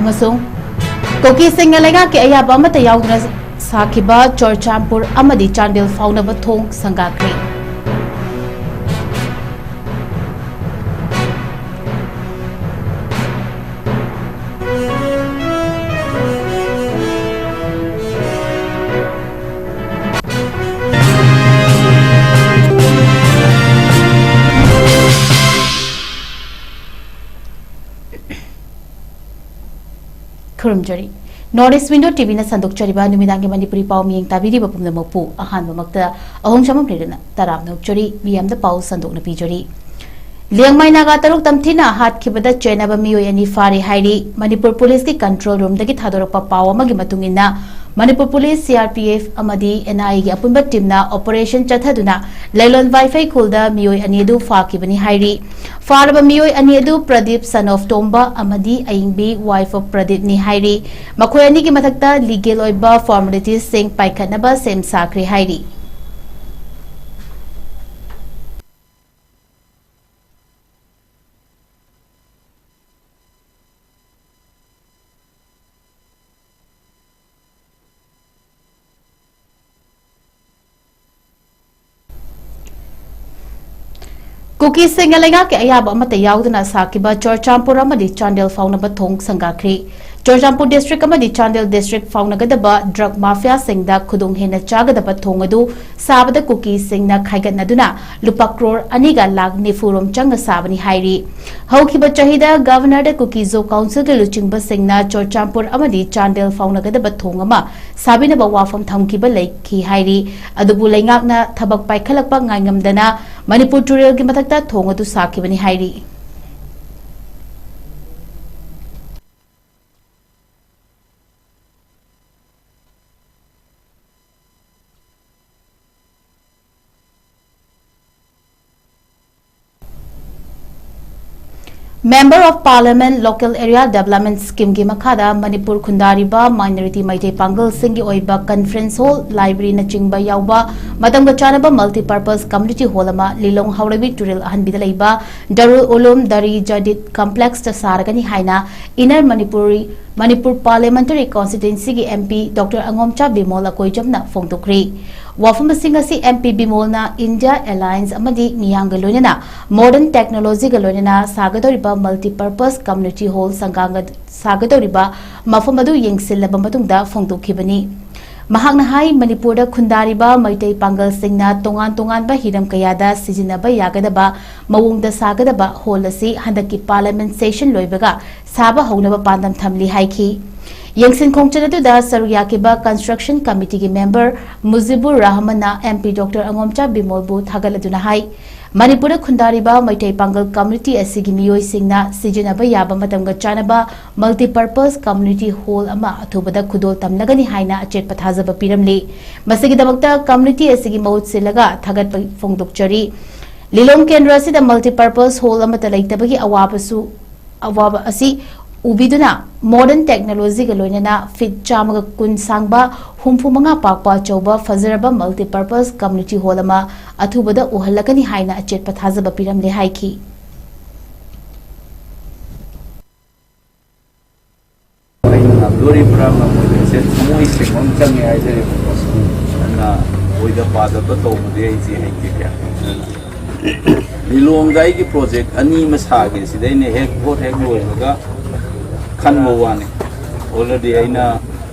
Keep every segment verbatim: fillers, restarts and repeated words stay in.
ꯑꯃꯁꯨꯡ ꯀꯨꯀꯤꯁꯤꯡꯅ ꯂꯩꯉꯥꯛꯀꯤ ꯑꯌꯥꯕ ꯑꯃꯠꯇ ꯌꯥꯎꯗꯅ ꯁꯥꯈꯤꯕ ꯆꯨꯔꯆꯥꯟꯄꯨꯔ ꯑꯃꯗꯤ ꯆꯥꯟꯗꯦꯜ ꯐꯥꯎꯅꯕ ꯊꯣꯡ ꯁꯪꯒꯥꯈ꯭ꯔꯦ꯫ ꯈꯨꯔꯨꯝꯖꯔꯤ꯫ North East Window ꯇꯤꯚꯤꯅ ꯁꯟꯗꯣꯛꯆꯔꯤꯕ ꯅꯨꯃꯤꯗꯥꯡꯒꯤ ꯃꯅꯤꯄꯨꯔꯤ ꯄꯥꯎ ꯃꯤꯌꯦꯡ ꯇꯥꯕꯤꯔꯤꯕ ꯄꯨꯝꯅꯃꯛꯄꯨ ꯑꯍꯥꯟꯕꯃꯛꯇ ꯑꯍꯣꯡ ꯁꯃꯝ ꯂꯩꯔꯅ ꯇꯔꯥꯝꯅ ꯑꯣꯛꯆꯔꯤ꯫ ꯃꯤꯌꯥꯝꯗ ꯄꯥꯎ ꯁꯟꯗꯣꯛꯅ ꯄꯤꯖꯔꯤ꯫ ꯂꯤꯌꯥꯡꯃꯩ ꯅꯥꯒꯥ ꯇꯔꯨꯛ ꯇꯝꯊꯤꯅ ꯍꯥꯠꯈꯤꯕꯗ ꯆꯦꯟꯅꯕ ꯃꯤꯑꯣꯏ ꯑꯅꯤ ꯐꯥꯔꯦ ꯍꯥꯏꯔꯤ꯫ ꯃꯅꯤꯄꯨꯔ ꯄꯨꯂꯤꯁꯀꯤ ꯀꯟꯇ꯭ꯔꯣꯜ ꯔꯨꯝꯗꯒꯤ ꯊꯥꯗꯣꯔꯛꯄ ꯄꯥꯎ ꯑꯃꯒꯤ ꯃꯇꯨꯡ ꯏꯟꯅ, Manipur police, C R P F ꯑꯃꯗꯤ ꯑꯦꯟ ꯑꯥꯏ ꯑꯦꯒꯤ ꯑꯄꯨꯟꯕ ꯇꯤꯝꯅ ꯑꯣꯄꯔꯦꯁꯟ ꯆꯠꯊꯗꯨꯅ ꯂꯩꯂꯣꯟ ꯋꯥꯏꯐꯩ ꯈꯨꯜꯗ ꯃꯤꯑꯣꯏ ꯑꯅꯤ ꯑꯗꯨ ꯐꯥꯈꯤꯕꯅꯤ ꯍꯥꯏꯔꯤ꯫ ꯐꯥꯔꯕ ꯃꯤꯑꯣꯏ ꯑꯅꯤ ꯑꯗꯨ ꯄ꯭ꯔꯗꯤꯞ, son of ꯇꯣꯝꯕ, ꯑꯃꯗꯤ ꯑꯌꯤꯡꯕꯤ, wife of ꯄ꯭ꯔꯗꯤꯞꯅꯤ ꯍꯥꯏꯔꯤ꯫ ꯃꯈꯣꯏ ꯑꯅꯤꯒꯤ ꯃꯊꯛꯇ ꯂꯤꯒꯦꯜ ꯑꯣꯏꯕ ꯐꯣꯔꯃꯦꯂꯤꯇꯤꯁꯁꯤꯡ ꯄꯥꯏꯈꯠꯅꯕ ꯁꯦꯝ ꯁꯥꯈ꯭ꯔꯦ ꯍꯥꯏꯔꯤ꯫ ꯀꯨꯀꯤꯁꯤꯡꯅ ꯂꯩꯉꯥꯛꯀꯤ ꯑꯌꯥꯕ ꯑꯃꯠꯇ ꯌꯥꯎꯗꯅ ꯁꯥꯈꯤꯕ ꯆꯨꯔꯆꯥꯟꯄꯨꯔ ꯑꯃꯗꯤ ꯆꯥꯟꯗꯦꯜ ꯐꯥꯎꯅꯕ ꯊꯣꯡ ꯁꯪꯒꯥꯈ꯭ꯔꯦ꯫ ꯆꯨꯔꯆꯥꯟꯄꯨꯔ ꯗꯤꯁꯇ꯭ꯔꯤꯛ ꯑꯃꯗꯤ ꯆꯥꯟꯗꯦꯜ ꯗꯤꯁꯇ꯭ꯔꯤꯛ ꯐꯥꯎꯅꯒꯗꯕ ꯗ꯭ꯔꯒ ꯃꯥꯐꯤꯌꯥꯁꯤꯡꯗ ꯈꯨꯗꯣꯡ ꯍꯦꯟꯅ ꯆꯥꯒꯗꯕ ꯊꯣꯡ ꯑꯗꯨ ꯁꯥꯕꯗ ꯀꯨꯀꯤꯁꯤꯡꯅ ꯈꯥꯏꯒꯠꯅꯗꯨꯅ ꯂꯨꯄꯥ ꯀ꯭ꯔꯣꯔ ꯑꯅꯤꯒ ꯂꯥꯈ ꯅꯤꯐꯨ ꯔꯣꯝ ꯆꯪꯅ ꯁꯥꯕꯅꯤ ꯍꯥꯏꯔꯤ꯫ ꯍꯧꯈꯤꯕ ꯆꯍꯤꯗ ꯒꯚꯔꯅꯔꯗ ꯀꯨꯀꯤ-ꯖꯣ ꯀꯥꯎꯟꯁꯤꯜꯒꯤ ꯂꯨꯆꯤꯡꯕꯁꯤꯡꯅ ꯆꯨꯔꯆꯥꯟꯄꯨꯔ ꯑꯃꯗꯤ ꯆꯥꯟꯗꯦꯜ ꯐꯥꯎꯅꯒꯗꯕ ꯊꯣꯡ ꯑꯃ ꯁꯥꯕꯤꯅꯕ ꯋꯥꯐꯝ ꯊꯝꯈꯤꯕ ꯂꯩꯈꯤ ꯍꯥꯏꯔꯤ꯫ ꯑꯗꯨꯕꯨ ꯂꯩꯉꯥꯛꯅ ꯊꯕꯛ ꯄꯥꯏꯈꯠꯂꯛꯄ ꯉꯥꯏꯉꯝꯗꯅ ꯃꯅꯤꯄꯨꯔ ꯇꯨꯔꯦꯜꯒꯤ ꯃꯊꯛꯇ ꯊꯣꯡ ꯑꯗꯨ ꯁꯥꯈꯤꯕꯅꯤ ꯍꯥꯏꯔꯤ꯫ Member of Parliament Local Area Development Scheme ꯒꯤ ꯃꯈꯥꯗ ꯃꯅꯤꯄꯨꯔ ꯈꯨꯟꯗꯥꯔꯤꯕ minority ꯃꯩꯇꯩ ꯄꯥꯡꯒꯜꯁꯤꯡꯒꯤ ꯑꯣꯏꯕ conference hall, library ꯅꯆꯤꯡꯕ ꯌꯥꯎꯕ ꯃꯇꯝꯒ ꯆꯥꯟꯅꯕ multi purpose community hall ꯑꯃ ꯂꯤꯂꯣꯡ ꯍꯥꯎꯔꯩꯕꯤ ꯇꯨꯔꯦꯜ ꯑꯍꯟꯕꯤꯗ ꯂꯩꯕ ꯗꯥꯔꯨꯜ ꯎꯂꯨꯝ ꯗꯥꯔꯤ ꯖꯗꯤꯗ complex ꯇ ꯁꯥꯔꯒꯅꯤ ꯍꯥꯏꯅ Inner Manipuri, Manipur Parliamentary Constituency ꯒꯤ M P Doctor ꯑꯉꯣꯝꯆꯥ ꯕꯤꯃꯣꯜ ꯑꯀꯣꯏꯖꯝꯅ ꯐꯣꯡꯗꯣꯛꯈ꯭ꯔꯤ꯫ ꯋꯥꯐꯝꯁꯤꯡ ꯑꯁꯤ M P ꯕꯤꯃꯣꯜꯅ India Alliance ꯑꯃꯗꯤ ꯃꯤꯌꯥꯝꯒ ꯂꯣꯏꯅꯅ modern technology ꯒ ꯂꯣꯏꯅꯅ ꯁꯥꯒꯗꯧꯔꯤꯕ multi purpose community hall ꯁꯪꯒꯥꯡꯒ ꯁꯥꯒꯗꯧꯔꯤꯕ ꯃꯐꯝ ꯑꯗꯨ ꯌꯦꯡꯁꯤꯜꯂꯕ ꯃꯇꯨꯡꯗ ꯐꯣꯡꯗꯣꯛꯈꯤꯕꯅꯤ꯫ ꯃꯍꯥꯛꯅ ꯍꯥꯏ, ꯃꯅꯤꯄꯨꯔꯗ ꯈꯨꯟꯗꯥꯔꯤꯕ ꯃꯩꯇꯩ ꯄꯥꯡꯒꯜꯁꯤꯡꯅ ꯇꯣꯉꯥꯟ ꯇꯣꯉꯥꯟꯕ ꯍꯤꯔꯝ ꯀꯌꯥꯗ ꯁꯤꯖꯤꯟꯅꯕ ꯌꯥꯒꯗꯕ ꯃꯑꯣꯡꯗ ꯁꯥꯒꯗꯕ hall ꯑꯁꯤ ꯍꯟꯗꯛꯀꯤ Parliament session ꯂꯣꯏꯕꯒ ꯁꯥꯕ ꯍꯧꯅꯕ ꯄꯥꯟꯗꯝ ꯊꯝꯂꯤ ꯍꯥꯏꯈꯤ꯫ ꯌꯦꯡꯁꯤꯟ ꯈꯣꯡꯆꯠ ꯑꯗꯨꯗ ꯁꯔꯨꯛ ꯌꯥꯈꯤꯕ Construction Committee ꯒꯤ member ꯃꯨꯖꯤꯕꯨꯔ ꯔꯍꯃꯟꯅ M P Doctor ꯑꯉꯣꯝꯆꯥ ꯕꯤꯃꯣꯜꯕꯨ ꯊꯥꯒꯠꯂꯗꯨꯅ ꯍꯥꯏ, ꯃꯅꯤꯄꯨꯔꯗ ꯈꯨꯟꯗꯥꯔꯤꯕ ꯃꯩꯇꯩ ꯄꯥꯡꯒꯜ community ꯑꯁꯤꯒꯤ ꯃꯤꯑꯣꯏꯁꯤꯡꯅ ꯁꯤꯖꯤꯟꯅꯕ ꯌꯥꯕ ꯃꯇꯝꯒ ꯆꯥꯟꯅꯕ multi purpose community hall ꯑꯃ ꯑꯊꯨꯕꯗ ꯈꯨꯗꯣꯜ ꯇꯝꯂꯒꯅꯤ ꯍꯥꯏꯅ ꯑꯆꯦꯠꯄ ꯊꯥꯖꯕ ꯄꯤꯔꯝꯂꯤ꯫ ꯃꯁꯤꯒꯤꯗꯃꯛꯇ community ꯑꯁꯤꯒꯤ ꯃꯍꯨꯠ ꯁꯤꯜꯂꯒ ꯊꯥꯒꯠꯄ ꯐꯣꯡꯗꯣꯛꯆꯔꯤ꯫ ꯂꯤꯂꯣꯡ ꯀꯦꯟꯗ꯭ꯔ ꯑꯁꯤꯗ multi purpose hall ꯑꯃꯠꯇ ꯂꯩꯇꯕꯒꯤ ꯑꯋꯥꯕꯁꯨ ꯑꯋꯥꯕ ꯑꯁꯤ ꯎꯕꯤꯗꯨꯅ modern technology ꯒ ꯂꯣꯏꯅꯅ feet ꯆꯥꯝꯃꯒ ꯀꯨꯟ ꯁꯥꯡꯕ, ꯍꯨꯝꯐꯨ ꯃꯉꯥ ꯄꯥꯛꯄ ꯑꯆꯧꯕ ꯐꯖꯔꯕ multi purpose community hall ꯑꯃ ꯑꯊꯨꯕꯗ ꯎꯍꯜꯂꯒꯅꯤ ꯍꯥꯏꯅ ꯑꯆꯦꯠꯄ ꯊꯥꯖꯕ ꯄꯤꯔꯝꯂꯦ ꯍꯥꯏꯈꯤ꯫ ꯑꯩꯅ ꯉꯝꯗꯣꯔꯤꯕ꯭ꯔꯥ ꯉꯝꯃꯣꯏꯗꯣꯔꯤꯁꯦ ꯊꯃꯣꯏ ꯁꯦꯡꯕ ꯑꯃ ꯆꯪꯉꯦ ꯍꯥꯏꯖꯔꯤꯕꯀꯣ꯫ ꯑꯗꯨꯅ ꯑꯣꯏꯗ ꯄꯥꯗꯕ ꯇꯧꯕꯗꯤ ꯑꯩꯁꯦ ꯍꯩꯇꯦ ꯀꯌꯥ꯫ ꯂꯤꯂꯣꯡꯗ ꯑꯩꯒꯤ project ꯑꯅꯤ ꯑꯃ ꯁꯥꯒꯦ ꯁꯤꯗ ꯑꯩꯅ ꯍꯦꯛ ꯚꯣꯠ ꯍꯦꯛ ꯂꯣꯏꯕꯒ ꯈꯟꯕ ꯋꯥꯅꯤ꯫ Already ꯑꯩꯅ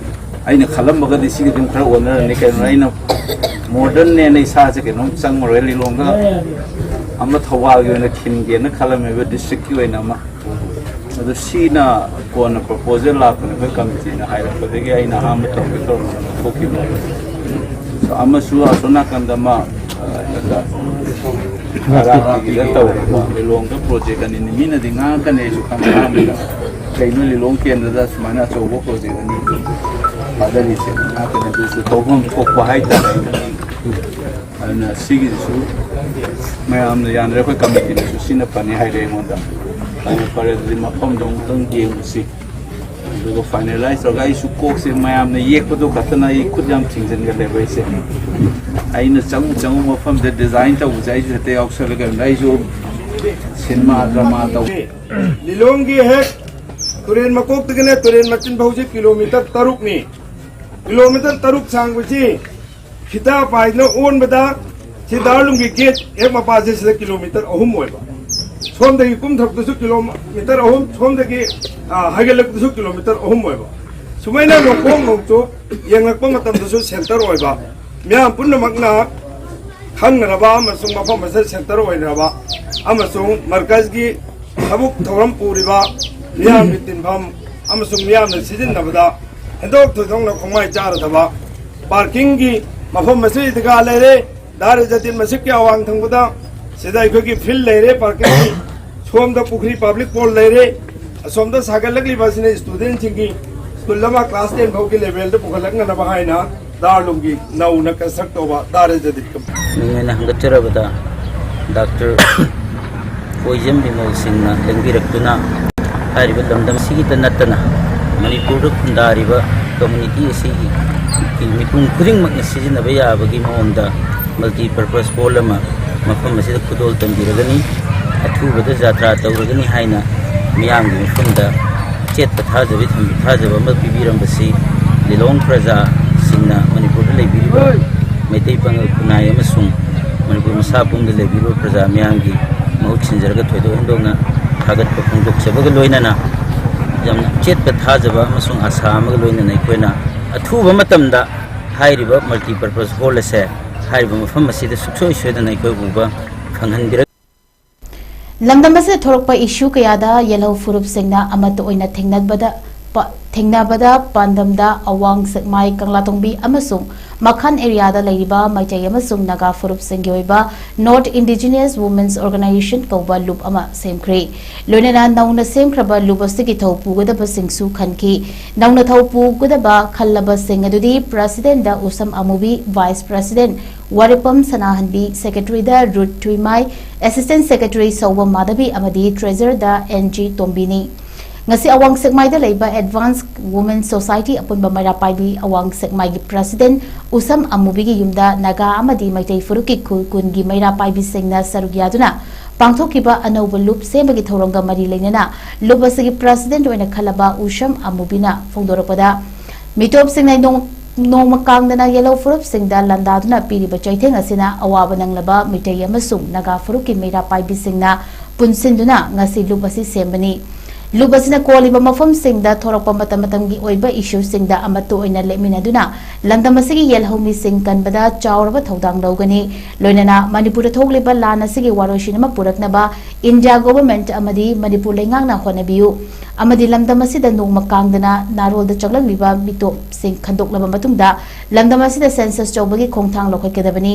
ꯑꯩꯅ ꯈꯜꯂꯝꯕꯒꯗꯤ ꯁꯤꯒ ꯑꯗꯨꯝ ꯈꯔ ꯑꯣꯟꯅꯔꯅꯤ꯫ ꯀꯩꯅꯣ, ꯑꯩꯅ modern ꯅꯦꯅ ꯏꯁꯥꯁꯦ ꯀꯩꯅꯣꯝ ꯆꯪꯉꯔꯣꯏ꯫ ꯂꯤꯂꯣꯡꯗ ꯑꯃ ꯊꯧꯕꯥꯜꯒꯤ ꯑꯣꯏꯅ ꯈꯤꯟꯒꯦꯅ ꯈꯜꯂꯝꯃꯦꯕ, district ꯀꯤ ꯑꯣꯏꯅ ꯑꯃ꯫ ꯑꯗꯣ ꯁꯤꯅ ꯀꯣꯟꯅ proposal ꯂꯥꯛꯄꯅꯦ, ꯑꯩꯈꯣꯏ committee ꯅ ꯍꯥꯏꯔꯛꯄꯗꯒꯤ ꯑꯩꯅ ꯑꯍꯥꯟꯕ ꯇꯧꯒꯦ ꯇꯧꯔꯝꯕꯗ ꯊꯣꯛꯈꯤꯕꯅꯦ꯫ ꯑꯗꯣ ꯑꯃꯁꯨ ꯑꯁꯣꯝ ꯅꯥꯀꯟꯗ ꯑꯃ, ꯑ, ꯀꯩꯅꯣꯗ, ꯃꯔꯥꯛꯀꯤꯗ ꯇꯧꯔꯦꯀꯣ꯫ ꯂꯤꯂꯣꯡꯗ project ꯑꯅꯤꯅꯤ꯫ ꯃꯤꯅꯗꯤ ꯉꯥꯡꯉꯛꯀꯅꯤ, ꯑꯩꯁꯨ ꯈꯪꯉꯦ ꯑꯍꯥꯟꯕꯗ꯫ ꯀꯩꯅꯣ ꯂꯤꯂꯣꯡ ꯀꯦꯟꯗ꯭ꯔꯗ ꯁꯨꯃꯥꯏꯅ ꯑꯆꯧꯕ project ꯑꯅꯤ ꯊꯥꯗꯔꯤꯁꯦ? ꯉꯥꯡꯉꯛꯀꯅꯤ꯫ ꯑꯗꯨꯁꯨ ꯇꯧꯐꯝ ꯊꯣꯛꯄ ꯍꯥꯏꯇꯥꯔꯦ꯫ ꯑꯗꯨꯅ ꯁꯤꯒꯤꯁꯤꯁꯨ ꯃꯌꯥꯝꯅ ꯌꯥꯅꯔꯦ, ꯑꯩꯈꯣꯏ committee ꯅꯁꯨ ꯁꯤꯅ ꯐꯅꯤ ꯍꯥꯏꯔꯦ ꯑꯩꯉꯣꯟꯗ꯫ ꯑꯗꯨ ꯐꯔꯦ, ꯑꯗꯨꯗꯤ ꯃꯐꯝꯗꯣ ꯑꯃꯨꯛꯇꯪ ꯌꯦꯡꯉꯨꯁꯤ꯫ ꯑꯗꯨꯒ ꯐꯥꯏꯅꯦꯂꯥꯏꯁ ꯇꯧꯔꯒ, ꯑꯩꯁꯨ ꯀꯣꯛꯁꯦ ꯃꯌꯥꯝꯅ ꯌꯦꯛꯄꯗꯣ ꯈꯛꯇꯅ ꯑꯩ ꯈꯨꯠ ꯌꯥꯝ ꯊꯤꯡꯖꯤꯟꯒꯜꯂꯦꯕ ꯑꯩꯁꯦ꯫ ꯑꯩꯅ ꯆꯪꯉꯨ ꯆꯪꯉꯨ ꯃꯐꯝꯗ ꯗꯤꯖꯥꯏꯟ ꯇꯧꯕꯁꯦ ꯑꯩꯁꯨ ꯍꯦꯛꯇ ꯌꯥꯎꯁꯜꯂꯒ, ꯑꯩꯁꯨ ꯁꯤꯅꯦꯃꯥ ꯗ꯭ꯔꯃꯥ ꯇꯧ꯫ ꯂꯤꯂꯣꯡꯒꯤ ꯍꯦꯛ ꯇꯨꯔꯦꯟ ꯃꯀꯣꯛꯇꯒꯤꯅ ꯇꯨꯔꯦꯟ ꯃꯆꯤꯟ ꯐꯥꯎꯁꯤ ꯀꯤꯂꯣꯃꯤꯇꯔ ꯇꯔꯨꯛꯅꯤ꯫ ꯀꯤꯂꯣꯃꯤꯇꯔ ꯇꯔꯨꯛ ꯁꯥꯡꯕꯁꯤ ꯐꯤꯇꯥ ꯄꯥꯏꯗꯨꯅ ꯑꯣꯟꯕꯗ ꯁꯤ ꯗꯥꯔꯂꯨꯝꯒꯤ ꯒꯦꯠ ꯍꯦꯛ ꯃꯄꯥꯁꯦ ꯁꯤꯗ ꯀꯤꯂꯣꯃꯤꯇꯔ ꯑꯍꯨꯝ ꯑꯣꯏꯕ, ꯁꯣꯝꯗꯒꯤ ꯀꯨꯝꯊꯔꯛꯄꯗꯁꯨ ꯀꯤꯂꯣꯃꯤꯇꯔ ꯑꯍꯨꯝ, ꯁꯣꯝꯗꯒꯤ, ꯑ, ꯍꯥꯏꯒꯠꯂꯛꯄꯗꯁꯨ ꯀꯤꯂꯣꯃꯤꯇꯔ ꯑꯍꯨꯝ ꯑꯣꯏꯕ, ꯁꯨꯃꯥꯏꯅ ꯅꯣꯡꯄꯣꯛ ꯅꯣꯡꯆꯨꯞ ꯌꯦꯡꯂꯛꯄ ꯃꯇꯝꯗꯁꯨ ꯁꯦꯟꯇꯔ ꯑꯣꯏꯕ, ꯃꯤꯌꯥꯝ ꯄꯨꯝꯅꯃꯛꯅ ꯈꯪꯅꯔꯕ ꯑꯃꯁꯨꯡ ꯃꯐꯝ ꯑꯁꯤꯗ ꯁꯦꯟꯇꯔ ꯑꯣꯏꯅꯔꯕ ꯑꯃꯁꯨꯡ ꯃꯔꯀꯖꯒꯤ ꯊꯕꯛ ꯊꯧꯔꯝ ꯄꯨꯔꯤꯕ ꯃꯤꯌꯥꯝꯒꯤ ꯇꯤꯟꯐꯝ ꯑꯃꯁꯨꯡ ꯃꯤꯌꯥꯝꯅ ꯁꯤꯖꯤꯟꯅꯕꯗ ꯍꯦꯟꯗꯣꯛ ꯊꯣꯏꯗꯣꯛꯅ ꯈꯣꯡꯃꯥꯏ ꯆꯥꯔꯗꯕ ꯄꯥꯔꯀꯤꯡꯒꯤ ꯃꯐꯝ ꯑꯁꯤ ꯏꯗꯤꯒꯥ ꯂꯩꯔꯦ꯫ ꯗꯥꯔ ꯖꯗꯤꯟ ꯃꯁꯖꯤꯗꯀꯤ ꯑꯋꯥꯡ ꯊꯪꯕꯗ ꯁꯤꯗ ꯑꯩꯈꯣꯏꯒꯤ ꯐꯤꯜꯗ ꯂꯩꯔꯦ, ꯄꯥꯔꯀꯤꯡꯒꯤ ꯁꯣꯝꯗ ꯄꯨꯈ꯭ꯔꯤ ꯄꯕ꯭ꯂꯤꯛ ꯄꯣꯜ ꯂꯩꯔꯦ꯫ ꯑꯁꯣꯝꯗ ꯁꯥꯒꯠꯂꯛꯂꯤꯕ ꯑꯁꯤꯅ ꯁ꯭ꯇꯨꯗꯦꯟꯁꯤꯡꯒꯤ ꯁ꯭ꯀꯨꯜ ꯑꯃ ꯀ꯭ꯂꯥꯁ ꯇꯦꯟ ꯐꯥꯎꯒꯤ ꯂꯦꯚꯦꯜꯗ ꯄꯨꯈꯠꯂꯛꯅꯅꯕ ꯍꯥꯏꯅ ꯗꯥꯔꯂꯨꯝꯒꯤ ꯅꯧꯅ ꯀꯟꯁꯇ꯭ꯔꯛ ꯇꯧꯕ ꯗꯥꯔ ꯖꯗꯤꯗ ꯀꯝ- ꯅꯣꯏꯅ ꯍꯪꯒꯠꯆꯔꯕꯗ ꯗꯥꯛꯇꯔ ꯀꯣꯏꯖꯝ ꯕꯤꯃꯣꯜ ꯁꯤꯡꯅ ꯂꯦꯡꯕꯤꯔꯛꯇꯨꯅ ꯍꯥꯏꯔꯤꯕ ꯂꯝꯗꯝ ꯑꯁꯤꯒꯤꯇ ꯅꯠꯇꯅ ꯃꯅꯤꯄꯨꯔꯗ ꯈꯨꯟꯗꯥꯔꯤꯕ ꯀꯝꯃꯨꯅꯤꯇꯤ ꯑꯁꯤꯒꯤ ꯃꯤꯄꯨꯝ ꯈꯨꯗꯤꯡꯃꯛꯅ ꯁꯤꯖꯤꯟꯅꯕ ꯌꯥꯕꯒꯤ ꯃꯑꯣꯡꯗ ꯃꯜꯇꯤ ꯄꯔꯄꯁ ꯍꯣꯜ ꯑꯃ ꯃꯐꯝ ꯑꯁꯤꯗ ꯈꯨꯗꯣꯜ ꯇꯝꯕꯤꯔꯒꯅꯤ꯫ ꯑꯊꯨꯕꯗ ꯖꯥꯇ꯭ꯔꯥ ꯇꯧꯔꯒꯅꯤ ꯍꯥꯏꯅ ꯃꯤꯌꯥꯝꯒꯤ ꯃꯐꯝꯗ ꯑꯆꯦꯠꯄ ꯊꯥꯖꯕꯤ ꯊꯝ-, ꯊꯥꯖꯕ ꯑꯃ ꯄꯤꯕꯤꯔꯝꯕꯁꯤ ꯂꯤꯂꯣꯡ ꯄ꯭ꯔꯖꯥꯁꯤꯡꯅ, ꯃꯅꯤꯄꯨꯔꯗ ꯂꯩꯕꯤꯔꯤꯕ ꯃꯩꯇꯩ ꯄꯥꯉꯜ ꯈꯨꯟꯅꯥꯏ ꯑꯃꯁꯨꯡ ꯃꯅꯤꯄꯨꯔ ꯃꯁꯥ ꯄꯨꯝꯗ ꯂꯩꯕꯤꯔꯤꯕ ꯄ꯭ꯔꯖꯥ ꯃꯤꯌꯥꯝꯒꯤ ꯃꯍꯨꯠ ꯁꯤꯟꯖꯔꯒ ꯊꯣꯏꯗꯣꯛ ꯍꯦꯟꯗꯣꯛꯅ ꯊꯥꯒꯠꯄ ꯐꯣꯡꯗꯣꯛꯆꯕꯒ ꯂꯣꯏꯅꯅ, ꯌꯥꯝꯅ ꯑꯆꯦꯠꯄ ꯊꯥꯖꯕ ꯑꯃꯁꯨꯡ ꯑꯥꯁꯥ ꯑꯃꯒ ꯂꯣꯏꯅꯅ ꯑꯩꯈꯣꯏꯅ ꯑꯊꯨꯕ ꯃꯇꯝꯗ ꯍꯥꯏꯔꯤꯕ ꯃꯜꯇꯤ ꯄꯔꯄꯁ ꯍꯣꯜ ꯑꯁꯦ ꯍꯥꯏꯔꯤꯕ ꯃꯐꯝ ꯑꯁꯤꯗ ꯁꯨꯡꯁꯣꯏ ꯁꯣꯏꯗꯅ ꯑꯩꯈꯣꯏ ꯎꯕ ꯐꯪꯍꯟꯕꯤꯔꯛ- ꯂꯝꯗꯝ ꯑꯁꯤꯗ ꯊꯣꯛꯂꯛꯄ ꯏꯁꯨ ꯀꯌꯥꯗ ꯌꯦꯜꯍꯧ ꯐꯨꯔꯨꯞꯁꯤꯡꯅ ꯑꯃꯠꯇ ꯑꯣꯏꯅ ꯊꯦꯡꯅꯕꯗ ꯄ-, ꯊꯦꯡꯅꯕꯗ ꯄꯥꯟꯗꯝꯗ ꯑꯋꯥꯡ ꯁꯦꯛꯃꯥꯏ, ꯀꯪꯂꯥꯇꯣꯡꯕꯤ ꯑꯃꯁꯨꯡ ꯃꯈꯥꯟ ꯑꯦꯔꯤꯌꯥꯗ ꯂꯩꯔꯤꯕ ꯃꯩꯇꯩ ꯑꯃꯁꯨꯡ ꯅꯥꯒꯥ ꯐꯨꯔꯨꯞꯁꯤꯡꯒꯤ ꯑꯣꯏꯕ North Indigenous Women's Organization ꯀꯧꯕ ꯂꯨꯞ ꯑꯃ ꯁꯦꯝꯈ꯭ꯔꯦ꯫ ꯂꯣꯏꯅꯅ ꯅꯧꯅ ꯁꯦꯝꯈ꯭ꯔꯕ ꯂꯨꯞ ꯑꯁꯤꯒꯤ ꯊꯧ ꯄꯨꯒꯗꯕꯁꯤꯡꯁꯨ ꯈꯟꯈꯤ꯫ ꯅꯧꯅ ꯊꯧ ꯄꯨꯒꯗꯕ ꯈꯜꯂꯕꯁꯤꯡ ꯑꯗꯨꯗꯤ President ꯎꯁꯝ ꯑꯃꯨꯕꯤ, Vice President ꯋꯥꯔꯦꯄꯝ ꯁꯅꯥꯍꯟꯕꯤ, Secretary ꯗ ꯔꯨꯠ ꯊꯨꯏꯃꯥꯏ, Assistant Secretary ꯁꯧꯕꯝ ꯃꯥꯙꯕꯤ ꯑꯃꯗꯤ Treasurer ꯗ ꯑꯦꯟ ꯖꯤ ꯇꯣꯝꯕꯤꯅꯤ꯫ ꯉꯁꯤ ꯑꯋꯥꯡ ꯁꯦꯛꯃꯥꯏꯗ ꯂꯩꯕ Advanced Women Society ꯑꯄꯨꯟꯕ ꯃꯩꯔꯥ ꯄꯥꯏꯕꯤ ꯑꯋꯥꯡ ꯁꯦꯛꯃꯥꯏꯒꯤ President ꯎꯁꯝ ꯑꯃꯨꯕꯤꯒꯤ ꯌꯨꯝꯗ ꯅꯥꯒꯥ ꯑꯃꯗꯤ ꯃꯩꯇꯩ ꯐꯨꯔꯨꯞꯀꯤ ꯈꯨꯜ ꯀꯨꯟꯒꯤ ꯃꯩꯔꯥ ꯄꯥꯏꯕꯤꯁꯤꯡꯅ ꯁꯔꯨꯛ ꯌꯥꯗꯨꯅ ꯄꯥꯡꯊꯣꯛꯈꯤꯕ ꯑꯅꯧꯕ ꯂꯨꯞ ꯁꯦꯝꯕꯒꯤ ꯊꯧꯔꯝꯒ ꯃꯔꯤ ꯂꯩꯅꯅ ꯂꯨꯞ ꯑꯁꯤꯒꯤ President ꯑꯣꯏꯅ ꯈꯜꯂꯕ ꯎꯁꯝ ꯑꯃꯨꯕꯤꯅ ꯐꯣꯡꯗꯣꯔꯛꯄꯗ, ꯃꯤꯇꯣꯞꯁꯤꯡꯅ ꯅꯣꯡ-, ꯅꯣꯡꯃ ꯀꯥꯡꯗꯅ ꯌꯦꯜꯍꯧ ꯐꯨꯔꯨꯞꯁꯤꯡꯗ ꯂꯥꯟꯗꯥꯗꯨꯅ ꯄꯤꯔꯤꯕ ꯆꯩꯊꯦꯡ ꯑꯁꯤꯅ ꯑꯋꯥꯕ ꯅꯪꯂꯕ ꯃꯤꯇꯩ ꯑꯃꯁꯨꯡ ꯅꯥꯒꯥ ꯐꯨꯔꯨꯞꯀꯤ ꯃꯩꯔꯥ ꯄꯥꯏꯕꯤꯁꯤꯡꯅ ꯄꯨꯟꯁꯤꯟꯗꯨꯅ ꯉꯁꯤ ꯂꯨꯞ ꯑꯁꯤ ꯁꯦꯝꯕꯅꯤ꯫ ꯂꯨꯞ ꯑꯁꯤꯅ ꯀꯣꯜꯂꯤꯕ ꯃꯐꯝꯁꯤꯡꯗ ꯊꯣꯔꯛꯄ ꯃꯇꯝ ꯃꯇꯝꯒꯤ ꯑꯣꯏꯕ ꯏꯁꯨꯁꯤꯡꯗ ꯑꯃꯠꯇ ꯑꯣꯏꯅ ꯂꯦꯞꯃꯤꯟꯅꯗꯨꯅ ꯂꯝꯗꯝ ꯑꯁꯤꯒꯤ ꯌꯦꯜꯍꯧ ꯃꯤꯁꯤꯡ ꯀꯟꯕꯗ ꯆꯥꯎꯔꯕ ꯊꯧꯗꯥꯡ ꯂꯧꯒꯅꯤ꯫ ꯂꯣꯏꯅꯅ ꯃꯅꯤꯄꯨꯔꯗ ꯊꯣꯛꯂꯤꯕ ꯂꯥꯟ ꯑꯁꯤꯒꯤ ꯋꯥꯔꯣꯏꯁꯤꯟ ꯑꯃ ꯄꯨꯔꯛꯅꯕ ꯏꯟꯗꯤꯌꯥ ꯒꯣꯚꯔꯟꯃꯦꯟꯠ ꯑꯃꯗꯤ ꯃꯅꯤꯄꯨꯔ ꯂꯩꯉꯥꯛꯅ ꯍꯣꯠꯅꯕꯤꯌꯨ ꯑꯃꯗꯤ ꯂꯝꯗꯝ ꯑꯁꯤꯗ ꯅꯣꯡꯃ ꯀꯥꯡꯗꯅ ꯅꯥꯔꯣꯜꯗ ꯆꯪꯂꯛꯂꯤꯕ ꯃꯤꯇꯣꯞꯁꯤꯡ ꯈꯟꯗꯣꯛꯂꯕ ꯃꯇꯨꯡꯗ ꯂꯝꯗꯝ ꯑꯁꯤꯗ census ꯇꯧꯕꯒꯤ ꯈꯣꯡꯊꯥꯡ ꯂꯧꯈꯠꯀꯗꯕꯅꯤ꯫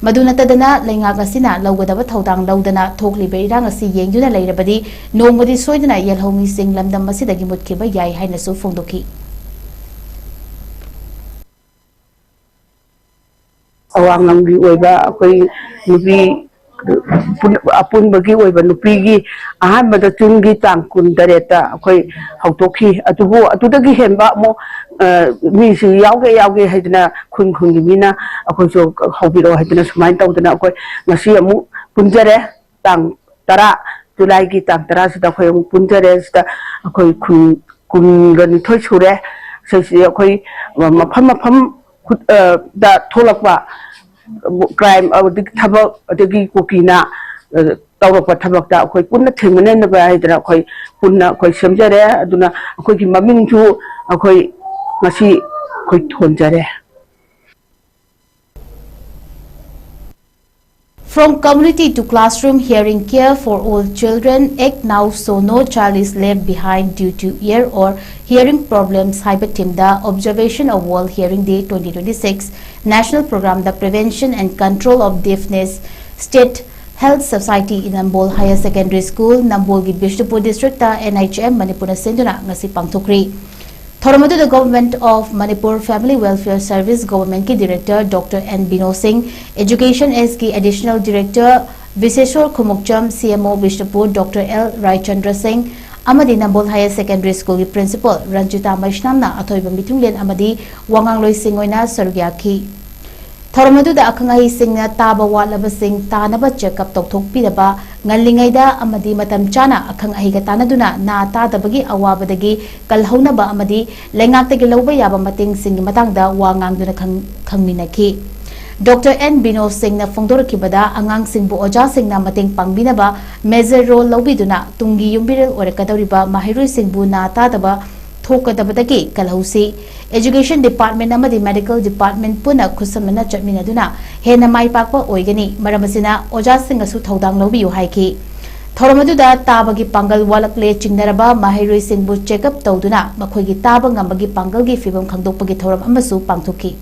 ꯃꯗꯨ ꯅꯠꯇꯗꯅ ꯂꯩꯉꯥꯛ ꯑꯁꯤꯅ ꯂꯧꯒꯗꯕ ꯊꯧꯗꯥꯡ ꯂꯧꯗꯅ ꯊꯣꯛꯂꯤꯕ ꯏꯔꯥꯡ ꯑꯁꯤ ꯌꯦꯡꯗꯨꯅ ꯂꯩꯔꯕꯗꯤ ꯅꯣꯡꯃꯗꯤ ꯁꯣꯏꯗꯅ ꯌꯦꯜꯍꯧ ꯃꯤꯁꯤꯡ ꯂꯝꯗꯝ ꯑꯁꯤꯗꯒꯤ ꯃꯨꯠꯈꯤꯕ ꯌꯥꯏ ꯍꯥꯏꯅꯁꯨ ꯐꯣꯡꯗꯣꯛꯈꯤ꯫ ꯑꯋꯥꯡ ꯂꯝꯒꯤ ꯑꯣꯏꯕ ꯑꯩꯈꯣꯏ ꯅꯨꯄꯤ ꯄꯨꯟ-, ꯑꯄꯨꯟꯕꯒꯤ ꯑꯣꯏꯕ ꯅꯨꯄꯤꯒꯤ ꯑꯍꯥꯟꯕꯗ ꯖꯨꯟꯒꯤ ꯇꯥꯡ ꯀꯨꯟꯇꯔꯦꯠꯇ ꯑꯩꯈꯣꯏ ꯍꯧꯗꯣꯛꯈꯤ꯫ ꯑꯗꯨꯕꯨ ꯑꯗꯨꯗꯒꯤ ꯍꯦꯟꯕ ꯑꯃꯨꯛ, ꯑ, ꯃꯤꯁꯨ ꯌꯥꯎꯒꯦ ꯌꯥꯎꯒꯦ ꯍꯥꯏꯗꯅ ꯈꯨꯟ ꯈꯨꯟꯒꯤ ꯃꯤꯅ ꯑꯩꯈꯣꯏꯁꯨ ꯍꯧꯕꯤꯔꯛꯑꯣ ꯍꯥꯏꯗꯅ ꯁꯨꯃꯥꯏꯅ ꯇꯧꯗꯅ ꯑꯩꯈꯣꯏ ꯉꯁꯤ ꯑꯃꯨꯛ ꯄꯨꯟꯖꯔꯦ꯫ ꯇꯥꯡ ꯇꯔꯥ, ꯖꯨꯂꯥꯏꯒꯤ ꯇꯥꯡ ꯇꯔꯥꯁꯤꯗ ꯑꯩꯈꯣꯏ ꯑꯃꯨꯛ ꯄꯨꯟꯖꯔꯦ꯫ ꯁꯤꯗ ꯑꯩꯈꯣꯏ ꯈꯨꯟ ꯀꯨꯟꯒ ꯅꯤꯊꯣꯏ ꯁꯨꯔꯦ꯫ ꯁꯤꯁꯤ ꯑꯩꯈꯣꯏ ꯃꯐꯝ ꯃꯐꯝ ꯈꯨꯠ-, ꯑ, ꯗ ꯊꯣꯛꯂꯛꯄ ꯀ꯭ꯔꯥꯏꯝ, ꯑꯗꯒꯤ ꯊꯕꯛ, ꯑꯗꯒꯤ ꯀꯨꯀꯤꯅ, ꯑ, ꯇꯧꯔꯛꯄ ꯊꯕꯛꯇ ꯑꯩꯈꯣꯏ ꯄꯨꯟꯅ ꯊꯦꯡꯅꯅꯅꯕ ꯍꯥꯏꯗꯅ ꯑꯩꯈꯣꯏ ꯄꯨꯟꯅ ꯑꯩꯈꯣꯏ ꯁꯦꯝꯖꯔꯦ꯫ ꯑꯗꯨꯅ ꯑꯩꯈꯣꯏꯒꯤ ꯃꯃꯤꯡꯁꯨ ꯑꯩꯈꯣꯏ ꯉꯁꯤ ꯑꯩꯈꯣꯏ ꯊꯣꯟꯖꯔꯦ꯫ From Community to Classroom, Hearing Care for All Children, Act Now So No Child Is Left Behind Due to Ear or Hearing Problems ꯍꯥꯏꯕ theme the Observation of World Hearing Day twenty twenty-six National Program the Prevention and Control of Deafness State Health Society in Nambol Higher Secondary School, ꯅꯝꯕꯣꯜꯒꯤ Bishnupur district ꯇ N H M ꯃꯅꯤꯄꯨꯔꯅ ꯁꯤꯟꯗꯨꯅ ꯉꯁꯤ ꯄꯥꯡꯊꯣꯛꯈ꯭ꯔꯤ꯫ ꯊꯧꯔꯝ ꯑꯗꯨꯗ Government of Manipur Family Welfare Service Government ꯀꯤ Director Doctor N Vinod ꯁꯤꯡ, Education S ꯀꯤ Additional Director ꯕꯤꯁꯦꯁꯣꯔ Khumukcham, C M O Bishnupur Doctor L Raichandra ꯁꯤꯡ ꯑꯃꯗꯤ ꯅꯝꯕꯣꯜ Higher Secondary School ꯒꯤ Principal ꯔꯟꯖꯤꯇꯥ ꯃꯩꯁꯅꯥꯝꯅ ꯑꯊꯣꯏꯕ ꯃꯤꯊꯨꯡꯂꯦꯟ ꯑꯃꯗꯤ ꯋꯥꯉꯥꯡꯂꯣꯏꯁꯤꯡ ꯑꯣꯏꯅ ꯁꯔꯨꯛ ꯌꯥꯈꯤ꯫ ꯊꯧꯔꯝ ꯑꯗꯨꯗ ꯑꯈꯪ ꯑꯍꯩꯁꯤꯡꯅ ꯇꯥꯕ ꯋꯥꯠꯂꯕꯁꯤꯡ ꯇꯥꯅꯕ check up ꯇꯧꯊꯣꯛꯄꯤꯅꯕ, ꯉꯜꯂꯤꯉꯩꯗ ꯑꯃꯗꯤ ꯃꯇꯝ ꯆꯥꯅ ꯑꯈꯪ ꯑꯍꯩꯒ ꯇꯥꯟꯅꯗꯨꯅ ꯅꯥ ꯇꯥꯗꯕꯒꯤ ꯑꯋꯥꯕꯗꯒꯤ ꯀꯜꯍꯧꯅꯕ ꯑꯃꯗꯤ ꯂꯩꯉꯥꯛꯇꯒꯤ ꯂꯧꯕ ꯌꯥꯕ ꯃꯇꯦꯡꯁꯤꯡꯒꯤ ꯃꯇꯥꯡꯗ ꯋꯥ ꯉꯥꯡꯗꯨꯅ ꯈꯪ-, ꯈꯪꯃꯤꯟꯅꯈꯤ꯫ Doctor N ꯕꯤꯅꯣꯗ ꯁꯤꯡꯅ ꯐꯣꯡꯗꯣꯔꯛꯈꯤꯕꯗ, ꯑꯉꯥꯡꯁꯤꯡꯕꯨ ꯑꯣꯖꯥꯁꯤꯡꯅ ꯃꯇꯦꯡ ꯄꯥꯡꯕꯤꯅꯕ major role ꯂꯧꯕꯤꯗꯨꯅ ꯇꯨꯡꯒꯤ ꯌꯨꯝꯕꯤꯔꯦꯜ ꯑꯣꯏꯔꯛꯀꯗꯧꯔꯤꯕ ꯃꯍꯩꯔꯣꯏꯁꯤꯡꯕꯨ ꯅꯥ ꯇꯥꯗꯕ ꯊꯣꯛꯀꯗꯕꯗꯒꯤ ꯀꯜꯍꯧꯁꯤ꯫ Education Department ꯑꯃꯗꯤ Medical Department ꯄꯨꯟꯅ ꯈꯨꯠꯁꯝꯅꯅ ꯆꯠꯃꯤꯟꯅꯗꯨꯅ ꯍꯦꯟꯅ ꯃꯥꯏ ꯄꯥꯛꯄ ꯑꯣꯏꯒꯅꯤ꯫ ꯃꯔꯝ ꯑꯁꯤꯅ ꯑꯣꯖꯥꯁꯤꯡꯅꯁꯨ ꯊꯧꯗꯥꯡ ꯂꯧꯕꯤꯌꯨ ꯍꯥꯏꯈꯤ꯫ ꯊꯧꯔꯝ ꯑꯗꯨꯗ ꯇꯥꯕꯒꯤ ꯄꯥꯡꯒꯜ ꯋꯥꯠꯂꯛꯂꯦ ꯆꯤꯡꯅꯔꯕ ꯃꯍꯩꯔꯣꯏꯁꯤꯡꯕꯨ check up ꯇꯧꯗꯨꯅ ꯃꯈꯣꯏꯒꯤ ꯇꯥꯕ ꯉꯝꯕꯒꯤ ꯄꯥꯡꯒꯜꯒꯤ ꯐꯤꯕꯝ ꯈꯪꯗꯣꯛꯄꯒꯤ ꯊꯧꯔꯝ ꯑꯃꯁꯨ ꯄꯥꯡꯊꯣꯛꯈꯤ꯫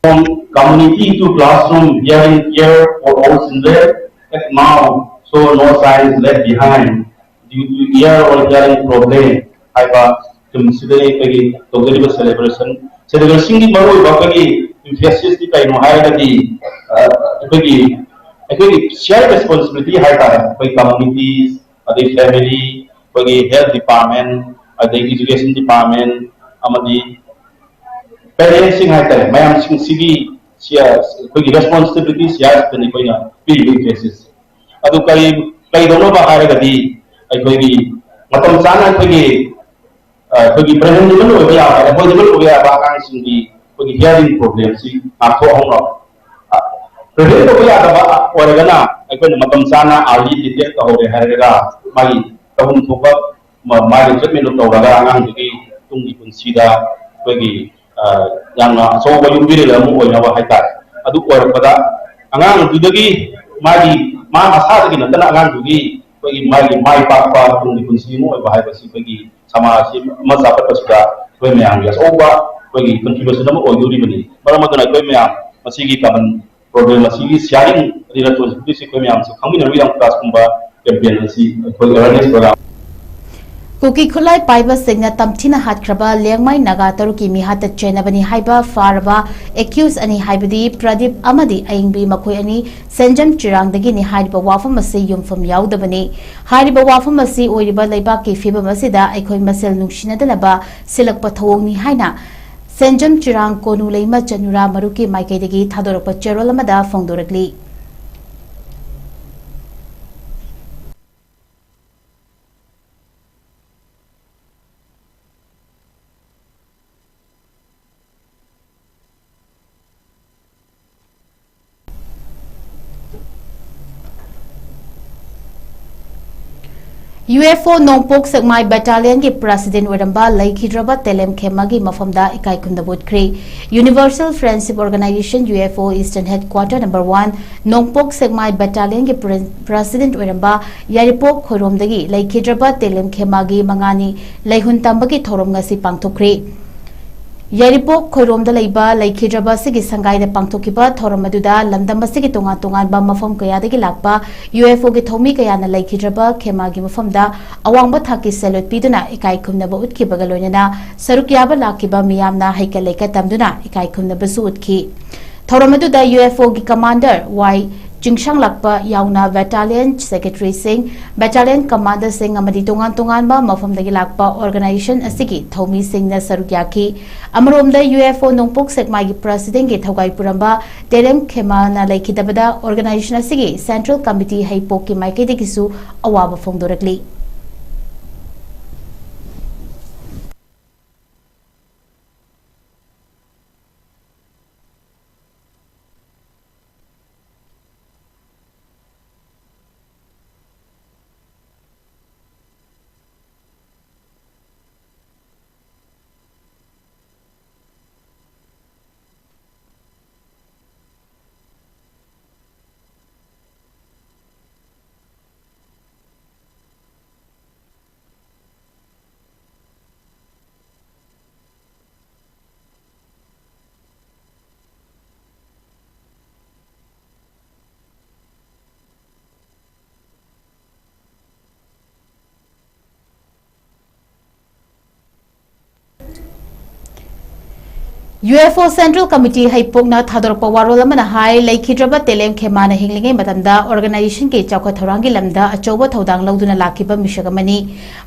From community to classroom, hearing care for all children, act now, so no child is left behind due to ear or hearing problem ꯍꯥꯏꯕ ꯊꯤꯝꯁꯤꯗ ꯑꯩꯈꯣꯏꯒꯤ ꯇꯧꯖꯔꯤꯕ celebration, celebration ꯒꯤ ꯃꯔꯨꯑꯣꯏꯕ ꯑꯩꯈꯣꯏꯒꯤ emphasis ꯇꯤ ꯀꯩꯅꯣ ꯍꯥꯏꯔꯒꯗꯤ, ꯑ, ꯑꯩꯈꯣꯏꯒꯤ, ꯑꯩꯈꯣꯏꯒꯤ shared responsibility ꯍꯥꯏꯇꯥꯔꯦ, ꯑꯩꯈꯣꯏ communities, ꯑꯗꯩ family, ꯑꯩꯈꯣꯏꯒꯤ health department, ꯑꯗꯩ education department, ꯑꯃꯗꯤ parents ꯁꯤꯡ ꯍꯥꯏꯇꯥꯔꯦ, ꯃꯌꯥꯝꯁꯤꯡꯁꯤꯒꯤ ꯁꯤ-, ꯑꯩꯈꯣꯏꯒꯤ responsibility ꯁꯤꯌꯥꯁꯤꯗꯅꯤ ꯑꯩꯈꯣꯏꯅ ꯄꯤꯔꯤꯕ emphasis꯫ ꯑꯗꯨ ꯀꯔꯤ, ꯀꯩꯗꯧꯅꯕ ꯍꯥꯏꯔꯒꯗꯤ, ꯑꯩꯈꯣꯏꯒꯤ ꯃꯇꯝ ꯆꯥꯅ ꯑꯩꯈꯣꯏꯒꯤ, ꯑ, ꯑꯩꯈꯣꯏꯒꯤ preventable ꯑꯣꯏꯕ ꯌꯥꯕ, avoidable ꯑꯣꯏꯕ ꯌꯥꯕ ꯑꯉꯥꯡꯁꯤꯡꯒꯤ ꯑꯩꯈꯣꯏꯒꯤ hearing problem ꯁꯤ ꯉꯥꯛꯊꯣꯛꯍꯧꯅꯕ꯫ ꯑ, prevent ꯇꯧꯕ ꯌꯥꯗꯕ ꯑꯣꯏꯔꯒꯅ ꯑꯩꯈꯣꯏꯅ ꯃꯇꯝ ꯆꯥꯅ early detect ꯇꯧꯍꯧꯔꯦ ꯍꯥꯏꯔꯒ ꯃꯥꯒꯤ ꯇꯧꯐꯝ ꯊꯣꯛꯄ ꯃ-, ꯃꯥꯒꯤ treatment ꯇꯧꯔꯒ ꯑꯉꯥꯡꯗꯨꯒꯤ ꯇꯨꯡꯒꯤ ꯄꯨꯟꯁꯤꯗ ꯑꯩꯈꯣꯏꯒꯤ ꯑ, ꯌꯥꯝꯅ ꯑꯆꯧꯕ ꯌꯨꯝꯕꯤꯔꯦꯜ ꯑꯃ ꯑꯣꯏꯅꯕ ꯍꯥꯏꯇꯥꯔꯦ꯫ ꯑꯗꯨ ꯑꯣꯏꯔꯛꯄꯗ ꯑꯉꯥꯡꯗꯨꯗꯒꯤ ꯃꯥꯒꯤ, ꯃꯥ ꯃꯁꯥꯗꯒꯤ ꯅꯠꯇꯅ ꯑꯉꯥꯡꯗꯨꯒꯤ ꯑꯩꯈꯣꯏꯒꯤ ꯃꯥꯒꯤ ꯃꯥꯏ ꯄꯥꯛꯄ ꯇꯨꯡꯒꯤ ꯄꯨꯟꯁꯤ ꯑꯃ ꯑꯣꯏꯕ ꯍꯥꯏꯕꯁꯤ ꯑꯩꯈꯣꯏꯒꯤ ꯁꯃꯥꯖ ꯑꯁꯤ ꯑꯃ ꯆꯥꯎꯈꯠꯄꯁꯤꯗ ꯑꯩꯈꯣꯏ ꯃꯌꯥꯝꯒꯤ ꯑꯆꯧꯕ ꯑꯩꯈꯣꯏꯒꯤ contribution ꯑꯃ ꯑꯣꯏꯗꯣꯔꯤꯕꯅꯤ꯫ ꯃꯔꯝ ꯑꯗꯨꯅ ꯑꯩꯈꯣꯏ ꯃꯌꯥꯝ ꯃꯁꯤꯒꯤ common problem ꯑꯁꯤꯒꯤ sharing ꯑꯗꯩ responsibility ꯑꯁꯤ ꯑꯩꯈꯣꯏ ꯃꯌꯥꯝꯁꯨ ꯈꯪꯃꯤꯟꯅꯔꯒ ꯌꯥꯝ class ꯀꯨꯝꯕ campaign ꯑꯁꯤ ꯑꯩꯈꯣꯏ awareness program ꯀꯨꯀꯤ ꯈꯨꯠꯂꯥꯏ ꯄꯥꯏꯕꯁꯤꯡꯅ ꯇꯝꯊꯤꯅ ꯍꯥꯠꯈ꯭ꯔꯕ ꯂꯦꯡꯃꯥꯏ ꯅꯥꯒꯥ ꯇꯔꯨꯛꯀꯤ ꯃꯤꯍꯥꯠꯇ ꯆꯦꯟꯅꯕꯅꯤ ꯍꯥꯏꯕ ꯐꯥꯔꯕ accused ꯑꯅꯤ, ꯍꯥꯏꯕꯗꯤ ꯄ꯭ꯔꯗꯤꯞ ꯑꯃꯗꯤ ꯑꯌꯤꯡꯕꯤ, ꯃꯈꯣꯏ ꯑꯅꯤ ꯁꯦꯟꯖꯝ ꯆꯤꯔꯥꯡꯗꯒꯤꯅꯤ ꯍꯥꯏꯔꯤꯕ ꯋꯥꯐꯝ ꯑꯁꯤ ꯌꯨꯝꯐꯝ ꯌꯥꯎꯗꯕꯅꯤ꯫ ꯍꯥꯏꯔꯤꯕ ꯋꯥꯐꯝ ꯑꯁꯤ ꯑꯣꯏꯔꯤꯕ ꯂꯩꯕꯥꯛꯀꯤ ꯐꯤꯕꯝ ꯑꯁꯤꯗ ꯑꯩꯈꯣꯏ ꯃꯁꯦꯜ ꯅꯨꯡꯁꯤꯅꯗꯅꯕ ꯁꯤꯜꯂꯛꯄ ꯊꯧꯑꯣꯡꯅꯤ ꯍꯥꯏꯅ ꯁꯦꯟꯖꯝ ꯆꯤꯔꯥꯡ ꯀꯣꯅꯨ ꯂꯩꯃ ꯆꯅꯨꯔꯥ ꯃꯔꯨꯞꯀꯤ ꯃꯥꯏꯀꯩꯗꯒꯤ ꯊꯥꯗꯣꯔꯛꯄ ꯆꯦꯔꯣꯜ ꯑꯃꯗ ꯐꯣꯡꯗꯣꯔꯛꯂꯤ꯫ UFO ꯅꯣꯡꯄꯣꯛ ꯁꯦꯛꯃꯥꯏ battalionꯒꯤ president ꯑꯣꯏꯔꯝꯕ ꯂꯩꯈꯤꯗ꯭ꯔꯕ ꯇꯦꯂꯦꯝ ꯈꯦꯃꯥꯒꯤ ꯃꯐꯝꯗ ꯏꯀꯥꯏ ꯈꯨꯝꯅꯕ ꯎꯠꯈ꯭ꯔꯦ꯫ Universal Friendship Organisation, UFO Eastern Headquarter number one, ꯅꯣꯡꯄꯣꯛ ꯁꯦꯛꯃꯥꯏ battalionꯒꯤ pre-, president ꯑꯣꯏꯔꯝꯕ ꯌꯥꯏꯔꯤꯄꯣꯛ ꯈꯣꯏꯔꯣꯝꯗꯒꯤ ꯂꯩꯈꯤꯗ꯭ꯔꯕ ꯇꯦꯂꯦꯝ ꯈꯦꯃꯥꯒꯤ ꯃꯉꯥꯅꯤ ꯂꯩꯍꯨꯟ ꯇꯝꯕꯒꯤ ꯊꯧꯔꯝ ꯉꯁꯤ ꯄꯥꯡꯊꯣꯛꯈ꯭ꯔꯦ꯫ ꯌꯥꯏꯔꯤꯄꯣꯛ ꯈꯣꯏꯔꯣꯝꯗ ꯂꯩꯕ ꯂꯩꯈꯤꯗ꯭ꯔꯕ ꯑꯁꯤꯒꯤ ꯁꯪꯒꯥꯏꯗ ꯄꯥꯡꯊꯣꯛꯈꯤꯕ ꯊꯧꯔꯝ ꯑꯗꯨꯗ ꯂꯝꯗꯝ ꯑꯁꯤꯒꯤ ꯇꯣꯉꯥꯟ ꯇꯣꯉꯥꯟꯕ ꯃꯐꯝ ꯀꯌꯥꯗꯒꯤ ꯂꯥꯛꯄ UFOꯒꯤ ꯊꯧꯃꯤ ꯀꯌꯥꯅ ꯂꯩꯈꯤꯗ꯭ꯔꯕ ꯈꯦꯃꯥꯒꯤ ꯃꯐꯝꯗ ꯑꯋꯥꯡꯕ ꯊꯥꯛꯀꯤ salute ꯄꯤꯗꯨꯅ ꯏꯀꯥꯏ ꯈꯨꯝꯅꯕ ꯎꯠꯈꯤꯕꯒ ꯂꯣꯏꯅꯅ ꯁꯔꯨꯛ ꯌꯥꯕ ꯂꯥꯛꯈꯤꯕ ꯃꯤꯌꯥꯝꯅ ꯍꯩꯀꯠ ꯂꯩꯀꯠ ꯇꯝꯗꯨꯅ ꯏꯀꯥꯏ ꯈꯨꯝꯅꯕꯁꯨ ꯎꯠꯈꯤ꯫ ꯊꯧꯔꯝ ꯑꯗꯨꯗ UFOꯒꯤ commander ꯋꯥꯏ ꯆꯤꯡꯁꯥꯡꯂꯥꯛꯄ ꯌꯥꯎꯅ battalion secretaryꯁꯤꯡ, battalion commanderꯁꯤꯡ ꯑꯃꯗꯤ ꯇꯣꯉꯥꯟ ꯇꯣꯉꯥꯟꯕ ꯃꯐꯝꯗꯒꯤ ꯂꯥꯛꯄ organization ꯑꯁꯤꯒꯤ ꯊꯧꯃꯤꯁꯤꯡꯅ ꯁꯔꯨꯛ ꯌꯥꯈꯤ꯫ ꯑꯃꯔꯣꯝꯗ UFO ꯅꯣꯡꯄꯣꯛ ꯁꯦꯛꯃꯥꯏꯒꯤ presidentꯀꯤ ꯊꯧꯒꯥꯏ ꯄꯨꯔꯝꯕ ꯇꯦꯂꯦꯝ ꯈꯦꯃꯥꯅ ꯂꯩꯈꯤꯗꯕꯗ organization ꯑꯁꯤꯒꯤ central committee ꯍꯩꯄꯣꯛꯀꯤ ꯃꯥꯏꯀꯩꯗꯒꯤꯁꯨ ꯑꯋꯥꯕ ꯐꯣꯡꯗꯣꯔꯛꯂꯤ꯫ UFO Central Committee ꯍꯩꯄꯣꯛꯅ ꯊꯥꯗꯣꯔꯛꯄ ꯋꯥꯔꯣꯜ ꯑꯃꯅ ꯍꯥꯏ, ꯂꯩꯈꯤꯗ꯭ꯔꯕ ꯇꯦꯂꯦꯝ ꯈꯦꯃꯥꯅ ꯍꯤꯡꯂꯤꯉꯩ ꯃꯇꯝꯗ organization ꯒꯤ ꯆꯥꯎꯈꯠ ꯊꯧꯔꯥꯡꯒꯤ ꯂꯝꯗ ꯑꯆꯧꯕ ꯊꯧꯗꯥꯡ ꯂꯧꯗꯨꯅ ꯂꯥꯛꯈꯤꯕ ꯃꯤꯁꯛ ꯑꯃꯅꯤ꯫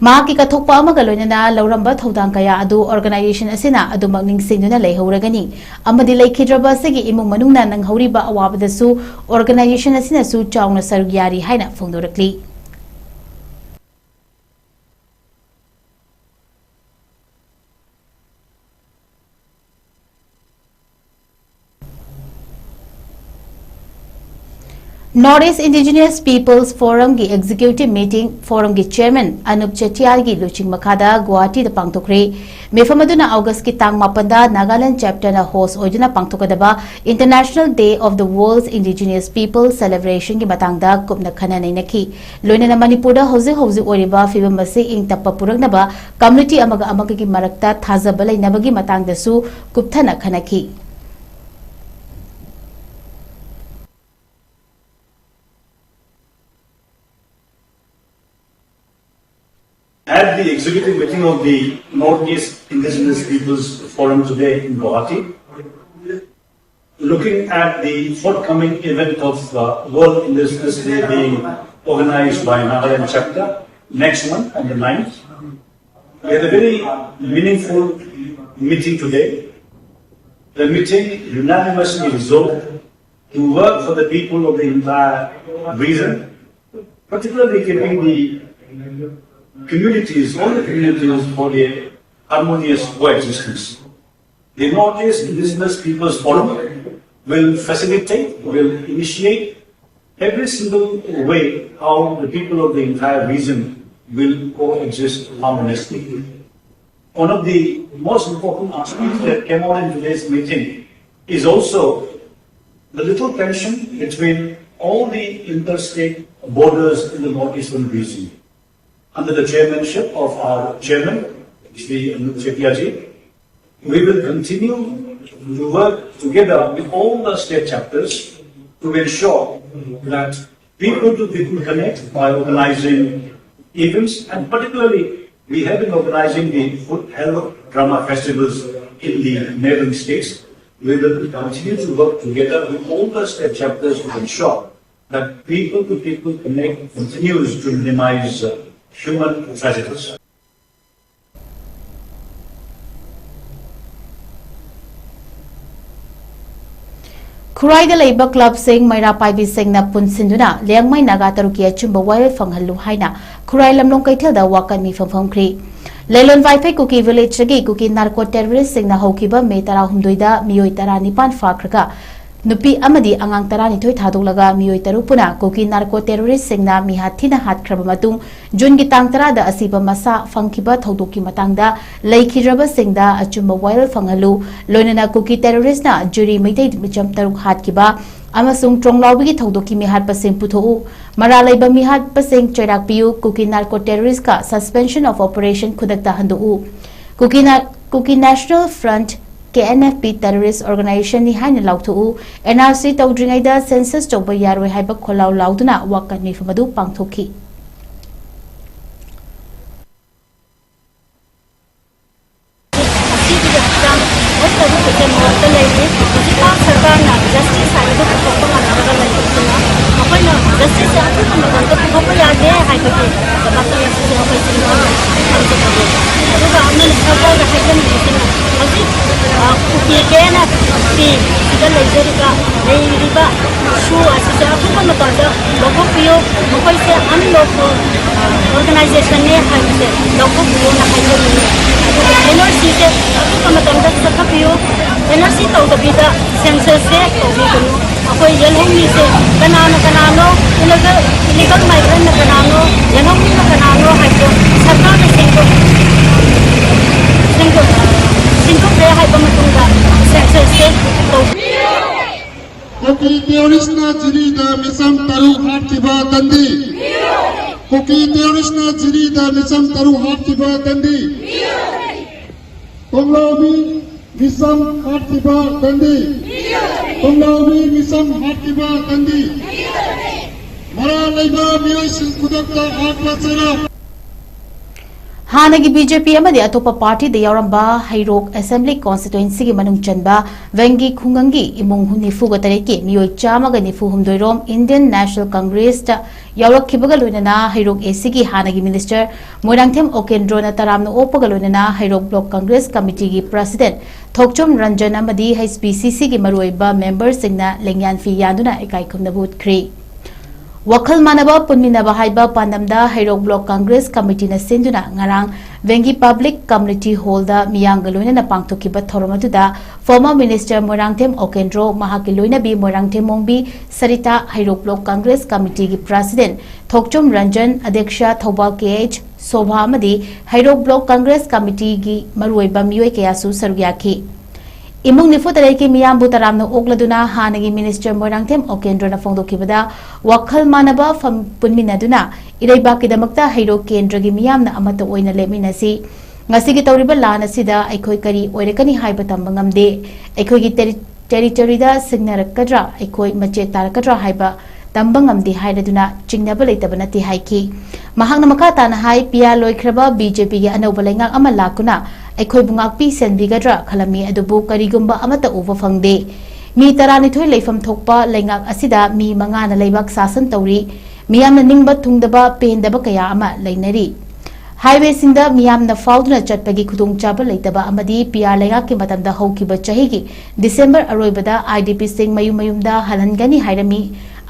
ꯃꯍꯥꯛꯀꯤ ꯀꯠꯊꯣꯛꯄ ꯑꯃꯒ ꯂꯣꯏꯅꯅ ꯂꯧꯔꯝꯕ ꯊꯧꯗꯥꯡ ꯀꯌꯥ ꯑꯗꯨ organization ꯑꯁꯤꯅ ꯑꯗꯨꯃꯛ ꯅꯤꯡꯁꯤꯡꯗꯨꯅ ꯂꯩꯍꯧꯔꯒꯅꯤ ꯑꯃꯗꯤ ꯂꯩꯈꯤꯗ꯭ꯔꯕ ꯑꯁꯤꯒꯤ ꯏꯃꯨꯡ ꯃꯅꯨꯡꯅ ꯅꯪꯍꯧꯔꯤꯕ ꯑꯋꯥꯕꯗꯁꯨ organization ꯑꯁꯤꯅꯁꯨ ꯆꯥꯎꯅ ꯁꯔꯨꯛ ꯌꯥꯔꯤ ꯍꯥꯏꯅ ꯐꯣꯡꯗꯣꯔꯛꯂꯤ꯫ North East Indigenous Peoples Forum ꯒꯤ executive meeting forum ꯒꯤ chairman ꯑꯅꯨꯞ ꯆꯦꯇꯤꯌꯥꯔꯒꯤ ꯂꯨꯆꯤꯡ ꯃꯈꯥꯗ ꯒꯨꯋꯥꯍꯥꯇꯤꯗ ꯄꯥꯡꯊꯣꯛꯈ꯭ꯔꯦ꯫ ꯃꯤꯐꯝ ꯑꯗꯨꯅ August ꯀꯤ ꯇꯥꯡ ꯃꯥꯄꯟꯗ Nagaland chapter ꯅ host ꯑꯣꯏꯗꯨꯅ ꯄꯥꯡꯊꯣꯛꯀꯗꯕ International Day of the World's Indigenous People Celebration ꯒꯤ ꯃꯇꯥꯡꯗ ꯀꯨꯞꯅ ꯈꯟꯅ ꯅꯩꯅꯈꯤ꯫ ꯂꯣꯏꯅꯅ ꯃꯅꯤꯄꯨꯔꯗ ꯍꯧꯖꯤꯛ ꯍꯧꯖꯤꯛ ꯑꯣꯏꯔꯤꯕ ꯐꯤꯕꯝ ꯑꯁꯤ ꯏꯪ ꯇꯞꯄ ꯄꯨꯔꯛꯅꯕ community ꯑꯃꯒ ꯑꯃꯒꯒꯤ ꯃꯔꯛꯇ ꯊꯥꯖꯕ ꯂꯩꯅꯕꯒꯤ ꯃꯇꯥꯡꯗꯁꯨ ꯀꯨꯞꯊꯅ ꯈꯟꯅꯈꯤ꯫ At the executive meeting of the Northeast Indigenous Peoples Forum today in Guwahati, looking at the forthcoming event of uh, World Indigenous Day being organized by Nagaland chapter next month on the ninth, we had a very meaningful meeting today. The meeting unanimously resolved to work for the people of the entire region, particularly keeping the communities, all the communities, for their harmonious coexistence. The Northeast Indigenous Peoples Forum will facilitate, will initiate every single way how the people of the entire region will coexist harmoniously. One of the most important aspects that came out in today's meeting is also the little tension between all the interstate borders in the northeastern region. Under the chairmanship of our chairman, Shri Anup Chetiaji, we will continue to work together with all the state chapters to ensure that people to people connect by organizing events, and particularly we have been organizing the Foot Health Drama Festivals In the neighboring states, we will continue to work together with all the state chapters to ensure that people to people connect continues to minimize uh, human tragedies. ꯈꯨꯔꯥꯏꯗ ꯂꯩꯕ ꯀ꯭ꯂꯕꯁꯤꯡ, ꯃꯩꯔꯥ ꯄꯥꯏꯕꯤꯁꯤꯡꯅ ꯄꯨꯟꯁꯤꯟꯗꯨꯅ ꯂꯤꯌꯥꯡꯃꯩ ꯅꯥꯒꯥ ꯇꯔꯨꯛꯀꯤ ꯑꯆꯨꯝꯕ ꯋꯥꯌꯦꯜ ꯐꯪꯍꯜꯂꯨ ꯍꯥꯏꯅ ꯈꯨꯔꯥꯏ ꯂꯝꯂꯣꯡ ꯀꯩꯊꯦꯜꯗ ꯋꯥꯀꯠ ꯃꯤꯐꯝ ꯐꯝꯈ꯭ꯔꯤ꯫ ꯂꯩꯂꯣꯟ ꯋꯥꯏꯐꯩ ꯀꯨꯀꯤ ꯚꯤꯂꯦꯖꯇꯒꯤ ꯀꯨꯀꯤ narco ꯇꯦꯔꯣꯔꯤꯁꯁꯤꯡꯅ ꯍꯧꯈꯤꯕ ꯃꯦ ꯇꯔꯥꯍꯨꯝꯗꯣꯏꯗ ꯃꯤꯑꯣꯏ ꯇꯔꯥꯅꯤꯄꯥꯟ ꯐꯥꯈ꯭ꯔꯒ ꯅꯨꯄꯤ ꯑꯃꯗꯤ ꯑꯉꯥꯡ ꯇꯔꯥꯅꯤꯊꯣꯏ ꯊꯥꯗꯣꯛꯂꯒ ꯃꯤꯑꯣꯏ ꯇꯔꯨꯛ ꯄꯨꯟꯅ ꯀꯨꯀꯤ ꯅꯥꯔꯀꯣ ꯇꯦꯔꯣꯔꯤꯁꯁꯤꯡꯅ ꯃꯤꯍꯥꯠ ꯊꯤꯅ ꯍꯥꯠꯈ꯭ꯔꯕ ꯃꯇꯨꯡ ꯖꯨꯟꯒꯤ ꯇꯥꯡ ꯇꯔꯥꯗ ꯑꯁꯤꯕ ꯃꯁꯥ ꯐꯪꯈꯤꯕ ꯊꯧꯗꯣꯛꯀꯤ ꯃꯇꯥꯡꯗ ꯂꯩꯈꯤꯗ꯭ꯔꯕꯁꯤꯡꯗ ꯑꯆꯨꯝꯕ ꯋꯥꯌꯦꯜ ꯐꯪꯍꯜꯂꯨ, ꯂꯣꯏꯅꯅ ꯀꯨꯀꯤ ꯇꯦꯔꯣꯔꯤꯁꯅ ꯖꯨꯔꯤ ꯃꯩꯇꯩ ꯃꯤꯆꯝ ꯇꯔꯨꯛ ꯍꯥꯠꯈꯤꯕ ꯑꯃꯁꯨꯡ ꯇ꯭ꯔꯣꯡꯂꯥꯎꯕꯤꯒꯤ ꯊꯧꯗꯣꯛꯀꯤ ꯃꯤꯍꯥꯠꯄꯁꯤꯡ ꯄꯨꯊꯣꯛꯎ, ꯃꯔꯥꯜ ꯂꯩꯕ ꯃꯤꯍꯥꯠꯄꯁꯤꯡ ꯆꯩꯔꯥꯛ ꯄꯤꯌꯨ, ꯀꯨꯀꯤ ꯅꯥꯔꯀꯣ ꯇꯦꯔꯣꯔꯤꯁꯀ suspension of operation ꯈꯨꯗꯛꯇ ꯍꯟꯗꯣꯛꯎ꯫ ꯀꯨꯀꯤ ꯅꯥ-, Kuki national front, K N F P terrorist organization ꯅꯤ ꯍꯥꯏꯅ ꯂꯥꯎꯊꯣꯛꯎ, ꯑꯦꯟ ꯑꯥꯔ ꯁꯤ ꯇꯧꯗ꯭ꯔꯤꯉꯩꯗ census ꯇꯧꯕ ꯌꯥꯔꯣꯏ ꯍꯥꯏꯕ ꯈꯣꯜꯂꯥꯎ ꯂꯥꯎꯗꯨꯅ ꯋꯥꯀꯠ ꯃꯤꯐꯝ ꯑꯗꯨ ꯄꯥꯡꯊꯣꯛꯈꯤ꯫ ꯑꯁꯤꯒꯤ ꯍꯛꯆꯥꯡ ꯍꯣꯁꯄꯤꯇꯥꯜ ꯄꯦꯁꯦꯟ ꯋꯥꯔꯗꯇ ꯂꯩꯔꯤ꯫ ꯍꯧꯖꯤꯛꯐꯥꯎ ꯁꯔꯀꯥꯔꯅ justice ꯍꯥꯏꯕꯗꯨ ꯄꯨꯊꯣꯛꯄ ꯉꯝꯗ꯭ꯔꯒ ꯂꯩꯕꯁꯤꯅ ꯃꯈꯣꯏꯅ justice ꯁꯦ ꯑꯊꯨꯕ ꯃꯇꯝꯗ ꯄꯨꯊꯣꯛꯄ ꯌꯥꯗꯦ ꯍꯥꯏꯕꯒꯤ ꯗꯃꯛꯇ ꯉꯁꯤꯁꯦ ꯑꯩꯈꯣꯏ ꯆꯤꯡ ꯊꯝꯖꯕꯅꯤ꯫ ꯑꯗꯨꯒ ꯑꯃꯅ ꯁꯔꯀꯥꯔꯗ ꯍꯥꯏꯖꯅꯤꯡꯕꯁꯤꯅ ꯍꯧꯖꯤꯛ, ꯑ, ꯀꯨꯀꯤ ꯀꯦ ꯑꯦꯟ ꯑꯦꯐ ꯄꯤ ꯁꯤꯗ ꯂꯩꯖꯔꯤꯕ, ꯂꯩꯔꯤꯕ ꯁꯨ ꯑꯁꯤꯁꯦ ꯑꯊꯨꯕ ꯃꯇꯝꯗ ꯂꯧꯊꯣꯛꯄꯤꯌꯨ꯫ ꯃꯈꯣꯏꯁꯦ unlawful organization ꯅꯦ ꯍꯥꯏꯕꯁꯦ ꯂꯧꯊꯣꯛꯄꯤꯌꯨꯅ ꯍꯥꯏꯖꯅꯤꯡꯉꯤ꯫ ꯑꯗꯨꯒ ꯑꯦꯟ ꯑꯥꯔ ꯁꯤ ꯁꯦ ꯑꯊꯨꯕ ꯃꯇꯝꯗ ꯆꯠꯊꯕꯤꯌꯨ꯫ ꯑꯦꯟ ꯑꯥꯔ ꯁꯤ ꯇꯧꯗꯕꯤꯗ census ꯁꯦ ꯇꯧꯕꯤꯒꯅꯨ꯫ ꯑꯩꯈꯣꯏ ꯌꯦꯜꯍꯧꯃꯤꯁꯦ ꯀꯅꯥꯅ ꯀꯅꯥꯅꯣ, illegal, illegal migrant ꯅ ꯀꯅꯥꯅꯣ, ꯌꯦꯜꯍꯧꯃꯤꯅ ꯀꯅꯥꯅꯣ ꯍꯥꯏꯕꯗꯣ ꯁꯔꯀꯥꯔꯅ ꯁꯦꯡꯗꯣꯛ-, ꯁꯦꯡꯗꯣꯛ-, ꯁꯦꯡꯗꯣꯛꯈ꯭ꯔꯦ ꯍꯥꯏꯕ ꯃꯇꯨꯡꯗ census ꯁꯦ ꯇꯧꯕꯤꯌꯨ꯫ ꯀꯨꯀꯤ ꯇꯦꯔꯣꯔꯤꯁꯅ ꯖꯤꯔꯤꯗ ꯃꯤꯆꯝ ꯇꯔꯨꯛ ꯍꯥꯠꯈꯤꯕ ꯇꯟꯗꯤ꯫ ꯀꯨꯀꯤ ꯇꯦꯔꯣꯔꯤꯁꯅ ꯖꯤꯔꯤꯗ ꯃꯤꯆꯝ ꯇꯔꯨꯛ ꯍꯥꯠꯈꯤꯕ ꯇꯟꯗꯤ꯫ ꯇꯣꯡꯂꯥꯎꯕꯤ ꯃꯤꯆꯝ ꯍꯥꯠꯈꯤꯕ ꯇꯟꯗꯤ꯫ ꯇꯣꯡꯂꯥꯎꯕꯤ ꯃꯤꯆꯝ ꯍꯥꯠꯈꯤꯕ ꯇꯟꯗꯤ꯫ ꯃꯔꯥꯜ ꯂꯩꯕ ꯃꯤꯑꯣꯏꯁꯤꯡ ꯈꯨꯗꯛꯇ ꯍꯥꯠꯄ ꯆꯩꯔꯥꯛ꯫ ꯍꯥꯟꯅꯒꯤ ꯕꯤ ꯖꯦ ꯄꯤ ꯑꯃꯗꯤ ꯑꯇꯣꯞꯄ ꯄꯥꯔꯇꯤꯗ ꯌꯥꯎꯔꯝꯕ ꯍꯩꯔꯣꯛ ꯑꯦꯁꯦꯝꯕ꯭ꯂꯤ ꯀꯣꯟꯁꯇꯤꯇ꯭ꯋꯦꯟꯁꯤꯒꯤ ꯃꯅꯨꯡ ꯆꯟꯕ ꯚꯦꯡꯒꯤ ꯈꯨꯡꯒꯪꯒꯤ ꯏꯃꯨꯡ ꯅꯤꯐꯨꯒ ꯇꯔꯦꯠꯀꯤ ꯃꯤꯑꯣꯏ ꯆꯥꯝꯃꯒ ꯅꯤꯐꯨ ꯍꯨꯝꯗꯣꯏ ꯔꯣꯝ ꯏꯟꯗꯤꯌꯟ ꯅꯦꯁꯅꯦꯜ ꯀꯪꯒ꯭ꯔꯦꯁꯇ ꯌꯥꯎꯔꯛꯈꯤꯕꯒ ꯂꯣꯏꯅꯅ ꯍꯩꯔꯣꯛ ꯑꯦ ꯁꯤꯒꯤ ꯍꯥꯟꯅꯒꯤ ꯃꯤꯅꯤꯁꯇꯔ ꯃꯣꯏꯔꯥꯡꯊꯦꯝ ꯑꯣꯀꯦꯟꯗ꯭ꯔꯣꯅ ꯇꯔꯥꯝꯅ ꯑꯣꯛꯄꯒ ꯂꯣꯏꯅꯅ ꯍꯩꯔꯣꯛ ꯕ꯭ꯂꯣꯛ ꯀꯪꯒ꯭ꯔꯦꯁ ꯀꯃꯤꯇꯤꯒꯤ ꯄ꯭ꯔꯁꯤꯗꯦꯟꯠ ꯊꯣꯛꯆꯣꯝ ꯔꯟꯖꯟ ꯑꯃꯗꯤ ꯍꯩꯆ ꯄꯤ ꯁꯤ ꯁꯤꯒꯤ ꯃꯔꯨꯑꯣꯏꯕ ꯃꯦꯝꯕꯔꯁꯤꯡꯅ ꯂꯦꯡꯌꯥꯟ ꯐꯤ ꯌꯥꯟꯗꯨꯅ ꯏꯀꯥꯏ ꯈꯨꯝꯅꯕ ꯎꯠꯈ꯭ꯔꯤ꯫ ꯋꯥꯈꯜ ꯃꯥꯟꯅꯕ ꯄꯨꯟꯃꯤꯟꯅꯕ ꯍꯥꯏꯕ ꯄꯥꯟꯗꯝꯗ ꯍꯩꯔꯣꯛ ꯕ꯭ꯂꯣꯛ ꯀꯪꯒ꯭ꯔꯦꯁ ꯀꯃꯤꯇꯤꯅ ꯁꯤꯟꯗꯨꯅ ꯉꯔꯥꯡ ꯚꯦꯡꯒꯤ ꯄꯕ꯭ꯂꯤꯛ ꯀꯝꯃ꯭ꯌꯨꯅꯤꯇꯤ ꯍꯣꯜꯗ ꯃꯤꯌꯥꯝꯒ ꯂꯣꯏꯅꯅ ꯄꯥꯡꯊꯣꯛꯈꯤꯕ ꯊꯧꯔꯝ ꯑꯗꯨꯗ ꯐꯣꯔꯃꯔ ꯃꯤꯅꯤꯁꯇꯔ ꯃꯣꯏꯔꯥꯡꯊꯦꯝ ꯑꯣꯀꯦꯟꯗ꯭ꯔꯣ, ꯃꯍꯥꯛꯀꯤ ꯂꯣꯏꯅꯕꯤ ꯃꯣꯏꯔꯥꯡꯊꯦꯝ ꯃꯣꯡꯕꯤ ꯁꯔꯤꯇꯥ, ꯍꯩꯔꯣꯛ ꯕ꯭ꯂꯣꯛ ꯀꯪꯒ꯭ꯔꯦꯁ ꯀꯃꯤꯇꯤꯒꯤ ꯄ꯭ꯔꯁꯤꯗꯦꯟꯠ ꯊꯣꯛꯆꯣꯝ ꯔꯟꯖꯟ, ꯑꯗ꯭ꯌꯛꯁ ꯊꯧꯕꯥꯜ ꯀꯦ ꯑꯩꯆ ꯁꯣꯚꯥ ꯑꯃꯗꯤ ꯍꯩꯔꯣꯛ ꯕ꯭ꯂꯣꯛ ꯀꯪꯒ꯭ꯔꯦꯁ ꯀꯃꯤꯇꯤꯒꯤ ꯃꯔꯨꯑꯣꯏꯕ ꯃꯤꯑꯣꯏ ꯀꯌꯥꯁꯨ ꯁꯔꯨꯛ ꯌꯥꯈꯤ꯫ ꯏꯃꯨꯡ ꯅꯤꯐꯨ ꯇꯔꯦꯠꯀꯤ ꯃꯤꯌꯥꯝꯕꯨ ꯇꯔꯥꯝꯅ ꯑꯣꯛꯂꯗꯨꯅ ꯍꯥꯟꯅꯒꯤ ꯃꯤꯅꯤꯁꯇꯔ ꯃꯣꯏꯔꯥꯡꯊꯦꯝ ꯑꯣꯀꯦꯟꯗ꯭ꯔꯣꯅ ꯐꯣꯡꯗꯣꯛꯈꯤꯕꯗ, ꯋꯥꯈꯜ ꯃꯥꯟꯅꯕ ꯐꯝ-, ꯄꯨꯟꯃꯤꯟꯅꯗꯨꯅ ꯏꯔꯩꯕꯥꯛꯀꯤꯗꯃꯛꯇ ꯍꯩꯔꯣꯛ ꯀꯦꯟꯗ꯭ꯔꯒꯤ ꯃꯤꯌꯥꯝꯅ ꯑꯃꯠꯇ ꯑꯣꯏꯅ ꯂꯦꯞꯃꯤꯟꯅꯁꯤ꯫ ꯉꯁꯤꯒꯤ ꯇꯧꯔꯤꯕ ꯂꯥꯟ ꯑꯁꯤꯗ ꯑꯩꯈꯣꯏ ꯀꯔꯤ ꯑꯣꯏꯔꯛꯀꯅꯤ ꯍꯥꯏꯕ ꯇꯝꯕ ꯉꯝꯗꯦ꯫ ꯑꯩꯈꯣꯏꯒꯤ ꯇꯦꯔꯤ-, ꯇꯦꯔꯤꯇꯣꯔꯤꯗ ꯁꯤꯡꯅꯔꯛꯀꯗ꯭ꯔꯥ, ꯑꯩꯈꯣꯏ ꯃꯆꯦꯠ ꯇꯥꯔꯛꯀꯗ꯭ꯔꯥ ꯍꯥꯏꯕ ꯇꯝꯕ ꯉꯝꯗꯦ ꯍꯥꯏꯔꯗꯨꯅ ꯆꯤꯡꯅꯕ ꯂꯩꯇꯕ ꯅꯠꯇꯦ ꯍꯥꯏꯈꯤ꯫ ꯃꯍꯥꯛꯅ ꯃꯈꯥ ꯇꯥꯅ ꯍꯥꯏ, ꯄꯤꯌꯥ ꯂꯣꯏꯈ꯭ꯔꯕ ꯕꯤ ꯖꯦ ꯄꯤꯒꯤ ꯑꯅꯧꯕ ꯂꯩꯉꯥꯛ ꯑꯃ ꯂꯥꯛꯇꯨꯅ ꯑꯩꯈꯣꯏꯕꯨ ꯉꯥꯛꯄꯤ ꯁꯦꯟꯕꯤꯒꯗ꯭ꯔꯥ ꯈꯜꯂꯝꯃꯤ, ꯑꯗꯨꯕꯨ ꯀꯔꯤꯒꯨꯝꯕ ꯑꯃꯠꯇ ꯎꯕ ꯐꯪꯗꯦ꯫ ꯃꯤ ꯇꯔꯥꯅꯤꯊꯣꯏ ꯂꯩꯐꯝ ꯊꯣꯛꯄ ꯂꯩꯉꯥꯛ ꯑꯁꯤꯗ ꯃꯤ ꯃꯉꯥꯅ ꯂꯩꯕꯥꯛ ꯁꯥꯁꯟ ꯇꯧꯔꯤ꯫ ꯃꯤꯌꯥꯝꯅ ꯅꯤꯡꯕ ꯊꯨꯡꯗꯕ, ꯄꯦꯟꯗꯕ ꯀꯌꯥ ꯑꯃ ꯂꯩꯅꯔꯤ꯫ ꯍꯥꯏꯋꯦꯁꯤꯡꯗ ꯃꯤꯌꯥꯝꯅ ꯐꯥꯎꯗꯨꯅ ꯆꯠꯄꯒꯤ ꯈꯨꯗꯣꯡꯆꯥꯕ ꯂꯩꯇꯕ ꯑꯃꯗꯤ ꯄꯤ ꯑꯥꯔ ꯂꯩꯉꯥꯛꯀꯤ ꯃꯇꯝꯗ ꯍꯧꯈꯤꯕ ꯆꯍꯤꯒꯤ ꯗꯤꯁꯦꯝꯕꯔ ꯑꯔꯣꯏꯕꯗ ꯑꯥꯏ ꯗꯤ ꯄꯤꯁꯤꯡ ꯃꯌꯨꯝ ꯃꯌꯨꯝꯗ ꯍꯜꯍꯟꯒꯅꯤ ꯍꯥꯏꯔꯝꯃꯤ꯫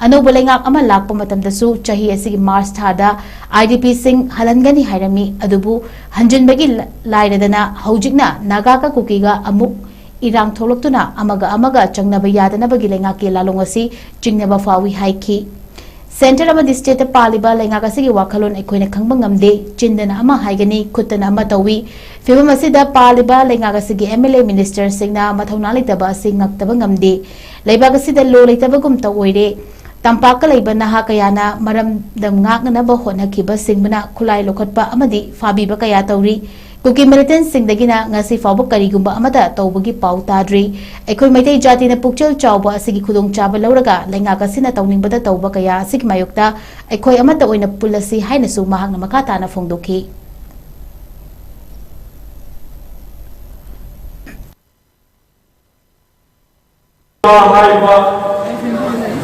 ꯑꯅꯧꯕ ꯂꯩꯉꯥꯛ ꯑꯃ ꯂꯥꯛꯄ ꯃꯇꯝꯗꯁꯨ ꯆꯍꯤ ꯑꯁꯤꯒꯤ ꯃꯥꯔꯆ ꯊꯥꯗ ꯑꯥꯏ ꯗꯤ ꯄꯤꯁꯤꯡ ꯍꯜꯍꯟꯒꯅꯤ ꯍꯥꯏꯔꯝꯃꯤ꯫ ꯑꯗꯨꯕꯨ ꯍꯟꯖꯤꯟꯕꯒꯤ ꯂ-, ꯂꯥꯏꯔꯗꯅ ꯍꯧꯖꯤꯛꯅ ꯅꯥꯒꯥꯒ ꯀꯨꯀꯤꯒ ꯑꯃꯨꯛ ꯏꯔꯥꯡ ꯊꯣꯛꯂꯛꯇꯨꯅ ꯑꯃꯒ ꯑꯃꯒ ꯆꯪꯅꯕ ꯌꯥꯗꯅꯕꯒꯤ ꯂꯩꯉꯥꯛꯀꯤ ꯂꯥꯂꯣꯡ ꯑꯁꯤ ꯆꯤꯡꯅꯕ ꯐꯥꯎꯏ ꯍꯥꯏꯈꯤ꯫ ꯁꯦꯟꯇꯔ ꯑꯃꯗꯤ ꯁ꯭ꯇꯦꯠꯇ ꯄꯥꯜꯂꯤꯕ ꯂꯩꯉꯥꯛ ꯑꯁꯤꯒꯤ ꯋꯥꯈꯜꯂꯣꯟ ꯑꯩꯈꯣꯏꯅ ꯈꯪꯕ ꯉꯝꯗꯦ꯫ ꯆꯤꯟꯗꯅ ꯑꯃ ꯍꯥꯏꯒꯅꯤ, ꯈꯨꯠꯇꯅ ꯑꯃ ꯇꯧꯏ꯫ ꯐꯤꯚꯝ ꯑꯁꯤꯗ ꯄꯥꯜꯂꯤꯕ ꯂꯩꯉꯥꯛ ꯑꯁꯤꯒꯤ ꯑꯦꯝ ꯑꯦꯜ ꯑꯦ, ꯃꯤꯅꯤꯁꯇꯔꯁꯤꯡꯅ ꯃꯊꯧꯅꯥ ꯂꯩꯇꯕ ꯑꯁꯤ ꯉꯛꯇꯕ ꯉꯝꯗꯦ꯫ ꯂꯩꯕꯥꯛ ꯑꯁꯤꯗ ꯂꯣ ꯂꯩꯇꯕꯒꯨꯝ ꯇꯧ ꯑꯣꯏꯔꯦ꯫ ꯇꯝꯄꯥꯛꯇ ꯂꯩꯕ ꯅꯍꯥ ꯀꯌꯥꯅ ꯃꯔꯝꯗꯝ ꯉꯥꯛꯅꯅꯕ ꯍꯣꯠꯅꯈꯤꯕꯁꯤꯡꯕꯨꯅ ꯈꯨꯠꯂꯥꯏ ꯂꯧꯈꯠꯄ ꯑꯃꯗꯤ ꯐꯥꯕꯤꯕ ꯀꯌꯥ ꯇꯧꯔꯤ꯫ ꯀꯨꯀꯤ ꯃꯤꯂꯤꯇꯦꯟꯠꯁꯤꯡꯗꯒꯤꯅ ꯉꯁꯤ ꯐꯥꯎꯕ ꯀꯔꯤꯒꯨꯝꯕ ꯑꯃꯠꯇ ꯇꯧꯕꯒꯤ ꯄꯥꯎ ꯇꯥꯗ꯭ꯔꯤ꯫ ꯑꯩꯈꯣꯏ ꯃꯩꯇꯩ ꯖꯥꯇꯤꯅ ꯄꯨꯛꯆꯦꯜ ꯆꯥꯎꯕ ꯑꯁꯤꯒꯤ ꯈꯨꯗꯣꯡꯆꯥꯕ ꯂꯧꯔꯒ ꯂꯩꯉꯥꯛ ꯑꯁꯤꯅ ꯇꯧꯅꯤꯡꯕꯗ ꯇꯧꯕ ꯀꯌꯥ ꯑꯁꯤꯒꯤ ꯃꯥꯌꯣꯛꯇ ꯑꯩꯈꯣꯏ ꯑꯃꯠꯇ ꯑꯣꯏꯅ ꯄꯨꯜꯂꯁꯤ ꯍꯥꯏꯅꯁꯨ ꯃꯍꯥꯛꯅ ꯃꯈꯥ ꯇꯥꯅ ꯐꯣꯡꯗꯣꯛꯈꯤ꯫ ꯍꯥꯏꯕ